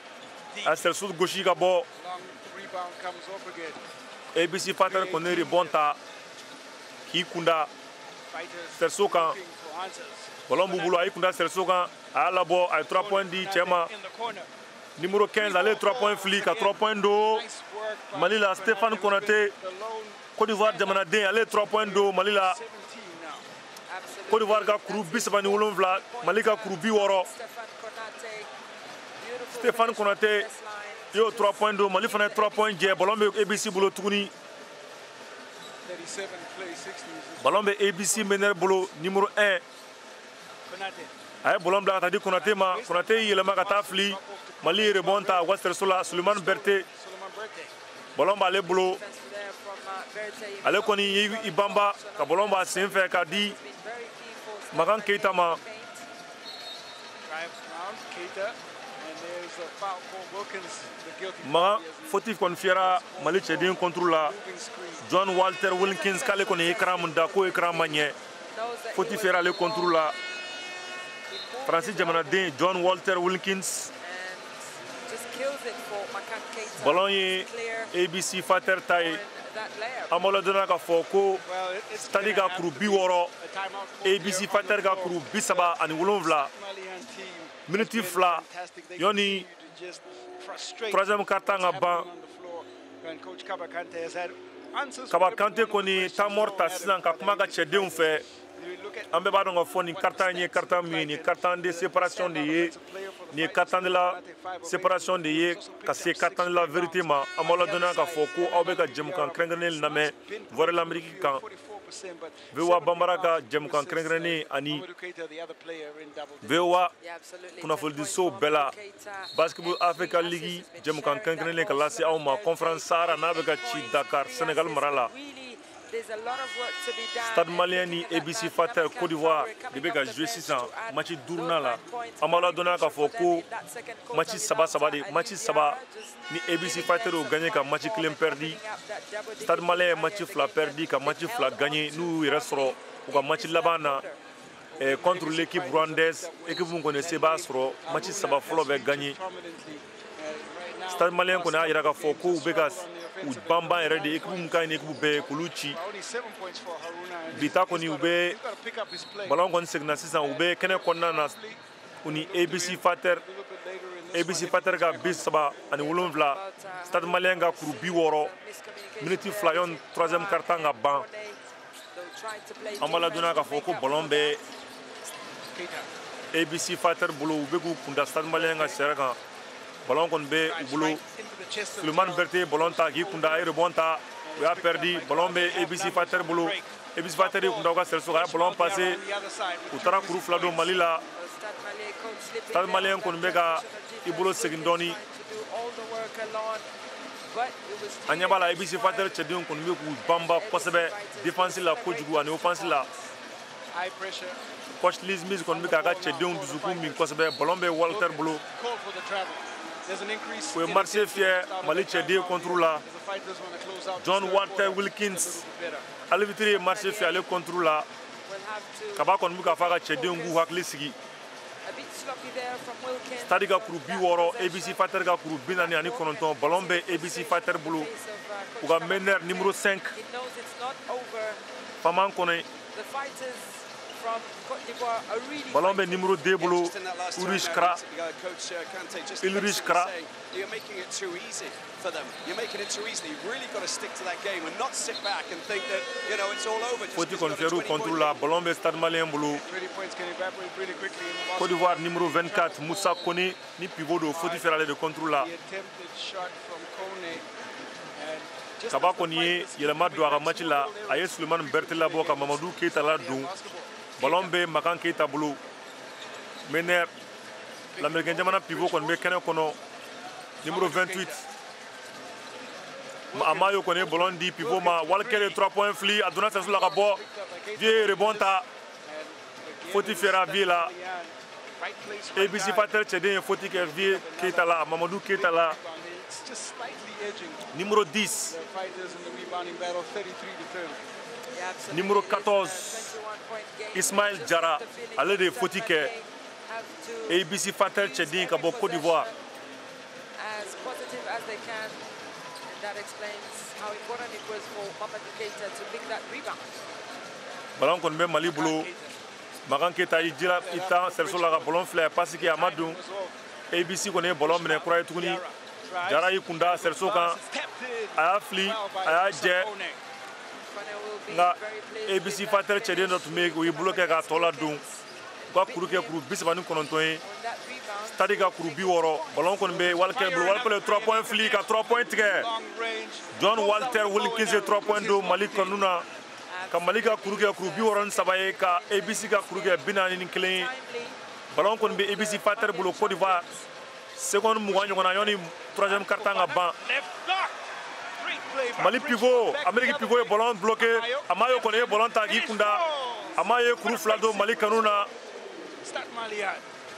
a cerceau gosi ka bɔ. ABC Fighter kɔni ye rebond ta k'i kunda cerceau kan. Ballon b'u bolo, a y'i kunda cerceau kan, a y'a labɔ, a ye 3 points di cɛ ma. Numéro 15, ale ye 3 points fili ka 3 points don Mali la. Stéphane Konaté, Côte d'Ivoire jamanaden, ale ye 3 points don Mali la. Côte d'Ivoire ka kuru 37, Mali ka kuru 60. Stéphane Konaté y'o 3 points don, Mali fana ye 3 points jɛ. Ballon bɛ ABC bolo tuguni. Ballon bɛ ABC meneur bolo, numéro 1. A ye ballon bila ka taa di Konaté ma. Konaté y'i yɛlɛma ka taa fili. Mali ye rebond ta u ka cerceau la, Sulemani Berté. Ballon b'ale bolo. Ale kɔni y'i banba ka ballon b'a sen fɛ k'a di Makan Keita ma. Makan faute kɔni fiyɛra Mali cɛden contre la. John Walter Wilkins k'ale kɔni ye écran mun da, k'o écran ma ɲɛ. Faute fiyɛra ale contre la. Faransi jamanaden John Walter Wilkins Ballon ye ABC Fighter ta ye. An b'aw ladɔnniya k'a fɔ ko Stade ka kuru 60, ABC Fighter ka kuru 37, miniti 2 yanni troisième quart-temps ka ban. Kaba Kante kɔni temps mort ta sisan ka kuma ka cɛdenw fɛ. An bɛɛ b'a dɔn k'a fɔ nin quart-temps in ye quart-temps min ye, nin quart-temps de séparation de ye, nin ye quart-temps de la séparation de ye ka se quart-temps de la vérité ma. An b'aw ladɔnniya k'a fɔ ko aw bɛ ka jɛmukan kɛrɛnkɛrɛnnen lamɛn Voix de l'Amérique kan, VOA Bambara ka jɛmukan kɛrɛnkɛrɛnnen ani VOA kunnafonidisow bɛɛ la, Basketball Africa League jɛmukan kɛrɛnkɛrɛnnen ka lase aw ma Conférence Sahara n'a bɛ ka ci Dakar, Sénégal mara la. Stade Malien ni ABC Fighter Côte d'Ivoire de bɛ ka jouer sisan match duurunan la. An b'aw ladɔnniya k'a fɔ ko match saba saba de, match saba ni ABC Fighter y'o gagné ka match kelen perdu, Stade Malien ye match 2 perdu ka match 2 gagné, n'u y'u yɛrɛ sɔrɔ u ka match laban na contre l'équipe rwandaise, équipe min kɔni se b'a sɔrɔ match 3 fɔlɔ bɛ gagné. Stade Malien kɔni y'a jira k'a fɔ ko u bɛ ka u banban yɛrɛ de, équipe min ka ɲi ni équipe bɛɛ ye k'olu ci. Bi ta kɔni u bɛ ballon kɔni seginna sisan, u bɛ kɛnɛ kɔnɔna na u ni ABC Fighter, ABC Fighter ka 37, Stade Malien ka kuru 60, miniti 2 yanni troisième quart-temps ka ban. An b'a ladɔnniya k'a fɔ ko ballon bɛ ABC Fighter bolo, u bɛ k'u kunda Stade Malien ka sɛrɛ kan. Ballon kɔni bɛ u bolo. Sulemani Berté ye ballon ta k'i kunda, a ye rebond ta, u y'a perdu. Ballon bɛ ABC Fighter bolo. ABC Fighter y'i kunda u ka cerceau kan, a ye ballon passé, u taara kuru 2 don Mali la. Stade Malien kɔni bɛ ka i bolo segin dɔɔni. An ɲɛ b'a la ABC Fighter cɛdenw kɔni bɛ k'u banba kosɛbɛ défense la kojugu ani offense la. Coach Liz Mills kɔni bɛ k'a ka cɛdenw dusukun min kosɛbɛ. Ballon bɛ Walter bolo. O ye marché fiyɛ Mali cɛden contre la. John Walter Wilkins, arbitre ye marché fiyɛ ale contre la. Kaba kɔni bɛ k'a fɔ a ka cɛdenw k'u hakili sigi. Stade ka kuru 60, ABC Fighter ka kuru 49. Ballon bɛ ABC Fighter bolo. U ka meneur numéro 5 Faman Kone. Ballon bɛ numéro 2 bolo, Ulrich Kra. Ulrich Kra. You're making it too easy for them. You're making it too easy. You've really got to stick to that game and not sit back and think that, you know, it's all over. Faute kɔni fiyɛr'u contre la, ballon bɛ Stade Malien bolo. Côte d'Ivoire numéro 24 Moussa Kone ni pivot don, faute fiyɛra ale de contre la. Kaba kɔni ye yɛlɛma don a ka match la, a ye Sulemani Berté labɔ ka Mamadou Keita ladon. Ballon bɛ Makan Keita bolo. Meneur l'Américain jamana pivot kɔni bɛ kɛnɛ kɔnɔ, numéro 28. Amayo kɔni ye ballon di pivot ma, Walker ye 3 points fili, a donna cerceau la ka bɔ. Vieux ye rebond ta, faute fiyɛra Vieux la. ABC Fighter cɛden ye faute kɛ Vieux Keita la, Mamadou Keita la. Numéro 10. Numéro 14, Ismaël Diarra, ale de ye faute kɛ ABC Fighter cɛden ka bɔ Côte d'Ivoire. Ballon kɔni bɛ Mali bolo. Makan Keita y'i jira i tan cerceau la ka ballon filɛ, passe kɛ a ma don. ABC kɔni ye ballon minɛ kura ye tuguni. Diarra y'i kunda cerceau kan, a y'a fili, a y'a jɛ. Nka ABC Fighter cɛden dɔ tun bɛ yen, o y'i bolo kɛ k'a tɔ ladon. U ka kuru kɛ kuru 39 ye. Stade ka kuru 60. Ballon kɔni bɛ Walker bolo. Walker ye 3 points fili ka 3 points tigɛ. John Walter Wilkins ye 3 points don Mali kanu na. Ka Mali ka kuru kɛ kuru 63 ye, ka ABC ka kuru kɛ 41 ye. Ballon kɔni bɛ ABC Fighter bolo Côte d'Ivoire. Seconde 20 ɲɔgɔnna yanni troisième quart-temps ka ban. Mali pivot, Amérique pivot ye ballon bloqué. Amayo kɔni ye ballon ta k'i kunda. Amayo ye kuru 2 don Mali kanu na.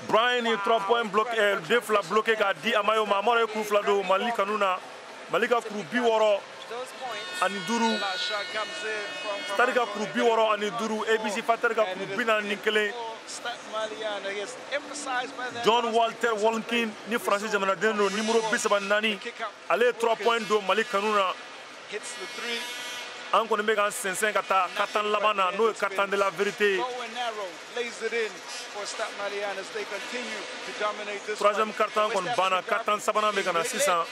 Brian ye 3 points bloqué, 2 fila bloqué k'a di Amayo ma. Amayo ye kuru 2 don Mali kanu na. Mali ka kuru 65. Stade ka kuru 65, ABC Fighter ka kuru 41. John Walter Wolkin ni Faransi jamanaden don, numéro 34, ale ye 3 points don Mali kanu na. An kɔni bɛ k'an sɛnsɛn ka taa quart-temps laban na, n'o ye quart-temps de la vérité. Troisième quart-temps kɔni banna, quart-temps sabanan bɛ ka na sisan.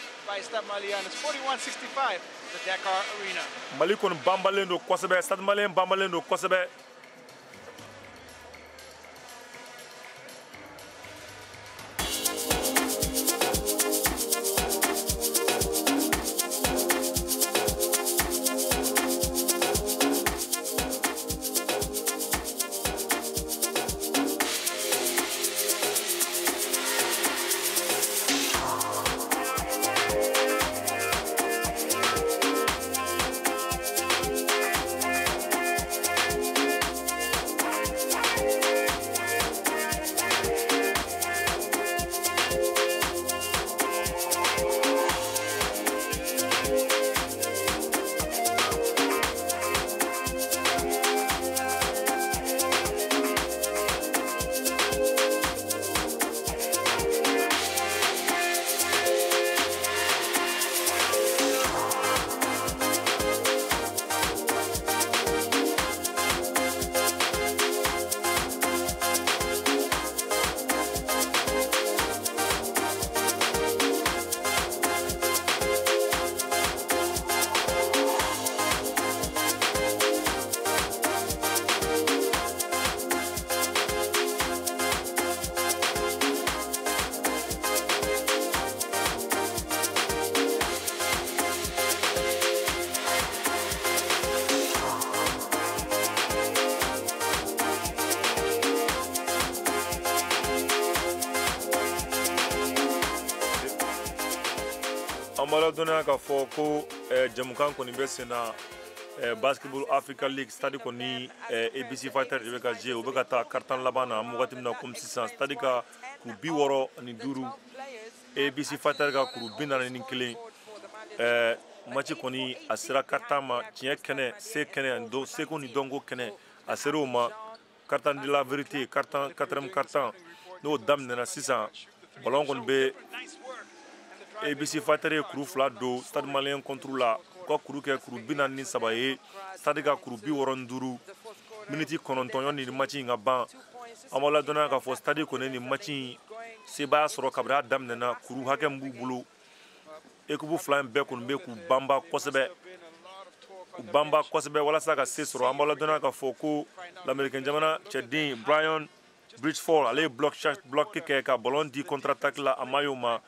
Mali kɔni banbalen don kosɛbɛ, Stade Malien banbalen don kosɛbɛ. An b'a ladɔnniya k'a fɔ ko jɛmukan kɔni bɛ sen na, Basketball Africa League, Stade kɔni ABC Fighter de bɛ ka jouer, u bɛ ka taa quart-temps laban na an bɛ wagati min na komi sisan. Stade ka kuru 65, ABC Fighter ka kuru 41. Match kɔni a sera quart-temps ma, tiɲɛ kɛnɛ, se kɛnɛ ani seko ni dɔnko kɛnɛ, a sera o ma. Quart-temps de la vérité, quart-temps, quatrième quart-temps n'o daminɛna sisan. Ballon kɔni bɛ ABC Fighter ye kuru 2 don Stade Malien contre la, u ka kuru kɛ kuru 43 ye, Stade ka kuru 65. Miniti 9 yanni match in ka ban. An b'aw ladɔnniya k'a fɔ Stade kɔni nin match in sebaaya sɔrɔ kabini a daminɛna, kuru hakɛ min b'u bolo, équipe fila in bɛɛ kɔni bɛ k'u banba kosɛbɛ, u banba kosɛbɛ walasa ka se sɔrɔ. An b'aw ladɔnniya k'a fɔ ko l'Américain jamana cɛden Brian Bridgeford, ale ye block kɛ ka ballon di contre attaque la Amayo ma.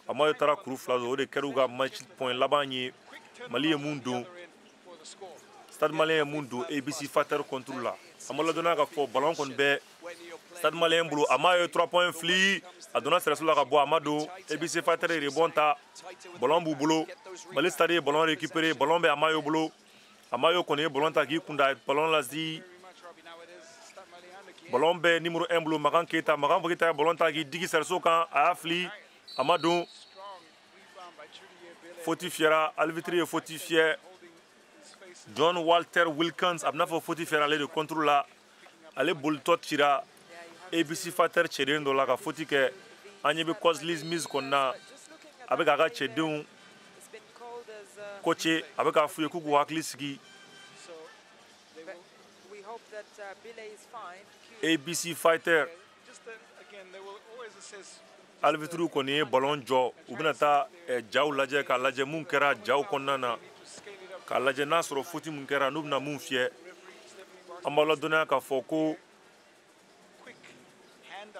Amayo taara kuru 2 don, o de kɛra u ka match point laban ye. Mali ye mun don, Stade Malien ye mun don ABC Fighter contre la. An b'a ladɔnniya k'a fɔ ballon kɔni bɛ Stade Malien bolo. Amayo ye 3 points fili, a donna sɛrɛso la ka bɔ, a ma don. ABC Fighter ye rebond ta, ballon b'u bolo. Mali Stade ye ballon récupéré, ballon bɛ Amayo bolo. Amayo kɔni ye ballon ta k'i kunda, ballon lasi. Ballon bɛ numéro 1 bolo, Makan Keita. Makan Keita ye ballon ta k'i digi sɛrɛso kan, a y'a fili, a ma don. Faute fiyɛra, arbitre ye faute fiyɛ. John Walter Wilkins, a bɛna fɔ faute fiyɛra ale de contre la. Ale bolitɔ cira ABC Fighter cɛden dɔ la ka faute kɛ. An ɲɛ bɛ Coslis Mills kɔni na, a bɛ k'a ka cɛdenw coacher, a bɛ k'a f'u ye k'u k'u hakili sigi. ABC Fighter arbitre kɔni ye ballon jɔ, u bɛna taa jaw lajɛ k'a lajɛ mun kɛra jaw kɔnɔna na, k'a lajɛ n'a sɔrɔ faute mun kɛra, n'u bɛna mun fiyɛ. An b'aw ladɔnniya k'a fɔ ko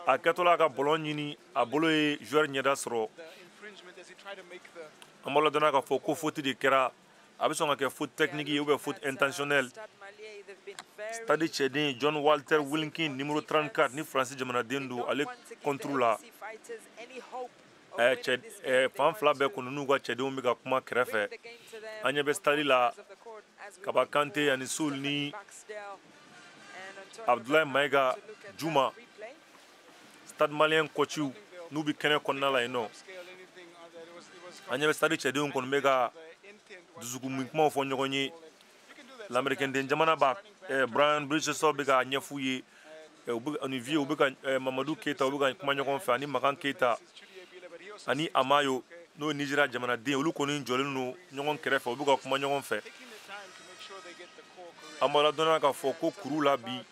a kɛtɔla ka ballon ɲini, a bolo ye joueur ɲɛda sɔrɔ. An b'aw ladɔnniya k'a fɔ ko faute de kɛra, a bɛ sɔn ka kɛ faute technique ye ou bien faute intentionnelle. Stade cɛden John Walter Wilkin numéro 34 ni Faransi jamanaden don, ale contre la. Fan fila bɛɛ kɔni n'u ka cɛdenw bɛ ka kuma kɛrɛfɛ. An ɲɛ bɛ Stade la, Kaba Kante ani Sul ni Abdoulaye Maïga Juma, Stade Malien coachiw n'u bɛ kɛnɛ kɔnɔna la yen nɔ. An ɲɛ bɛ Stade cɛdenw kɔni bɛ ka dusukun kumaw fɔ ɲɔgɔn ye. L'Américain den jamana b'a Brian Bridgestone bɛ k'a ɲɛf'u ye Ani Vieux u bɛ ka Mamadu Keyita, u bɛ ka kuma ɲɔgɔn fɛ, ani Makan Keyita ani Amayo, n'o ye Nizeriya jamanaden, olu kɔni jɔlen don ɲɔgɔn kɛrɛfɛ, u bɛ ka kuma ɲɔgɔn fɛ. An b'a ladɔnniya k'a fɔ ko kuru la bi,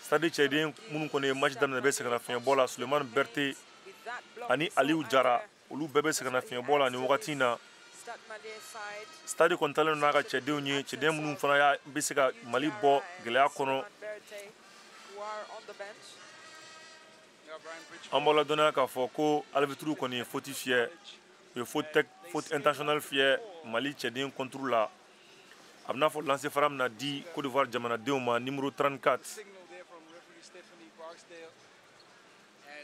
Stade cɛden minnu kɔni ye match daminɛ bɛ sɛgɛnnafiɲɛbɔ la, Sulemani Berete ani Aliyu Jara, olu bɛɛ bɛ sɛgɛnnafiɲɛbɔ la nin wagati in na. Stade kɔni talen don n'a ka cɛdenw ye, cɛden minnu fana y'a bɛ se ka Mali bɔ gɛlɛya kɔnɔ. An b'aw ladɔnniya k'a fɔ ko arbitre kɔni ye faute fiyɛ, u ye faute intentionnelle fiyɛ Mali cɛden contre la. A bɛna fɔ lancer franc bɛna di Côte d'Ivoire jamanadenw ma, numéro 34.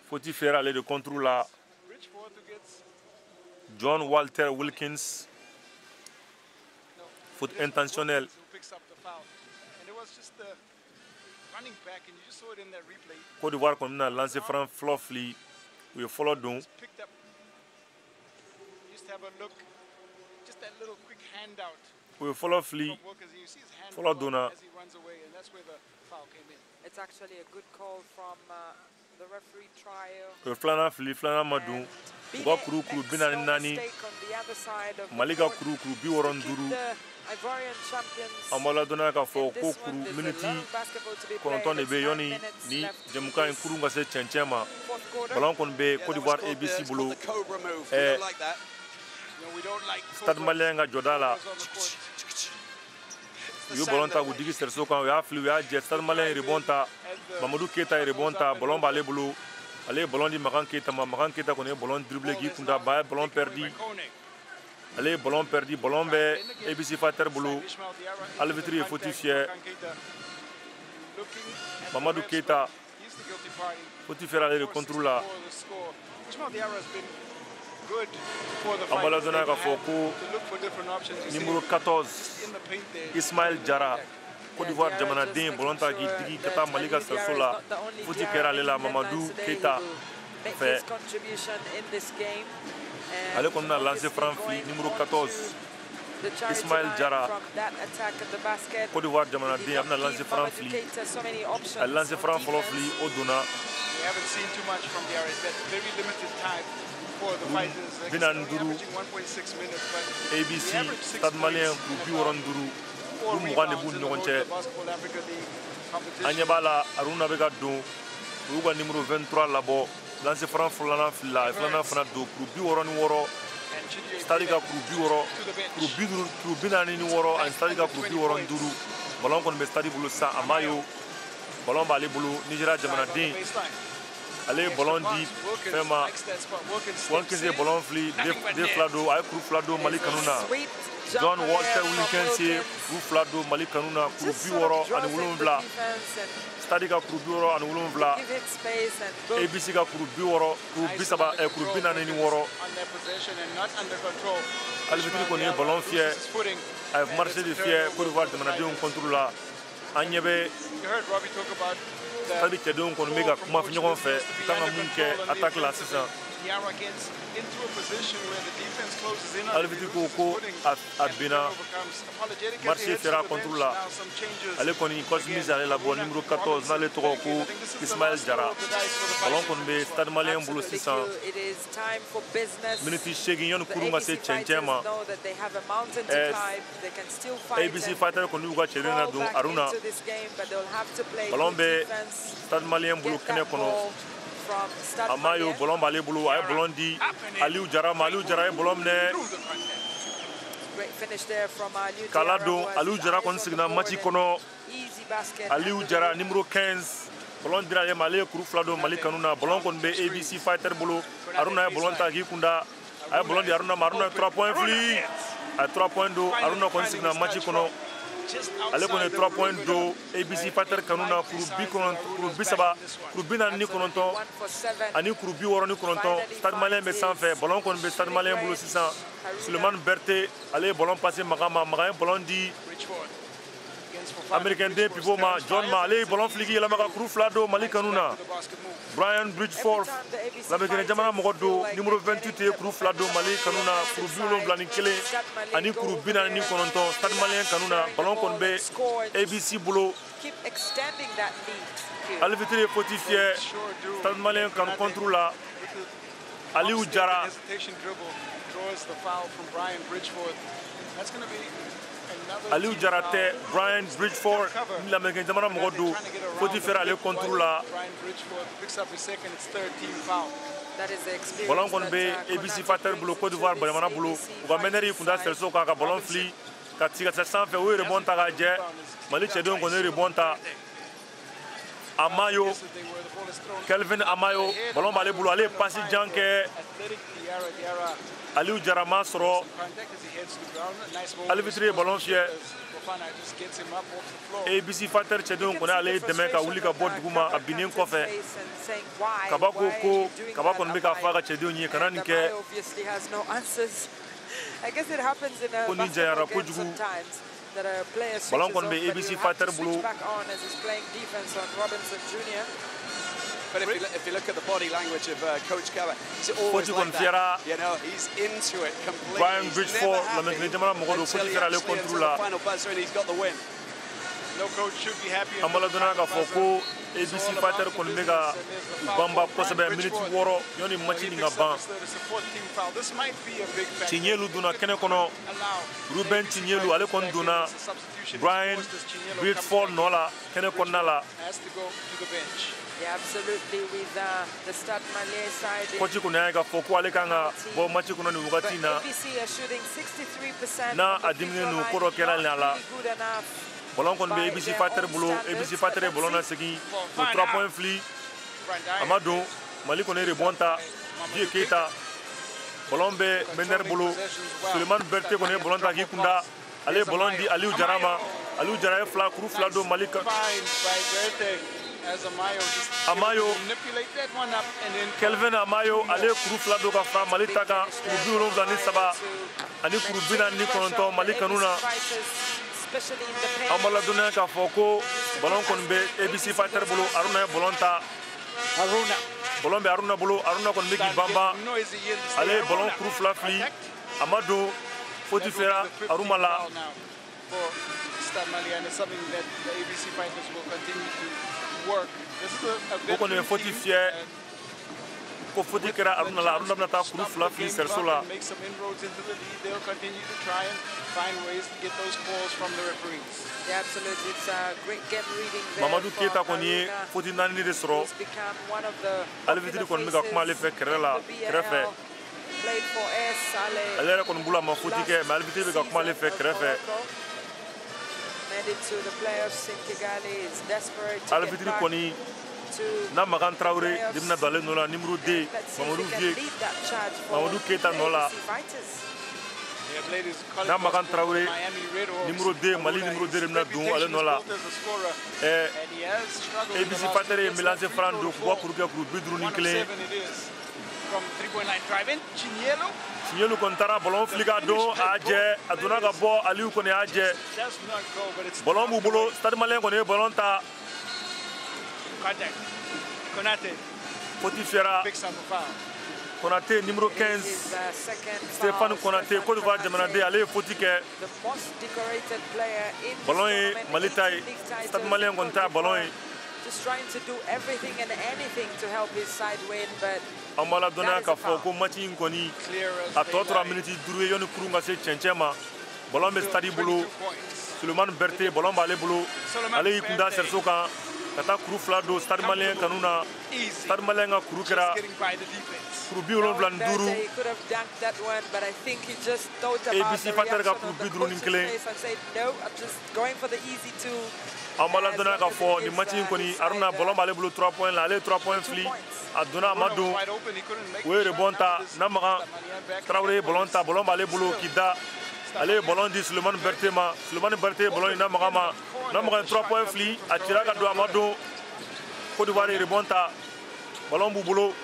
Faute fiyɛra ale de contre la. John Walter Wilkins, faute intentionnelle. Côte d'Ivoire kɔni bɛna lancer franc fɔlɔ fili, u ye fɔlɔ don. U ye fɔlɔ fili, fɔlɔ donna. U ye filanan fili, filanan ma don. U ka kuru 44, Mali ka kuru 65. An b'a ladɔnniya k'a fɔ ko kuru miniti 9 de bɛ yanni ni jɛmukan in kurun ka se cɛncɛn ma. Ballon kɔni bɛ Côte d'Ivoire ABC bolo. Stade Malien ka jɔda la, u ye ballon ta k'u digi sɛriso kan, u y'a fili, u y'a jɛ. Stade Malien ye rebond ta, Mamadu Keyita ye rebond ta, ballon b'ale bolo. Ale ye ballon di Makan Keyita ma, Makan Keyita kɔni ye ballon dribblé k'i kun da, ba ye ballon perdu. Ale ye ballon perdu, ballon bɛ ABC Fighter bolo. Arbitre ye faute fiyɛ. Mamadu Keyita, faute fiyɛra ale de contre la. An b'a ladɔnniya k'a fɔ ko numéro 14 Ismaël Jara, Côte d'Ivoire jamanaden, ballon ta k'i digi ka taa Mali ka sɛriso la. Faute kɛra ale la Mamadu Keyita fɛ. Ale kɔni bɛna lancer franc fili, numéro 14 Ismaël Jara, Côte d'Ivoire jamanaden, a bɛna lancer franc fili. A lancer franc fɔlɔ fili, o donna. 45 ABC Stade Malien kuru 65, kuru 20 de b'u ni ɲɔgɔn cɛ. An ɲɛ b'a la Aruna bɛ ka don, u y'u ka numéro 23 labɔ. Lancer franc filanan filila, a ye filanan fana don, kuru 66. Stade ka kuru 60, kuru 50, kuru 46 ani Stade ka kuru 65. Ballon kɔni bɛ Stade bolo sisan, Amayo, ballon b'ale bolo, Nizeriya jamanaden. Ale ye ballon di fɛn ma, Wilkins ye ballon fili, den fila don, a ye kuru 2 don Mali kanu na. John Walter Wilkins ye kuru 2 don Mali kanu na, kuru 67. Stade ka kuru 67, ABC ka kuru 60, kuru 30, kuru 46. Arbitre kɔni ye ballon fiyɛ, a ye marché de fiyɛ Côte d'Ivoire jamanadenw contre la. An ɲɛ bɛ Stade cɛdenw kɔni bɛ ka kuma ɲɔgɔn fɛ, u kan ka mun kɛ attaque la sisan. Arbitre ko ko a binna, marché fiyɛra contre la. Ale kɔni Cosmis ale labɔ numéro 14, n'ale tɔgɔ ko Ismaël Jara. Ballon kɔni bɛ Stade Malien bolo sisan. Miniti 8 yanni kurun ka se cɛncɛn ma. ABC Fighter kɔni y'u ka cɛden ladon Aruna. Ballon bɛ Stade Malien bolo kɛnɛ kɔnɔ. Amayo, ballon b'ale bolo, a ye ballon di Aliyu Jara ma, Aliyu Jara ye ballon minɛ k'a ladon. Aliyu Jara kɔni seginna match kɔnɔ. Aliyu Jara numéro 15, ballon dira ale ma, ale ye kuru 2 don Mali kanu na. Ballon kɔni bɛ ABC Fighter bolo. Aruna ye ballon ta k'i kun da, a ye ballon di Aruna ma, Aruna ye 3 points fili, a ye 3 points don. Aruna kɔni seginna match kɔnɔ. Ale kɔni ye 3 points don ABC Fighter kanu na, kuru 90, kuru 30, kuru 49 ani kuru 69. Stade Malien bɛ sanfɛ, ballon kɔni bɛ Stade Malien bolo sisan. Sulemani Berete, ale ye ballon passé Makan ma, Makan ye ballon di Américain den pivot ma John ma, ale ye ballon fili k'i yɛlɛma ka kuru 2 don Mali kanu na. Brian Bridgeford, Lamerikɛn jamana mɔgɔ don, numéro 28 ye kuru 2 don Mali kanu na, kuru 71 ani kuru 49 Stade Malien kanu na. Ballon kɔni bɛ ABC bolo. Arbitre ye faute fiyɛ Stade Malien kanu contre la. Aliou Diarra. Aliou Diarra tɛ, Brian Bridgeford ni Lamerikɛn jamana mɔgɔ don, faute fiyɛra ale contre la. Ballon kɔni bɛ ABC Fighter bolo, Côte d'Ivoire jamana bolo. U ka meneur y'i kun da cerceau kan ka ballon fili ka ci ka se sanfɛ, u ye rebond ta k'a jɛ. Mali cɛdenw kɔni ye rebond ta. Amayo, Kelvin Amayo, ballon b'ale bolo, ale ye passe jan kɛ. Aliou Diarra ma sɔrɔ. Arbitre ye ballon fiyɛ. ABC Fighter cɛdenw kɔni ale dɛmɛ ka wuli ka bɔ duguma a binnen kɔfɛ. Kaba ko ko Kaba kɔni bɛ k'a fɔ a ka cɛdenw ye kana nin kɛ. Ko nin janyara kojugu. Ballon kɔni bɛ ABC Fighter bolo. But if you look at the body language of Coach Kaba, it's always like that. You know, he's into it completely. Brian Bridgeford, Lamerikɛn jamana mɔgɔ don, faute fiyɛra ale contre la. Final buzzer and he's got the win. An b'a ladɔnniya k'a fɔ ko ABC Fighter kɔni bɛ ka u banba kosɛbɛ miniti 6 yanni match nin ka ban. Tiɲɛlu donna kɛnɛ kɔnɔ, Ruben Tiɲɛlu ale kɔni donna Brian Bridgeford nɔ la kɛnɛ kɔnɔna la. Coach kɔni y'a ye k'a fɔ ko ale kan ka bɔ match kɔnɔ nin wagati in na, n'a a diminen don ko dɔ kɛra a la. Ballon kɔni bɛ ABC Fighter bolo, ABC Fighter ye ballon lasegin, o 3 points fili, a ma don. Mali kɔni ye rebond ta, Dieu Keita. Ballon bɛ meneur bolo, Sulemani Berté kɔni ye ballon ta k'i kunda, ale ye ballon di Aliou Diarra ma. Aliou Diarra ye kuru 2 don Mali kan. Amayo, Kelvin Amayo, ale ye kuru 2 don ka fara Mali ta kan, kuru 73 ani kuru 49 Mali kanu na. An b'a ladɔnniya k'a fɔ ko ballon kɔni bɛ ABC Fighter bolo. Aruna ye ballon ta. Ballon bɛ Aruna bolo, Aruna kɔni bɛ k'i banban. Ale ye ballon kuru 2 fili, a ma don, faute fiyɛra Aruna la. O kɔni ye faute fiyɛ, ko faute kɛra Aruna la. Aruna bɛna taa kuru 2 fili cerceau la. Mamadou Keita kɔni ye faute 4 de sɔrɔ. Arbitre kɔni bɛ ka kuma ale fɛ kɛrɛ la, kɛrɛfɛ. Ale yɛrɛ kɔni bolo a ma faute kɛ, mais arbitre bɛ ka kuma ale fɛ kɛrɛfɛ. Arbitre kɔni n'a Makan Traoré de bɛna don ale nɔ la, numéro 2 Mamadou Vieux, Mamadou Keita nɔ la. N'a Makan Traoré numéro 2, Mali numéro 2 de bɛna don ale nɔ la. ABC Fighter ye mélange franc don k'u ka kuru kɛ kuru 51. Tiɲɛlu kɔni taara ballon fili ka don, a y'a jɛ, a donna ka bɔ, Aliou kɔni y'a jɛ. Ballon b'u bolo, Stade Malien kɔni ye ballon ta. Faute fiyɛra Konate numéro 15, Stéphane Konate, Côte d'Ivoire jamanaden, ale ye faute kɛ. Ballon ye Mali ta ye, Stade Malien kɔni ta ye ballon ye. An b'a ladɔnniya k'a fɔ ko match in kɔni a tɔ tora miniti 5 ye yanni kurun ka se cɛncɛn ma. Ballon bɛ Stade bolo, Sulemani Berté ballon b'ale bolo, ale y'i kun da cerceau kan ka taa kuru 2 don Stade Malien kanu na. Stade Malien ka kuru kɛra kuru 75. ABC Fighter ka kuru 51. An b'a ladɔnniya k'a fɔ nin match in kɔni Aruna ballon b'ale bolo 3 points la, ale ye 3 points fili, a donna a ma don, u ye rebond ta. N'a Makan Traoré ye ballon ta, ballon b'ale bolo k'i da, ale ye ballon di Sulemani Berté ma. Sulemani Berté ye ballon di Namakan ma. Namakan ye 3 points fili, a cira ka don a ma don. Côte d'Ivoire ye rebond ta, ballon b'u bolo.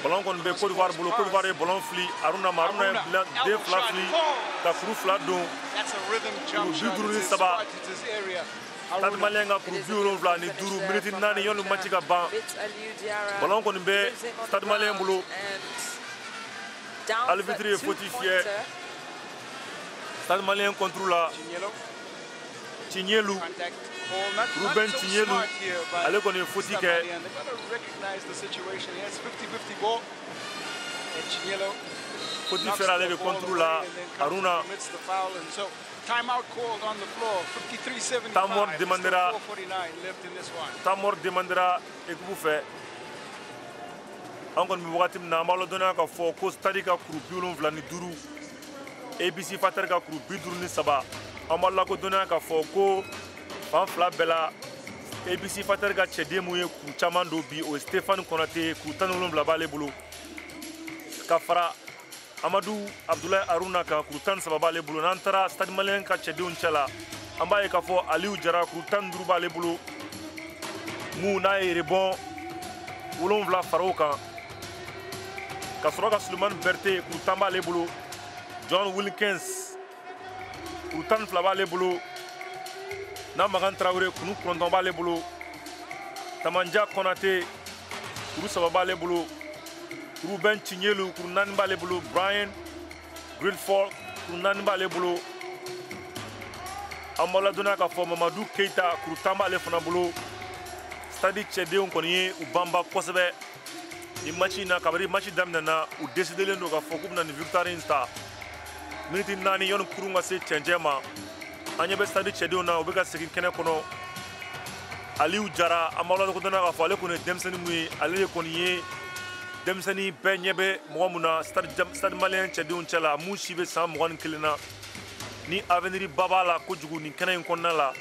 Ballon kɔni bɛ Côte d'Ivoire bolo. Côte d'Ivoire ye ballon fili Aruna ma. Aruna ye den fila fili ka kuru fila don. Kuru 53. Stade Malien ka kuru 75, miniti 4 yanni match ka ban. Ballon kɔni bɛ Stade Malien bolo. Arbitre ye faute fiyɛ Stade Malien contre la. Tignelu, Ruben Tignelu, ale kɔni ye faute kɛ. Faute fiyɛra ale de contre la Aruna. Temps mort demandera, temps mort demandera équipe fɛ. An kɔni bɛ wagati min na, an b'a ladɔnniya k'a fɔ ko Stade ka kuru 75, ABC Fighter ka kuru 53. An b'a lakodɔnniya k'a fɔ ko fan fila bɛɛ la, ABC Fighter ka cɛden mun ye kuru caman don bi, o ye Stéphane Konate, kuru 17 b'ale bolo. Ka fara Amadou Abdoulaye Aruna kan, kuru 13 b'ale bolo. N'an taara Stade Malien ka cɛdenw cɛ la, an b'a ye k'a fɔ Aliou Jara, kuru 15 b'ale bolo. Mun n'a ye rebond 7 fara o kan. Ka sɔrɔ ka Sulemani Berté, kuru 10 b'ale bolo. John Wilkins, kuru 12 b'ale bolo. Namagan Traoré, kuru 9 b'ale bolo. Tamanja Konate, kuru 3 b'ale bolo. Ruben Tignelu, kuru 4 b'ale bolo. Brian Grilford, kuru 4 b'ale bolo. An b'a ladɔnniya k'a fɔ Mamadou Keita, kuru 10 b'ale fana bolo. Stade cɛdenw kɔni ye u banba kosɛbɛ nin match in na. Kabini match daminɛna, u décidelen don k'a fɔ k'u bɛna nin victoire in ta. Miniti 4 yanni kurun ka se cɛncɛn ma, an ɲɛ bɛ Stade cɛdenw na, u bɛ ka segin kɛnɛ kɔnɔ. Aliou Jara, an b'a ladɔnniya k'a fɔ ale kɔni ye denmisɛnnin mun ye, ale de kɔni ye denmisɛnnin bɛɛ ɲɛ bɛ mɔgɔ mun na Stade Malien cɛdenw cɛ la, mun si bɛ san 21 na, ni avenir ba b'a la kojugu nin kɛnɛ in kɔnɔna la.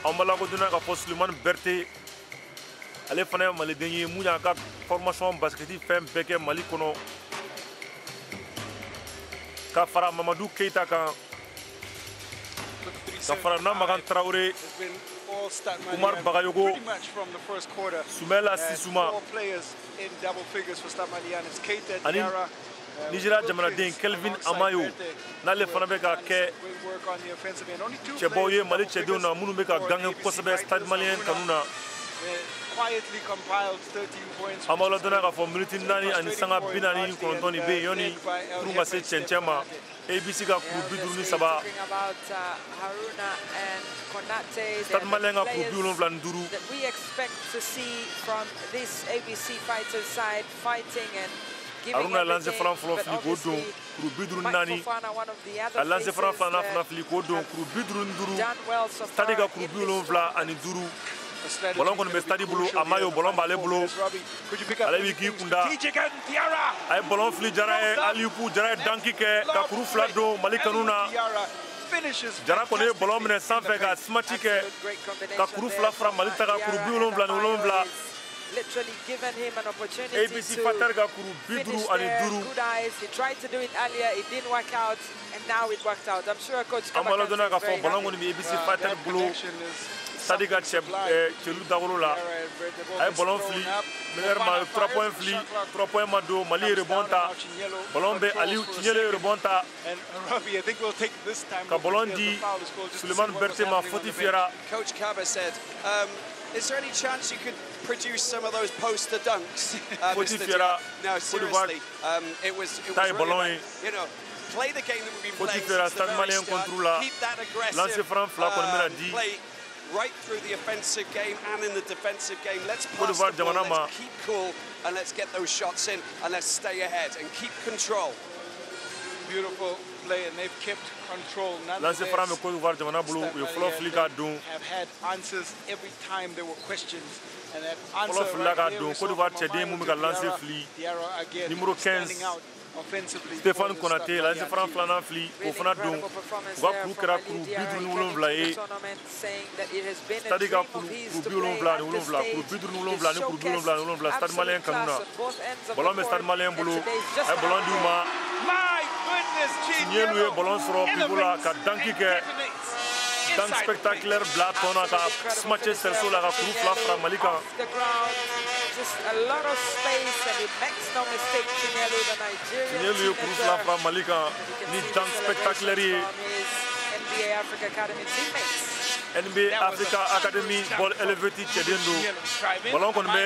An b'a lakodɔnniya k'a fɔ Sulemani Berté, ale fana ye maliden ye mun y'a ka formation basket fɛn bɛɛ kɛ Mali kɔnɔ. Ka fara Mamadou Keita kan, ka fara Namagan Traoré, Umar Bagayogo, Sumela Sisuma ani Nigeria jamanaden Kelvin Amayo, n'ale fana bɛ ka kɛ cɛbaw ye Mali cɛdenw na minnu bɛ ka gange kosɛbɛ Stade Malien kanu na. An b'a ladɔnniya k'a fɔ miniti 4 ani sanga 49 de bɛ yen yanni kurun ka se cɛncɛn ma. ABC ka kuru 53, Stade Malien ka kuru 75. Aruna lancer franc fɔlɔ fili k'o don, kuru 54. A lancer franc filanan fana fili k'o don, kuru 55. Stade ka kuru 75. Ballon kɔni bɛ Stade bolo. Amayo, ballon b'ale bolo, ale b'i k'i kunda, a ye ballon fili Jara ye. Aliou Jara ye danki kɛ ka kuru fila don Mali kanu na. Jara kɔni ye ballon minɛ sanfɛ ka smaci kɛ ka kuru fila fara Mali ta kan, kuru 77. ABC Fighter ka kuru 55. An b'a ladɔnniya k'a fɔ ballon kɔni bɛ ABC Fighter bolo. Stade ka cɛlu dagolo la, a ye ballon fili meneur ma, 3 points fili, 3 points ma don. Mali ye rebond ta, ballon bɛ Aliou Tignelu ye rebond ta ka ballon di Sulemani Berté ma, faute fiyɛra. Coach Kaba said, is there any chance you could produce some of those poster dunks? Faute fiyɛra. No, seriously, it was really, you know, play the game that we've been playing since the very start. Keep that aggressive. Lancer franc fila kɔni bɛna di play right through the offensive game and in the defensive game. Let's pass the ball, let's keep cool, and let's get those shots in, and let's stay ahead and keep control. Beautiful play, and they've kept control. Lancer franc bɛ Côte d'Ivoire jamana bolo, u ye fɔlɔ fili k'a don. Have had answers every time there were questions, and that answer Fɔlɔ filila k'a don. Côte d'Ivoire cɛden mun bɛ ka lancer fili, numéro 15, Stéphane Konate, lancer franc filanan fili k'o fana don. U ka kuru kɛra kuru 57 ye. Stade ka kuru 77, kuru 57 ni kuru 77 Stade Malien kanu na. Ballon bɛ Stade Malien bolo, a ye ballon di u ma. Tignelu ye ballon sɔrɔ pivot la ka danki kɛ, dunk spectaculaire bila tɔn na ka smatcher cerceau la ka kuru fila fara Mali kan. Just a lot of space, and he makes no mistake. Chinyelu, the Nigerian Chinyelu ye kuru 2 fara Mali kan ni dunk spectaculaire ye. NBA Africa Academy teammates. NBA Africa Academy ball elevate cɛden don. Ballon kɔni bɛ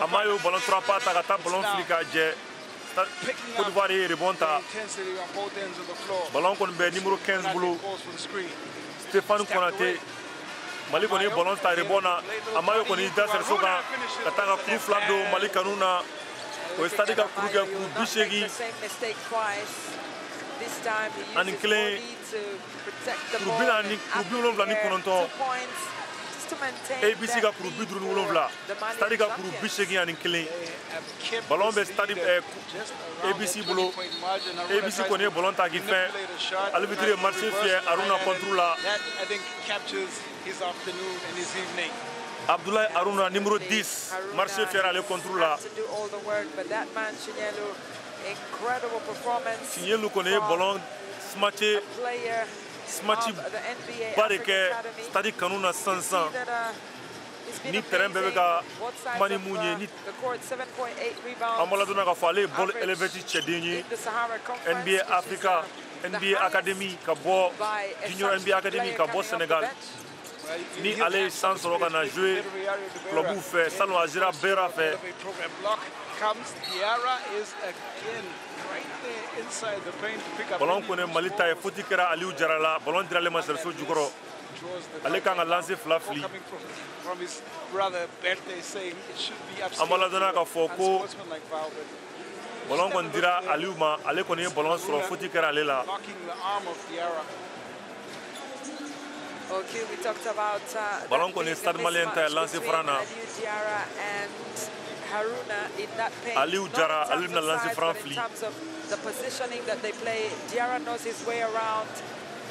a ma y'o ballon 3 pas ta ka taa ballon fili k'a jɛ. Côte d'Ivoire ye rebond ta. Ballon kɔni bɛ numéro 15 bolo, Stéphane Konaté. Mali kɔni ye ballon ta rebond na. Amayo kɔni y'i da sɛriso kan ka taa ka kuru 2 don Mali kanu na. O ye Stade ka kuru kɛ kuru 81, kuru 40, kuru 79. ABC ka kuru 57, Stade ka kuru 81. Ballon bɛ Stade ABC bolo. ABC kɔni ye ballon ta k'i fɛn. Arbitre ye marché fiyɛ Aruna contre la. Abdoulaye Aruna numéro 10, marché fiyɛra ale contre la. Chinyelu kɔni ye ballon smatché smatch ba de kɛ Stade kanu na sisan sisan. Ni terrain bɛɛ bɛ ka kuma ni mun ye, ni an bɔla donna k'a fɔ ale ye ball elevate cɛden ye NBA Africa NBA Academy ka bɔ Junior NBA Academy ka bɔ Sénégal. Ni ale ye san sɔrɔ ka na jouer club fɛ salon, a sera Bera fɛ. Ballon kɔni Mali ta ye, faute kɛra Aliou Jara la. Ballon dira ale ma sɛriso jukɔrɔ. Ale kan ka lancer 2 fili. An b'a ladɔnniya k'a fɔ ko ballon kɔni dira Aliou ma. Ale kɔni ye ballon sɔrɔ, faute kɛra ale la. Ballon kɔni ye Stade Malien ta ye lancer franc na. Aliou Jara, ale bɛna lancer franc fili. The positioning that they play, Diarra knows his way around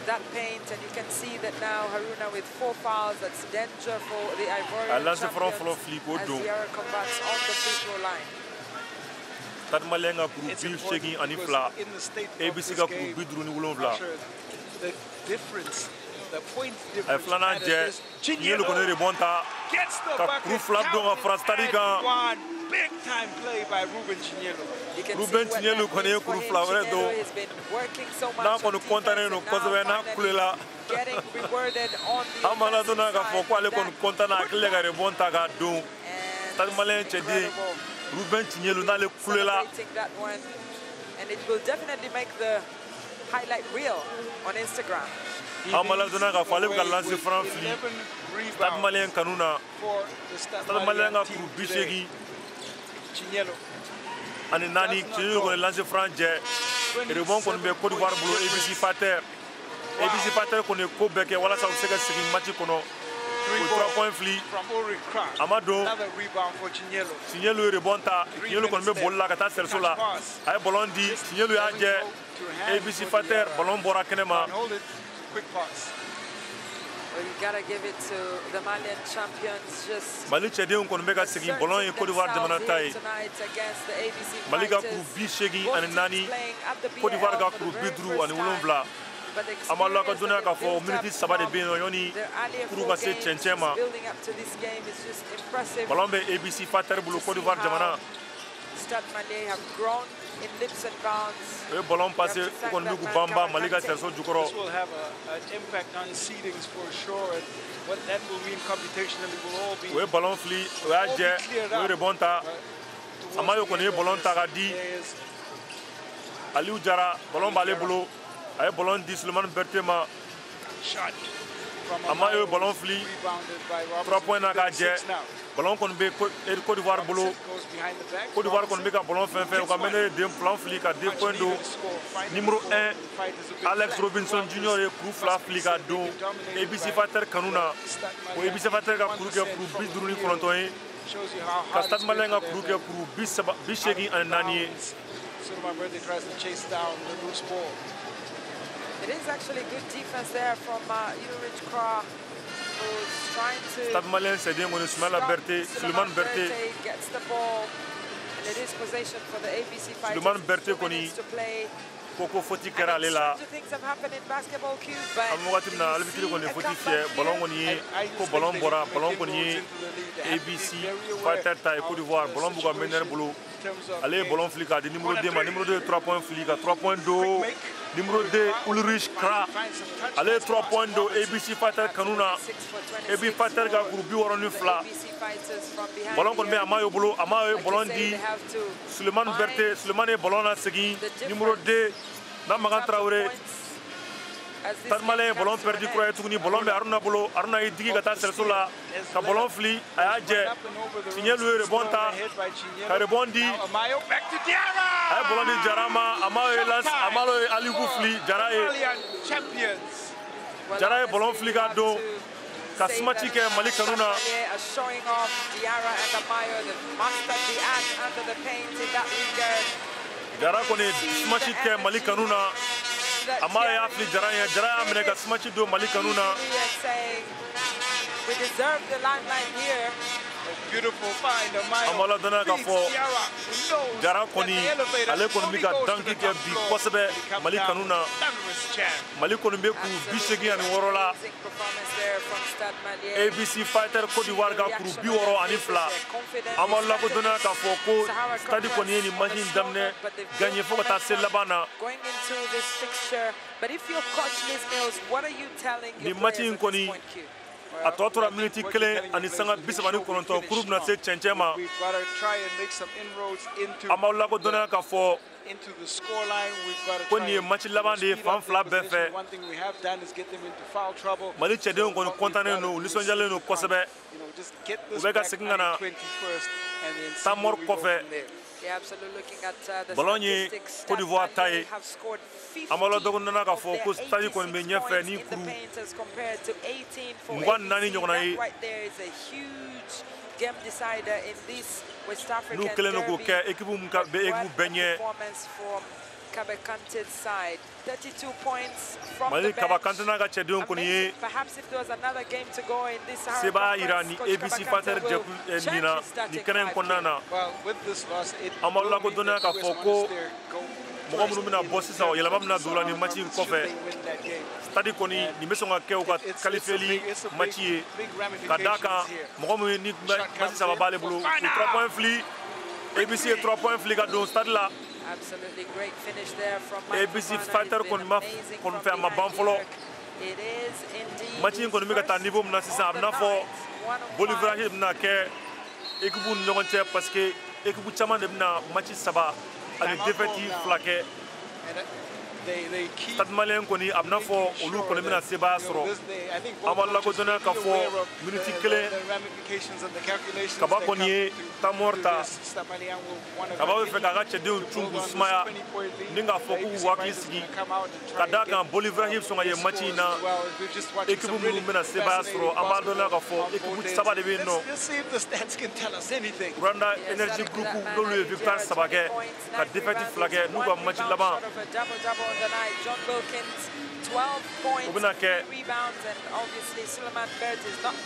that paint, and you can see that now Haruna with 4 fouls, that's danger for the Ivorian champions as Diarra converts on the free throw line. Stade Malien ka kuru 82, ABC ka kuru 57. A ye filanan jɛ. Chinyelu kɔni ye rebond ta ka kuru 2 don ka fara Stade kan. Ruben Chinyelu kɔni ye kuru 2 wɛrɛ don. N'a kɔni kɔntannen don kosɛbɛ, n'a kulela. An b'a ladɔnniya k'a fɔ ko ale kɔni kɔntanna, a kɛlen ka rebond ta k'a don. Stade Malien cɛden Ruben Chinyelu, n'ale kulela. An b'a ladɔnniya k'a fɔ ale bɛ ka lancer franc fili Stade Malien kanu na. Stade Malien ka kuru 84. Chinyelu kɔni lancer franc jɛ. Rebond kɔni bɛ Côte d'Ivoire bolo, ABC Fater. ABC Fater kɔni ye ko bɛɛ kɛ walasa u bɛ se ka segin match kɔnɔ. O ye 3 points fili, a ma don. Chinyelu ye rebond ta. Chinyelu kɔni bɛ boli la ka taa sɛriso la. A ye ballon di, Chinyelu y'a jɛ. ABC Fater, ballon bɔra kɛnɛ ma. Mali cɛdenw kɔni bɛ ka segin. Ballon ye Côte d'Ivoire jamana ta ye. Mali ka kuru 84, Côte d'Ivoire ka kuru 57. An b'a lɔ ka dɔnniya k'a fɔ miniti 3 de bɛ yen nɔ yanni kuru ka se cɛncɛn ma. Ballon bɛ ABC Fater bolo, Côte d'Ivoire jamana. O ye ballon passé, u kɔni bɛ k'u banba Mali ka sɛriso jukɔrɔ. O ye ballon fili, o y'a jɛ, o ye rebond ta. Amayo kɔni ye ballon ta ka di Aliou Jara. Ballon b'ale bolo. A ye ballon di Sulemani Berté ma. Amayo ye ballon fili 3 points na k'a jɛ. Ballon kɔni bɛ Côte d'Ivoire bolo. Côte d'Ivoire kɔni bɛ ka ballon fɛn fɛn, u ka mɛnɛ ye den plan fili ka 2 points don. Numéro 1 Alex Robinson Junior ye kuru 2 fili ka don ABC Fater kanu na. O ABC Fater ka kuru kɛ kuru 59 ye, ka Stade Malien ka kuru kɛ kuru 84 ye. It is actually good defense there from Ulrich Kra, who's trying to Stade Malien cɛden kɔni Soumaïla Berté, Sulemani Berté gets the ball, and it is possession for the ABC Fighters. Sulemani Berté kɔni to play. Ko faute kɛra ale la. An bɛ wagati min na, arbitre kɔni ye faute fiyɛ. Ballon kɔni ye ko ballon bɔra, ballon kɔni ye ABC Fighter ta ye Côte d'Ivoire. Ballon b'u ka meneur bolo. Ale ye ballon fili k'a di numéro 2 ma. Numéro 2 ye 3 points fili ka 3 points don. Numéro 2, Ulrich Kra, ale ye 3 points don ABC Fighter kanu na. ABC Fighter ka kuru 62. Ballon kɔni bɛ Amayo bolo. Amayo ye ballon di Sulemani Berté. Sulemani ye ballon lasegin numéro 2 na Makan Traoré. Stade Malien ye ballon perdu kura ye tuguni. Ballon bɛ Haruna bolo. Haruna y'i digi ka taa cerceau la ka ballon fili, a y'a jɛ. Tiɲɛlu ye rebond ta ka rebond di, a ye ballon di Jara ma. Amayo ye lance, Amayo ye Aliku fili Jara ye. Jara ye ballon fili ka don ka smash kɛ Mali kanu na. Jara kɔni smash kɛ Mali kanu na. Amayo y'a fili Jara ye. Jara y'a minɛ ka smash don Mali kanu na. An b'a ladɔnniya k'a fɔ Jara kɔni, ale kɔni bɛ ka danki kɛ bi kosɛbɛ Mali kanu na. Mali kɔni bɛ kuru 86 la. ABC Fighter Côte d'Ivoire ka kuru 62. An b'a lakodɔnniya k'a fɔ ko Stade kɔni ye nin match in daminɛ gagné fo ka taa se laban na. Nin match in kɔni, a tɔ tora miniti 1:39, kuru bɛna se cɛncɛn ma. An b'aw lakodɔnniya k'a fɔ ko nin ye match laban de ye fan fila bɛɛ fɛ. Mali cɛdenw kɔni kɔntannen don, u nisɔndiyalen don kosɛbɛ. U bɛ ka segin ka na temps mort kɔfɛ. Ballon ye Côte d'Ivoire ta ye. An b'a ladɔnniya k'a fɔ ko Stade kɔni bɛ ɲɛfɛ ni kuru 24 ɲɔgɔnna ye. N'u kɛlen don k'o kɛ équipe min ka bɛ équipe bɛɛ ɲɛ. Mali Kaba Kante n'a ka cɛdenw kɔni ye sebaaya yira ni ABC Fighter jɛkulu nin na nin kɛnɛ in kɔnɔna na. An b'aw lakodɔnniya k'a fɔ ko mɔgɔ minnu bɛna bɔ sisan, yɛlɛma bɛna don u la nin match in kɔfɛ. Stade kɔni, nin bɛ sɔn ka kɛ u ka qualifieli match ye, ka d'a kan mɔgɔ min ni match saba b'ale bolo, u 3 points fili. ABC ye 3 points fili ka don Stade la. ABC Fighter kɔni ma kɔni fɛ, a ma ban fɔlɔ. Match in kɔni bɛ ka taa niveau min na sisan, a bɛ n'a fɔ boli virage bɛna kɛ équipe ni ɲɔgɔn cɛ, parce que équipe caman de bɛna match saba ani défaite fila kɛ. Stade Malien kɔni, a bɛ n'a fɔ olu kɔni bɛna sebaaya sɔrɔ. An b'a lakodɔnniya k'a fɔ miniti 1, Kaba kɔni ye temps mort ta. Kaba bɛ fɛ k'a ka cɛdenw cun k'u sumaya ni k'a fɔ k'u hakili sigi, ka d'a kan boli virage bɛ sɔn ka ye match in na. Équipe minnu bɛna sebaaya sɔrɔ, an b'a dɔnniya k'a fɔ équipe saba de bɛ yen nɔ. Rwanda Energy Group, n'olu ye victoire saba kɛ ka défaite fila kɛ, n'u ka match laban o bɛna kɛ.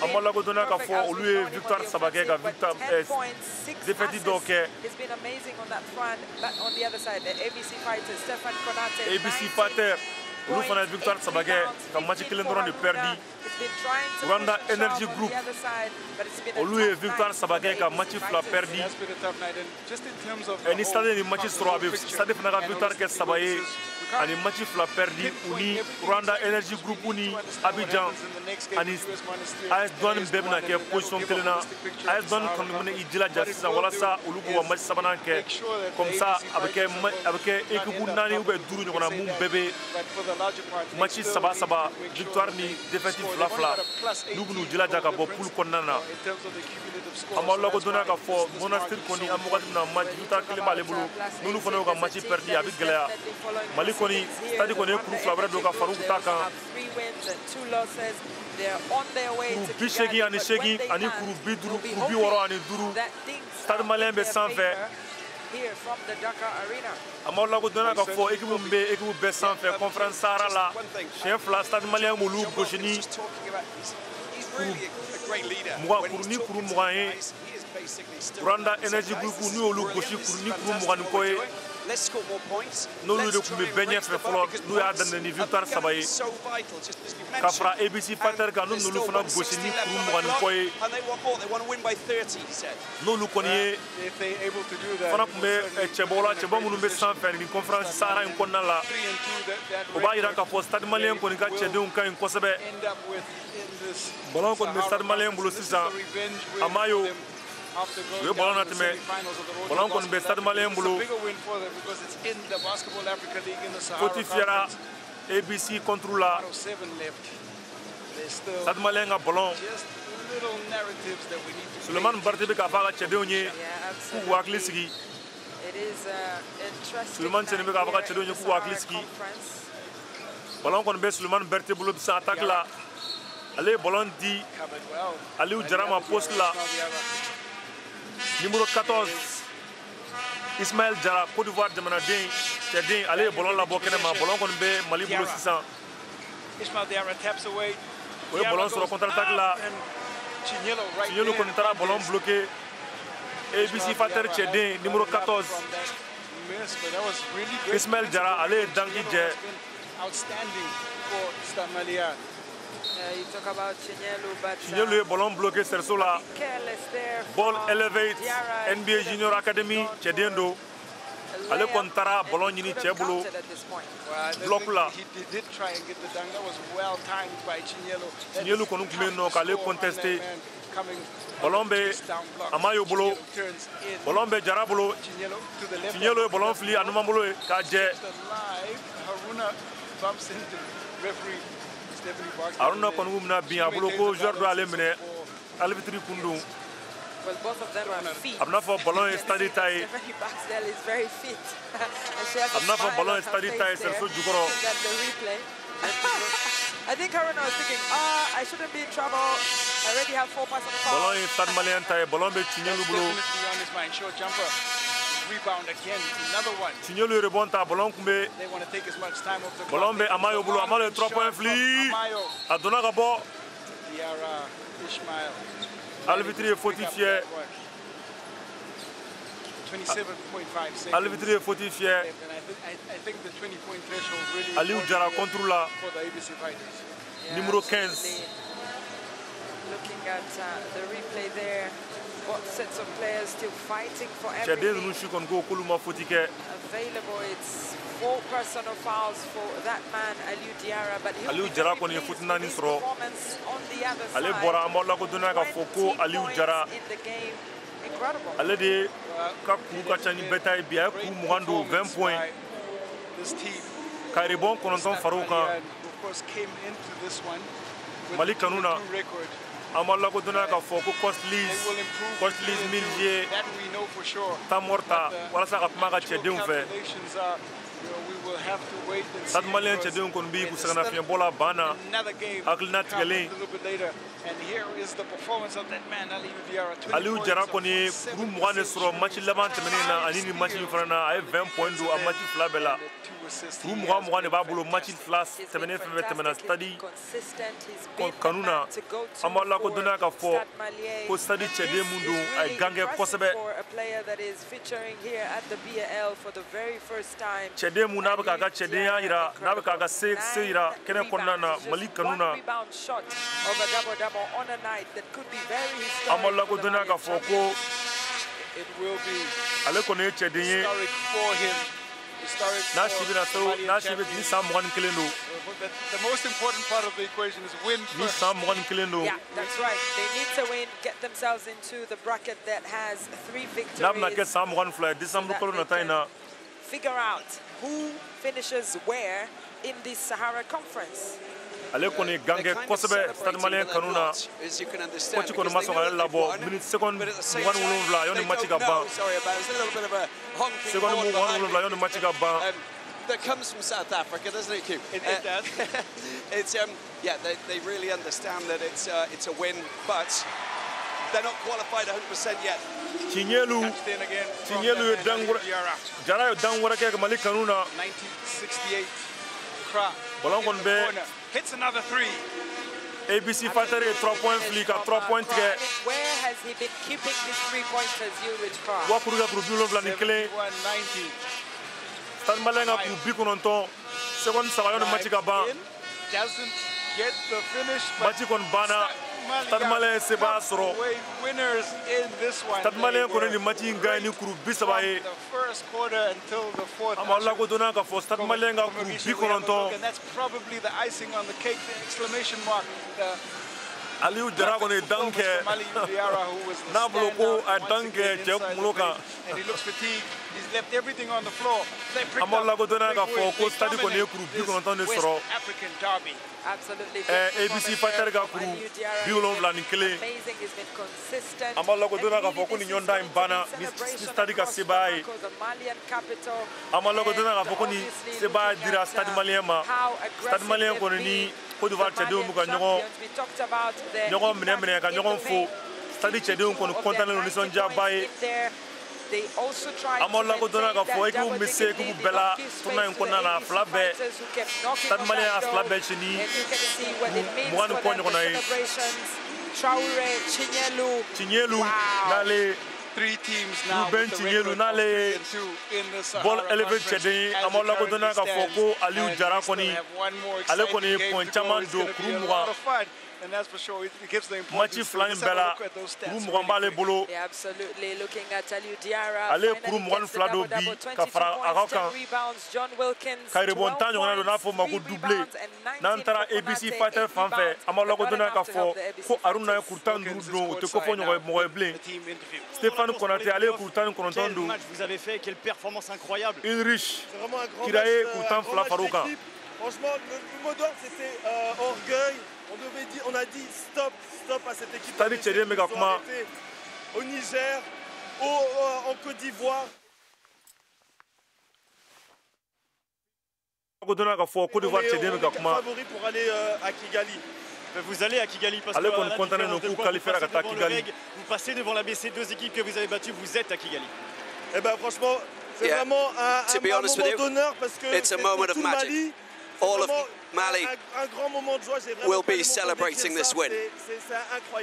An b'a lakodɔnniya k'a fɔ olu ye victoire saba kɛ ka victoire défaite dɔw kɛ. ABC Fighter, olu fana ye victoire saba kɛ ka match kelen dɔrɔn de perdu. Rwanda Energy Group, olu ye victoire saba kɛ ka match fila perdu. Ni Stade ni match sɔrɔ, a bɛ Stade fana ka victoire kɛ saba ye ani match fila perdu. U ni Rwanda Energy Group ni Abidjan ani AS Douane bɛɛ bɛna kɛ position kelen na. AS Douane kɔni bɛna i jilaja sisan walasa olu k'u ka match sabanan kɛ, comme ça a bɛ kɛ équipe naani ou bien duuru ɲɔgɔnna mun bɛɛ bɛ match saba saba, victoire ni défaite fila fila, n'u bɛn'u jilaja ka bɔ poule kɔnɔna na. An b'aw lakodɔnniya k'a fɔ Monastir kɔni, an bɛ wagati min na, match victoire kelen b'ale bolo. N'olu fana y'u ka match perdu, a bɛ gɛlɛya. Mali kɔni, Stade kɔni ye kuru fila wɛrɛ don ka fara u ta kan, kuru 88 ani kuru 50, kuru 65. Stade Malien bɛ sanfɛ. An b'aw lakodɔnniya k'a fɔ équipe min bɛ équipe bɛɛ sanfɛ Conférence Sahara la, siɲɛ fila Stade Malien b'olu gosi ni kuru 20, kuru ni kuru 20 ye. Rwanda Energy Group, n'u y'olu gosi kuru ni kuru 20 ni kɔ ye. N'olu de tun bɛ bɛɛ ɲɛfɛ fɔlɔ, n'u y'a daminɛ ni victoire 3 ye ka fara ABC Fighter kan, n'u n'olu fana gosi ni kuru 20 ni kɔ ye, n'olu kɔni ye fana tun bɛ cɛbɔw la, cɛbɔ minnu bɛ sanfɛ nin conférence Sahara in kɔnɔna la. O b'a jira k'a fɔ Stade Malien kɔni ka cɛdenw ka ɲi kosɛbɛ. Ballon kɔni bɛ Stade Malien bolo sisan. A ma ye, u ye ballon natɛmɛ. Ballon kɔni bɛ Stade Malien bolo. Faute fiyɛra ABC contre la. Stade Malien ka ballon, Sulemani Barite bɛ k'a fɔ a ka cɛdenw ye k'u k'u hakili sigi. Sulemani Cɛni bɛ k'a fɔ a ka cɛdenw ye k'u k'u hakili sigi. Ballon kɔni bɛ Sulemani Berete bolo sisan attaque la. Ale ye ballon di Aliou Jara ma poste la. Numéro 14, Ismaël Jara, Côte d'Ivoire jamanaden cɛden, ale ye ballon labɔ kɛnɛ ma. Ballon kɔni bɛ Mali bolo sisan. O ye ballon sɔrɔ contre attaque la. Chinyelu kɔni taara ballon bloqué. ABC Fighter cɛden numéro 14, Ismaël Jara, ale ye danki jɛ. Chinyelu ye ballon bloqué cerceau la. Ball Elevate NBA Junior Academy cɛden don. Ale kɔni taara ballon ɲini cɛ bolo bloc la. Chinyelu kɔni tun bɛ yen nɔ k'ale contester. Ballon bɛ Amayo bolo. Ballon bɛ Jara bolo. Chinyelu ye ballon fili a numan bolo ye k'a jɛ. Haruna kɔni b'u bɛna bin a bolo ko joueur dɔ y'ale minɛ, arbitre kun don. A bɛna fɔ ballon ye Stade ta ye. A bɛna fɔ ballon ye Stade ta ye cerceau jukɔrɔ. I think Haruna was thinking, ah, I shouldn't be in trouble. I already have 4 personal fouls. Ballon ye Stade Malien ta ye. Ballon bɛ Chinyelu bolo. Chinyelu ye rebond ta. Ballon kun bɛ, ballon bɛ Amayo bolo. Amayo ye 3 points fili. A donna ka bɔ. Arbitre ye faute fiyɛ. Arbitre ye faute fiyɛ. Aliou Jara contre la, numéro 15. Looking at the replay there, both sets of players still fighting for Cɛden ninnu everything si kɔni ko k'olu ma faute kɛ. Available. It's 4 personal fouls for that man, Aliou Diarra, but he'll Aliou be Jara very kɔni ye pleased faute with 4 his sɔrɔ. performance on the other Ale side. bɔra, an b'aw lakodɔnniya k'a fɔ ko 20 Aliou Jara, points in the game. Incredible. ale de ka kuru ka ca ni bɛɛ ta ye bi. A ye kuru 20 don, 20 points, ka rebond 9 far'o kan Mali kanu na. An b'aw lakodɔnniya k'a fɔ ko Coach Liz Mills ye temps mort ta walasa ka kuma a ka cɛdenw fɛ. Stade Malien cɛdenw kɔni bɛ k'u sɛgɛnnafiɲɛbɔ la ban na, hakilina tigɛlen. Aliou Jara kɔni ye kuru 20 de sɔrɔ match laban tɛmɛnen na, ani ni match in fana na, a ye 20 points don a match fila bɛɛ la. Kuru 20 20 de b'a bolo match fila tɛmɛnen fɛn fɛn tɛmɛna Stade kanu na. An b'aw lakodɔnniya k'a fɔ ko Stade cɛden mun don, a ye gan kɛ kosɛbɛ. Cɛden mun n'a bɛ k'a ka cɛdenya yira, n'a bɛ k'a ka se se yira kɛnɛ kɔnɔna na Mali kanu na. An b'aw lakodɔnniya k'a fɔ ko ale kɔni ye cɛden ye n'a si bɛna se, n'a si bɛ ni san 21 don, ni san 21 don. Yeah, that's right. They need to win, get themselves into the bracket that has three N'a bɛna kɛ victories. san 22 ye décembre kalo nata in na. Figure out who finishes where in this Sahara Conference. Ale kɔni ye gan kɛ kosɛbɛ Stade Malien kanu na. Coach kɔni ma sɔn k'ale labɔ minute seconde 27 yanni match ka ban, seconde 27 yanni match ka ban. That comes from South Africa, doesn't it, Q? It does. It's yeah, they really understand that it's a win, but they're not qualified 100% yet. Tiɲɛlu, Tiɲɛlu ye dan wɛrɛ, Jara ye dan wɛrɛ kɛ Mali kanu na. Ballon kɔni bɛ Hits another three. ABC Fighter ye 3 points fili ka 3 points tigɛ. Where has he been keeping these three pointers, Ulrich Kra? Wa kuru kɛ kuru 71. 71-90. Stade Malien ka kuru 90 seconde 3 yanni match ka ban. Match kɔni banna. Stade Malien sebaaya sɔrɔ. Stade Malien kɔni nin match in gagné ni kuru 30 ye. An b'aw lakodɔnna k'a fɔ Stade Malien ka kuru 90. Aliou Diarra kɔni ye dan kɛ n'a bolo ko a ye dan kɛ cɛ kunkolo kan. An b'aw lakodɔnna k'a fɔ ko Stade kɔni ye kuru 90 de sɔrɔ. ABC Fighter ka kuru 71. An b'aw lakodɔnna k'a fɔ ko nin ɲɔgɔndan in banna ni Stade ka sebaaya ye. An b'aw lakodɔnna k'a fɔ ko nin sebaaya dira Stade Malien ma. Stade Malien kɔni ni Côte d'Ivoire cɛdenw b'u ka ɲɔgɔn minɛ ka ɲɔgɔn fo. Stade cɛdenw kɔni kɔntannen don nisɔndiyaba ye. An b'aw lakodɔnna k'a fɔ équipe bɛ se équipe bɛɛ la tournoi in kɔnɔna na, fila bɛɛ Stade Malien y'a fila bɛɛ ci ni 20 ni kɔ ɲɔgɔnna ye. Chinyelu n'ale Ruben Chinyelu n'ale ye ball élevé cɛden ye. An b'aw lakodɔnna k'a fɔ ko Aliou Diarra kɔni ale kɔni ye point caman don kuru 20. Match fila in bɛɛ la kuru 20 b'ale bolo. Ale ye kuru 22 don bi ka fara a ka kan. Ka rebond 10 ɲɔgɔnna don n'a fɔ o ma ko doublé. N'an taara ABC Fighter fan fɛ, an b'aw lakodɔnna k'a fɔ ko Aruna ye kuru 15 don, o tɛ kofɔ mɔgɔ ye bilen. Stéphane Konaté ale ye kuru 19 don. Ulrich Kira ye kuru 12 far'o kan. Franchement, le mot d'ordre, c'était orgueil. On a dit stop, stop à cette équipe. Au Niger, en Côte d'Ivoire. Côte d'Ivoire favori pour aller à Kigali. Vous allez à Kigali parce que vous passez devant l'ABC, deux équipes que vous avez battues, vous êtes à Kigali. Eh ben franchement, c'est vraiment un moment d'honneur parce que it's a moment of magic. All of Mali will be celebrating this win.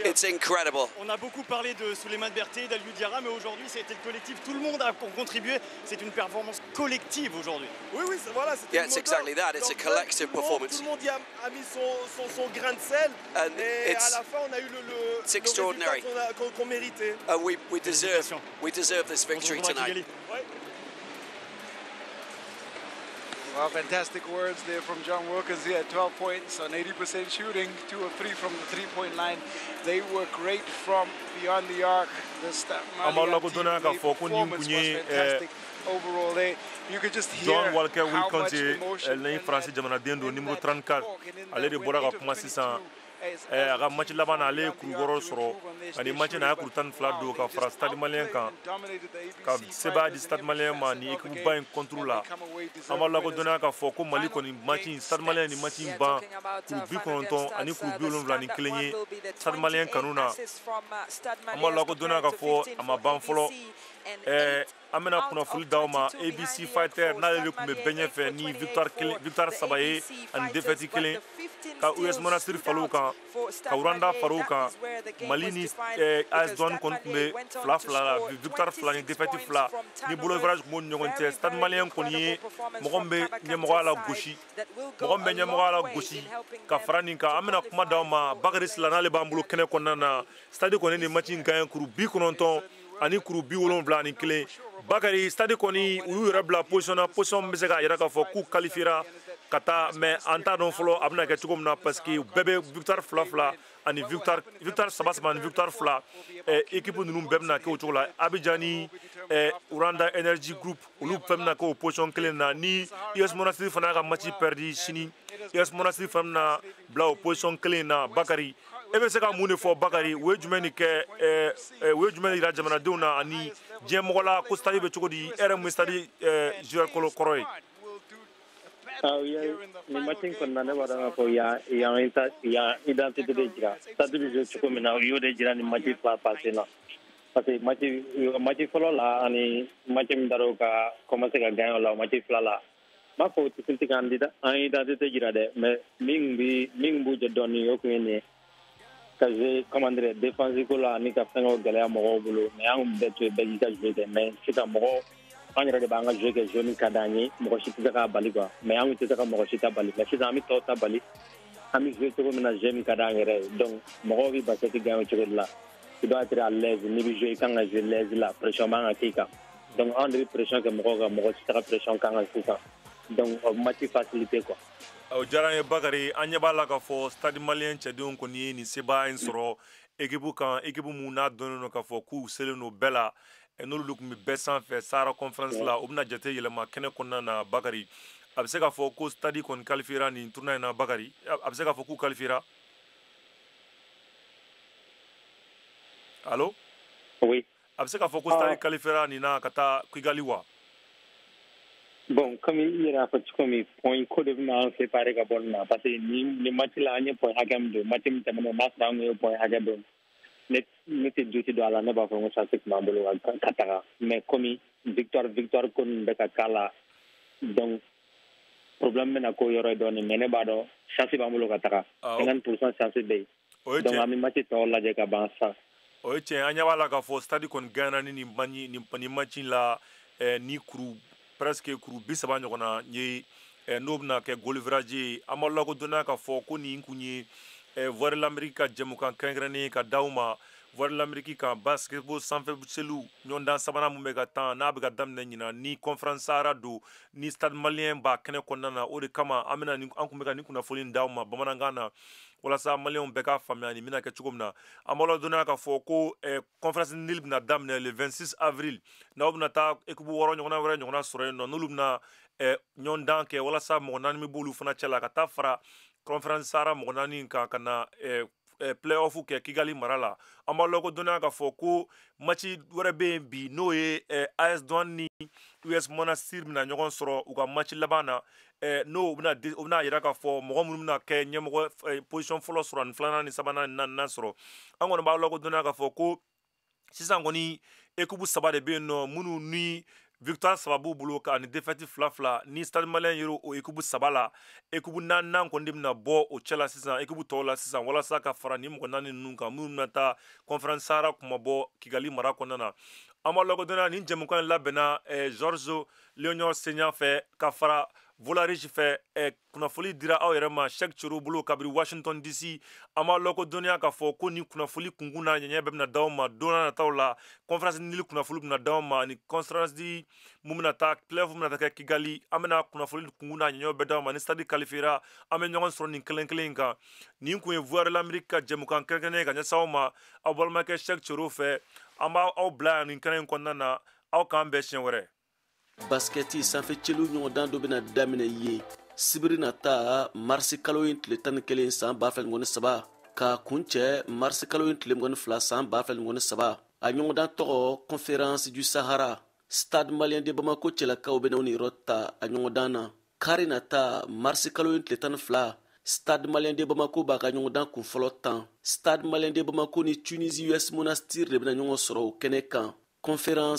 It's incredible. On a beaucoup parlé de Souleymane Berté, d'Aliou Diarra, mais aujourd'hui, c'était le collectif. Tout le monde a contribué. C'est une performance collective aujourd'hui. Oui, oui, voilà. Yeah, it's exactly that. It's a collective performance. Tout le monde y a mis son grain de sel. And et à la fin, on a eu le it's extraordinary. Qu'on méritait. We deserve this victory tonight. Ouais. Well, fantastic words there from John Wilkins. He had 12 points on 80% shooting, 2 of 3 from the three-point line. They were great from beyond the arc. The Malian team, the performance was fantastic overall. You could just hear John Walker how much Wilkins emotion ye France jamanaden don numéro 34. Ale de bɔra ka kuma sisan. A ka match laban na ale ye kuru wɔɔrɔ sɔrɔ ani match na a ye kuru 12 don ka fara Stade Malien kan ka sebaaya di Stade Malien ma ni équipe ba in contre la. An b'a lakodɔnniya k'a fɔ ko Mali kɔni match in Stade Malien ni match in ban kuru 90 ani kuru 71 ye Stade Malien kanu na. An b'a lakodɔnniya k'a fɔ a ma ban fɔlɔ. An bɛna kunnafoni d'aw ma ABC Fighter n'ale de tun bɛ bɛɛ ɲɛfɛ ni victoire 3 ye ani défaite 1 ka US Monastir falen o kan ka Rwanda fara o kan. Mali ni AS Douanes kɔni tun bɛ 2-2 la, victoire 2 ni défaite 2 ni bolo average tun b'u ni ɲɔgɔn cɛ. Stade Malien kɔni ye mɔgɔ min bɛ ɲɛmɔgɔya la gosi, mɔgɔ min bɛ ɲɛmɔgɔya la gosi ka fara nin kan. An bɛna kuma d'aw ma Bakary Sila n'ale b'an bolo kɛnɛ kɔnɔna na. Stade kɔni ni match in gagné kuru 90 ani kuru 71. Bakary, Stade kɔni u y'u yɛrɛ bila position na, position min bɛ se k'a jira k'a fɔ k'u qualifiera ka taa, mais an t'a dɔn fɔlɔ a bɛna kɛ cogo min na parce que bɛɛ bɛ victoire 2-2 ani victoire 3-3 ani victoire 2. Équipe ninnu bɛɛ bɛna kɛ o cogo la. Abidjan ni Rwanda Energy Group olu fɛn bɛna kɛ o position kelen na. Ni US Monastir fana y'a ka match perdu sini, US Monastir fana bɛna bila o position kelen na. Bakary, e bɛ se ka mun de fɔ Bakary? U ye jumɛn de kɛ, u ye jumɛn de jira jamanadenw na ani diɲɛ mɔgɔ la ko stade bɛ cogo di? E yɛrɛ mun ye stade joueur kɔrɔ ye? Nin match in kɔnɔna ne b'a dɔn k'a fɔ yan identité de jira. Stade bɛ jouer cogo min na, u y'o de jira nin match fila passé la. Parce que match fɔlɔ la ani match min dar'o ka commencer ka gagner o la, o match fila la. N b'a fɔ o tɛ k'an identité jira dɛ, mais min b'u jɛ dɔɔnin o kun ye nin ye. Ka jouer comment dire défense ko la ani ka fɛngɛw gɛlɛya mɔgɔw bolo, mais an kun bɛɛ to yen bɛɛ k'i ka jouer kɛ. Mais sisan mɔgɔ An yɛrɛ de b'an ka jeu kɛ, jeu min ka d'an ye, mɔgɔ si tɛ se k'a bali quoi. Mais an tun tɛ se ka mɔgɔ si ta bali, mais sisan an bɛ tɔw ta bali. An bɛ jouer cogo min na, jeu min ka d'an yɛrɛ ye. Donc mɔgɔw bɛ basket gagner cogo de la. Tu dois être à l'aise. N'i bɛ jouer, i kan ka jouer l'aise la, pression man ka k'i kan. Donc anw de bɛ pression kɛ mɔgɔw kan, mɔgɔ si tɛ ka pression k'an kan sisan. Donc o match facilité quoi. O diyara an ye, Bakari. An ɲɛ b'a la k'a fɔ Stade Malien cɛdenw kɔni ye nin sebaaya in sɔrɔ équipe kan, équipe mun n'a dɔnnen don k'a fɔ k'u selen don bɛɛ la, n'olu tun bɛ bɛɛ sanfɛ Sahara Conférence la. U bɛna jate yɛlɛma kɛnɛ kɔnɔna na. Bakari, a bɛ se k'a fɔ ko Stade kɔni qualifiera nin tournoi in na? Bakari, a bɛ se k'a fɔ k'u qualifiera? Allo? Oui. A bɛ se k'a fɔ ko Stade qualifiera nin na ka taa Kigali wa? Bon, comme i yɛrɛ y'a fɔ cogo min, point ko de bɛna an séparer ka bɔ nin na, parce que nin match la, an ye point hakɛ min don, match min tɛmɛnen, n'a sɔrɔ an kun ye point hakɛ don, ne tɛ doute don a la, ne b'a fɔ ko chance tun b'an bolo ka taga. Mais komi victoire ko ninnu bɛ ka k'a la, donc problème bɛna k'o yɔrɔ ye dɔɔnin. Mais ne b'a dɔn chance b'an bolo ka taga, 50% chance bɛ yen. Donc an bɛ match tɔw lajɛ ka ban sisan. O ye tiɲɛ. An ɲɛ b'a la k'a fɔ Stade kɔni gagné nin match la ni kuru presque kuru 30 ɲɔgɔnna ye, n'o bɛna kɛ goal average ye. An b'aw lakodɔnniya k'a fɔ ko nin kun ye Voix de l'Amérique ka jɛmukan kɛrɛnkɛrɛnnen ka d'aw ma Voix de l'Amérique kan, basketball sanfɛ seliw ɲɔgɔndan sabanan mun bɛ ka tan, n'a bɛ ka daminɛ ɲinan, ni Conférence Sahara don, ni Stade Malien b'a kɛnɛ kɔnɔna na. O de kama an bɛna an kun bɛ ka nin kunnafoni d'aw ma bamanankan na, walasa maliyɛnw bɛɛ k'a faamuya nin bɛna kɛ cogo min na. An b'aw ladɔnniya k'a fɔ ko Conférence Nil bɛna daminɛ le 26 avril, n'aw bɛna taa équipe 6 ɲɔgɔnna wɛrɛ ɲɔgɔnna sɔrɔ yen nɔ, n'olu bɛna ɲɔgɔndan kɛ, walasa mɔgɔ 4 bɛ b'olu fana cɛ la ka taa fara Conférence Sahara mɔgɔ 4 kan ka na play-off kɛ Kigali mara la. An b'aw lakodɔnniya k'a fɔ ko match wɛrɛ bɛ yen bi, n'o ye AS Douane ni US Monastir bɛna ɲɔgɔn sɔrɔ u ka match laban na, n'o bɛna yira k'a fɔ mɔgɔ minnu bɛna kɛ ɲɛmɔgɔ position fɔlɔ sɔrɔ, ani filanan ni sabanan ni naaninan sɔrɔ. An kɔni b'aw lakodɔnniya k'a fɔ ko sisan kɔni équipe 3 de bɛ yen nɔ minnu ni victoire 3 b'u bolo ani défaite 2-2. Ni Stade Malien ye o équipe 3 la, équipe 4nan kɔni de bɛna bɔ o cɛ la sisan, équipe tɔw la sisan, walasa ka fara ni mɔgɔ 4 ninnu kan minnu bɛna taa Conférence Sahara kuma bɔ Kigali mara kɔnɔna na. An b'aw lakodɔnniya nin jɛmukan in labɛnna Georges Léonard Senya fɛ ka fara Volarich fɛ. Kunnafoli dira aw yɛrɛ ma Cheikh Cero bolo kabiri Washington DC. An b'aw lakodɔnniya k'a fɔ ko nin kunnafoli kunkun n'a ɲɛɲɛ bɛɛ bɛna d'aw ma don n'a nataw la. Conférence Nil kunnafoli bɛna d'aw ma, ani conférence di mun bɛna taa play-off bɛna taa kɛ Kigali. An bɛna kunnafoli kunkun n'a ɲɛɲɛ bɛɛ d'aw ma. Ni Stade qualifiera, an bɛ ɲɔgɔn sɔrɔ nin kelen kelen in kan. Nin kun ye Voix de l'Amérique ka jɛmukan kɛrɛnkɛrɛnnen ka ɲɛsin aw ma, aw balimakɛ Cheikh Cero fɛ. An b'aw bila yan nin kɛnɛ in kɔnɔna na. Aw k'an bɛn siɲɛ wɛrɛ. Baskɛti sanfɛ celu ɲɔgɔndan dɔ bɛna daminɛ yen sibiri nata, marisi kalo in tile 11 san 2023, ka kuncɛ marisi kalo in tile 22 san 2023. A ɲɔgɔndan tɔgɔ Conférence du Sahara. Stade Malien de Bamako cɛlakaw bɛna u niyɔrɔ ta a ɲɔgɔndan na. Kari nata, marisi kalo in tile 12, Stade Malien de Bamako b'a ka ɲɔgɔndan kunfɔlɔ tan. Stade Malien de Bamako ni Tunisie US Monastir de bɛna ɲɔgɔn sɔrɔ o kɛnɛ kan. Conférence